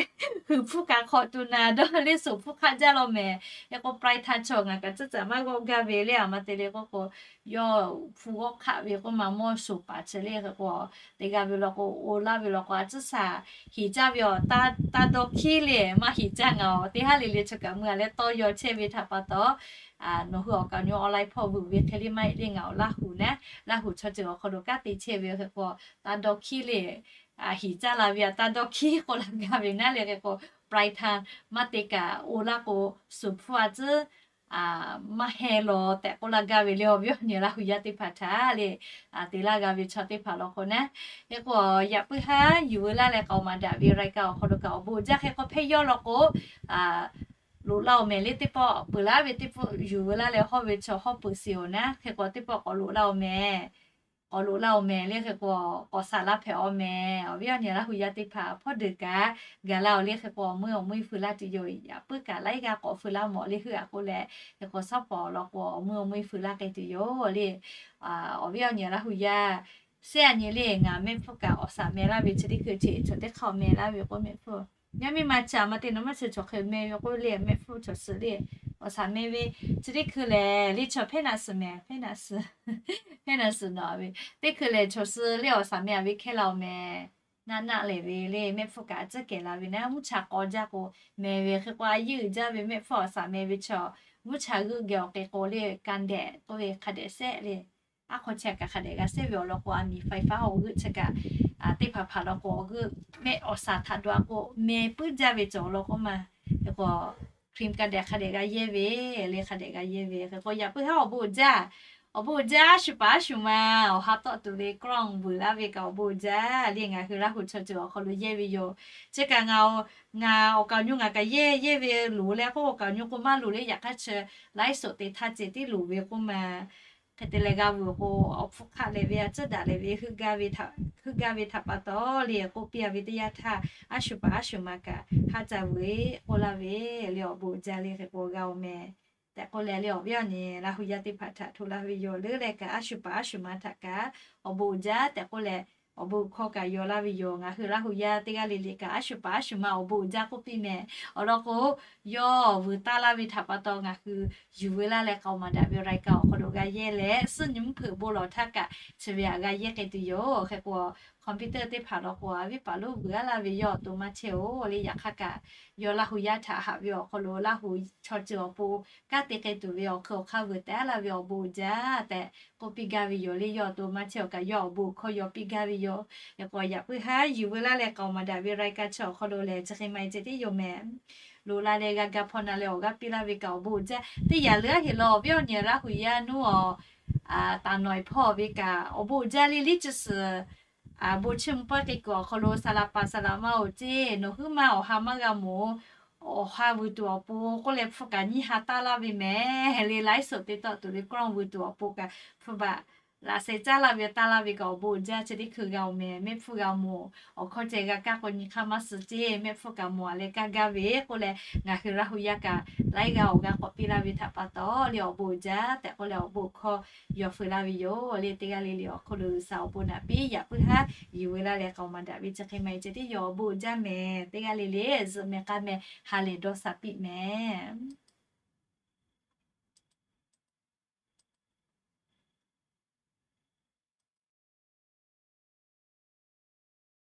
hui hpfuhˇ kaꞈ hk'awꞈ tuˬ naˬ dawˇ le, shuˍ hpfuhˇ hk'aˆ jaˇ law mehˍ. Hk'e k'o ปลายทาง chaw ngaˬ kaꞈ tcuhˉ caꞈ maˇ g'awˆ gaˇ ve le. A ma te le k'oˆ k'o, yawˇ hpu g'awˆ hk'aˆ ve k'oˆ ma mawˇ shuˍ paˍ chi le. Hk'e k'o teˇ g'aˇ ve law k'o, oˇ laˇ ve law k'o a tcuhˉ shaˍ heˍ caˇ ve awˬ taˇ dawˇ hkiˉ le, maˇ heˍ Caˇ ngaˬ awˬ teˇ haˉ le le chi kaꞈ mui a leh tawˇ yaw chehˇ ve htaꞈ pa taw, nawˬ hui awˬ kaˍ awˬ nu online hpawˇ vuiˬ ve hk'e le maˇ heˆ le, ngaˬ awˬ Laˇ huˍ naˉ, Laˇ huˍ chaw ceuˬ awˬ hk'aw lo kanˉ te chehˇ ve hk'e k'o, taˇ dawˇ hkiˉ le, hiˍ caˇ la ve a taˇ dawˇ hkiˉ k'oˆ la gaˇ ve naˉ le hk'e k'o, ปลายทาง maˇ te kaꞈ oˇ laˇ k'o, suˍ hpfuhˇ a tcuhˉ maˇ heh law tehꞈ k'oˆ la gaˇ ve le. Awˬ viˉ awˬ nyi Laˇ huˍ yaˇ teˇ hpaˍ htaꞈ le, te laˇ g'a ve chaw teˇ hpaˍ law k'o naˉ, hk'e k'o yaꞈ puiˉ haˉ yuˬ veu laˇ leh k'aoˍ maˍ daꞈ ve รายการ awˬ hk'aw lo kaꞈ awˬ bon uiˍ jaˇ. Hk'e k'o hpehˇ yawˇ law k'o, loꞈ laˇ-oˬ mehˍ le. Teˇ pawˆ peuˬ laˇ ve teˇ pawˆ yuˬ veu laˇ leh hawˇ ve chaw hawˇ peuˬ shiˍ-oˬ naˉ, hk'e k'o teˇ pawˆ k'awꞈ loꞈ laˇ-oˬ mehˍ, k'awꞈ loꞈ laˇ-oˬ mehˍ le. Hk'e k'o k'awꞈ saˍ laˇ hpehꞈ-oˬ mehˍ. Awˬ viˉ awˬ nyi Laˇ huˍ yaˇ teˇ hpaˍ hpawˇ deuˬ kaꞈ gaˬ la-oˬ le. Hk'e k'o awˬ meuˇ awˬ meuˇ fuiˍ laˇ tuˬ yoˬ. Yaꞈ puiˉ kaꞈ laiˉ g'aˇ k'awꞈ fuiˍ laˇ mawˬ le heuˆ a k'oˆ leh, hk'e k'o shaˉ pawˍ law k'o awˬ meuˇ awˬ meuˇ fuiˍ laˇ k'ai tuˬ yoˬ le. Awˬ viˉ awˬ nyi Laˇ huˍ yaˇ, sehˉ a nyi le ngaˬ mehˆ hpfuhˇ kaꞈ awˬ saˍ meh laˇ ve chi teˇ hkui chi chaw teˇ hk'aˇ meh laˇ ve k'o mehˆ hpfuhˇ yaˇ miˇ ma caꞈ ma te nawˬ maˇ shiˍ chaw hk'e meh ve k'oˆ le mehˆ hpfuhˇ chaw suhˍ le awˬ saˍ meh ve chi teˇ hkui lehˬ le chaw hpehˇ naꞈ suhˍ mehˍ, hpehˇ naꞈ suhˍ, hpehˇ naꞈ suhˍ nawˬ ve teˇ hkui lehˬ chaw suhˍ le awˬ saˍ meh a ve hkehˇ la-oˬ mehˍ. Naˆ naˆ lehˬ ve le mehˆ hpfuhˇ kaꞈ a tcuhˉ kehˬ la ve naˉ, mvuhˇ cha k'aw jaˇ k'o mehˍ ve hk'e k'o a yeˇ uiˍ jaˇ ve mehˆ hpfuhˇ awˬ saˍ meh ve chaw, mvuhˇ cha g'euˆ geh awˬ hk'e k'o le kan dehꞈ k'oˆ ve hk'a dehꞈ sehˆ le. Aˉ hk'aw chi kaꞈ hk'a dehꞈ g'a sehˆ ve awˬ lawn k'o, a miˍ ไฟฟ้า awˬ g'euˆ chi kaꞈ teˇ hpaˍ hpaˍ law k'o awˬ g'euˆ mehˆ awˬ saˍ htaꞈ dawˇ a k'o meh puiˉ jaˇ ve cawˬ awˬ lawn k'oˆ ma. Hk'e k'o ครีมกันแดด hk'a dehꞈ g'a yehˇ ve le, hk'a dehꞈ g'a yehˇ ve hk'e k'o yaꞈ puiˉ haˉ awˬ bon uiˍ jaˇ. Awˬ bon uiˍ jaˇ, a shu paˍ a shu ma awˬ ha tawˆ tuˬ ve กล้อง vuiˬ laˇ ve kaꞈ awˬ bon uiˍ jaˇ le. Ngaˬ hui Laˇ huˍ chaw ceuˬ awˬ hk'aw lo yehˇ ve yoˬ. Chi kaꞈ ngaˬ, ngaˬ awˬ kaˍ awˬ nu ngaˬ kaꞈ yehˇ yehˇ ve loˍ leh k'oˆ awˬ kaˍ awˬ nu k'o maˇ loˍ le. Yaꞈ hk'aˇ chi laiˉ suhˍ te htaˇ ceh tiˉ loˍ ve k'oˆ ma. Hk'e te leh g'a vuiˬ k'o awˬ hpfuhˇ hk'aˆ leh ve a tcuhˉ daꞈ leh ve heuˆ gaˇ ve htaꞈ pa taw le k'oˆ piˇ a ve teˇ yanˇ htaˇ, a shu paˍ a shu ma kaꞈ haˉ ca vuiˬ k'oˆ laˇ ve le awˬ bon uiˍ jaˇ le hk'e k'o g'a-oˬ mehˍ tehꞈ k'oˆ leh le awˬ viˉ awˬ nyi Laˇ huˍ yaˇ teˇ hpaˍ htaꞈ hto laˇ ve yoˬ. Leuˉ leh kaꞈ a shu paˍ a shu ma htaꞈ kaꞈ awˬ bon uiˍ jaˇ tehꞈ k'oˆ leh awˬ bon hkawˇ kaꞈ yaw laˇ ve yoˬ. Ngaˬ hui Laˇ huˍ yaˇ teˇ g'aˇ le le kaꞈ a shu paˍ a shu ma awˬ bon uiˍ jaˇ k'oˆ piˇ mehˍ. Awˬ lawn k'o yawˇ vuiˬ taˇ laˇ ve htaꞈ pa taw ngaˬ hui yuˬ veu laˇ leh k'aoˍ maˍ daꞈ ve รายการ awˬ hk'aw lo g'a yehˇ leh suhˉ nyi mvuhˇ hpeuꞈ bon lawˬ htaˇ kaꞈ chi ve htaꞈ g'a yehˇ k'ai tuˬ yoˬ. Hk'e k'o computer teˇ hpaˍ law k'o a viˉ paˍ lonˉ vuiˬ a laˇ ve yawˇ awˬ to maˇ chehˇ-oˬ le. Yaꞈ hk'aˇ kaꞈ yawˇ Laˇ huˍ yaˇ htaꞈ haꞈ ve awˬ hk'aw lo Laˇ huˍ chaw ceuˬ awˬ pon kanˉ te k'ai tuˬ ve awˬ hk'eun awˬ hk'aˇ vuiˬ tehꞈ a laˇ ve awˬ bon uiˍ jaˇ tehꞈ k'oˆ piˇ gaˇ ve yoˬ le. Yawˇ awˬ to maˇ chehˇ-oˬ kaꞈ yawˇ awˬ bon hkawˇ yaw piˇ gaˇ ve yoˬ. Hk'e k'o yaꞈ puiˉ haˉ yuˬ veu laˇ leh k'aoˍ maˍ daꞈ ve รายการ chi awˬ hk'aw lo lehˬ chi hk'e ma e ceh tiˉ yoˬ mehˍ. Loꞈ la leh g'a ga hpaw na leh awˬ g'aˇ piˇ laˇ ve kaꞈ awˬ bon uiˍ jaˇ. Teˇ yanˇ leuˉ a heˆ law awˬ viˉ awˬ nyi Laˇ huˍ yaˇ nuˇ awˬ taˍ nawˬ e hpawˇ ve kaꞈ awˬ bon uiˍ jaˇ le. Liˇ chi suhˍ bon chiˇ mvuh pawehˇ k'ai kuiˬ awˬ hk'aw lo saˍ laꞈ paˍ saˍ laꞈ ma-oˬ ceˇ, nawˬ huiˉ ma awˬ ha maˇ g'a mawˬ, awˬ ha vuiˬ tuˬ awˬ pon k'oˆ leh hpfuhˇ kaꞈ nyiˇ ha taˇ laˇ ve mehˍ le. Laiˉ suhˍ te tawˆ tuˬ ve กล้อง vuiˬ tuˬ awˬ pon kaꞈ hpfuhˇ baꞈ laꞈ sheh caˉ laˇ ve taˇ laˇ ve kaꞈ awˬ bon uiˍ jaˇ. Chi teˇ hkui g'a-oˬ mehˍ. Mehˆ hpfuhˇ g'a mawˬ awˬ hkawˇ ceh g'a kaˇ k'o nyi hk'aˇ maˇ suh ceˇ. Mehˆ hpfuhˇ kaꞈ mawˬ a leh kaˇ gaˇ ve k'oˆ leh ngaˬ hui Laˇ huˍ yaˇ kaꞈ laiˉ g'aˇ awˬ g'aˇ k'awꞈ piˇ laˇ ve htaꞈ pa taw le awˬ bon uiˍ jaˇ tehꞈ k'oˆ leh awˬ bon hkawˇ yaw feu laˇ ve yoˬ le. Teˇ g'aˇ le le awˬ hk'aw lo G'uiˬsha awˬ bon naꞈ piˇ yaꞈ puiˉ haˉ yuˬ veu laˇ leh k'aoˍ maˍ daꞈ ve chi hk'e ma e ceh tiˉ yoˬ. Awˬ bon uiˍ jaˇ mehˍ. Teˇ g'aˇ le le zuhꞈ mehˍ k'a mehˍ ha lehˬ dawˇ sha piˇ mehˍ.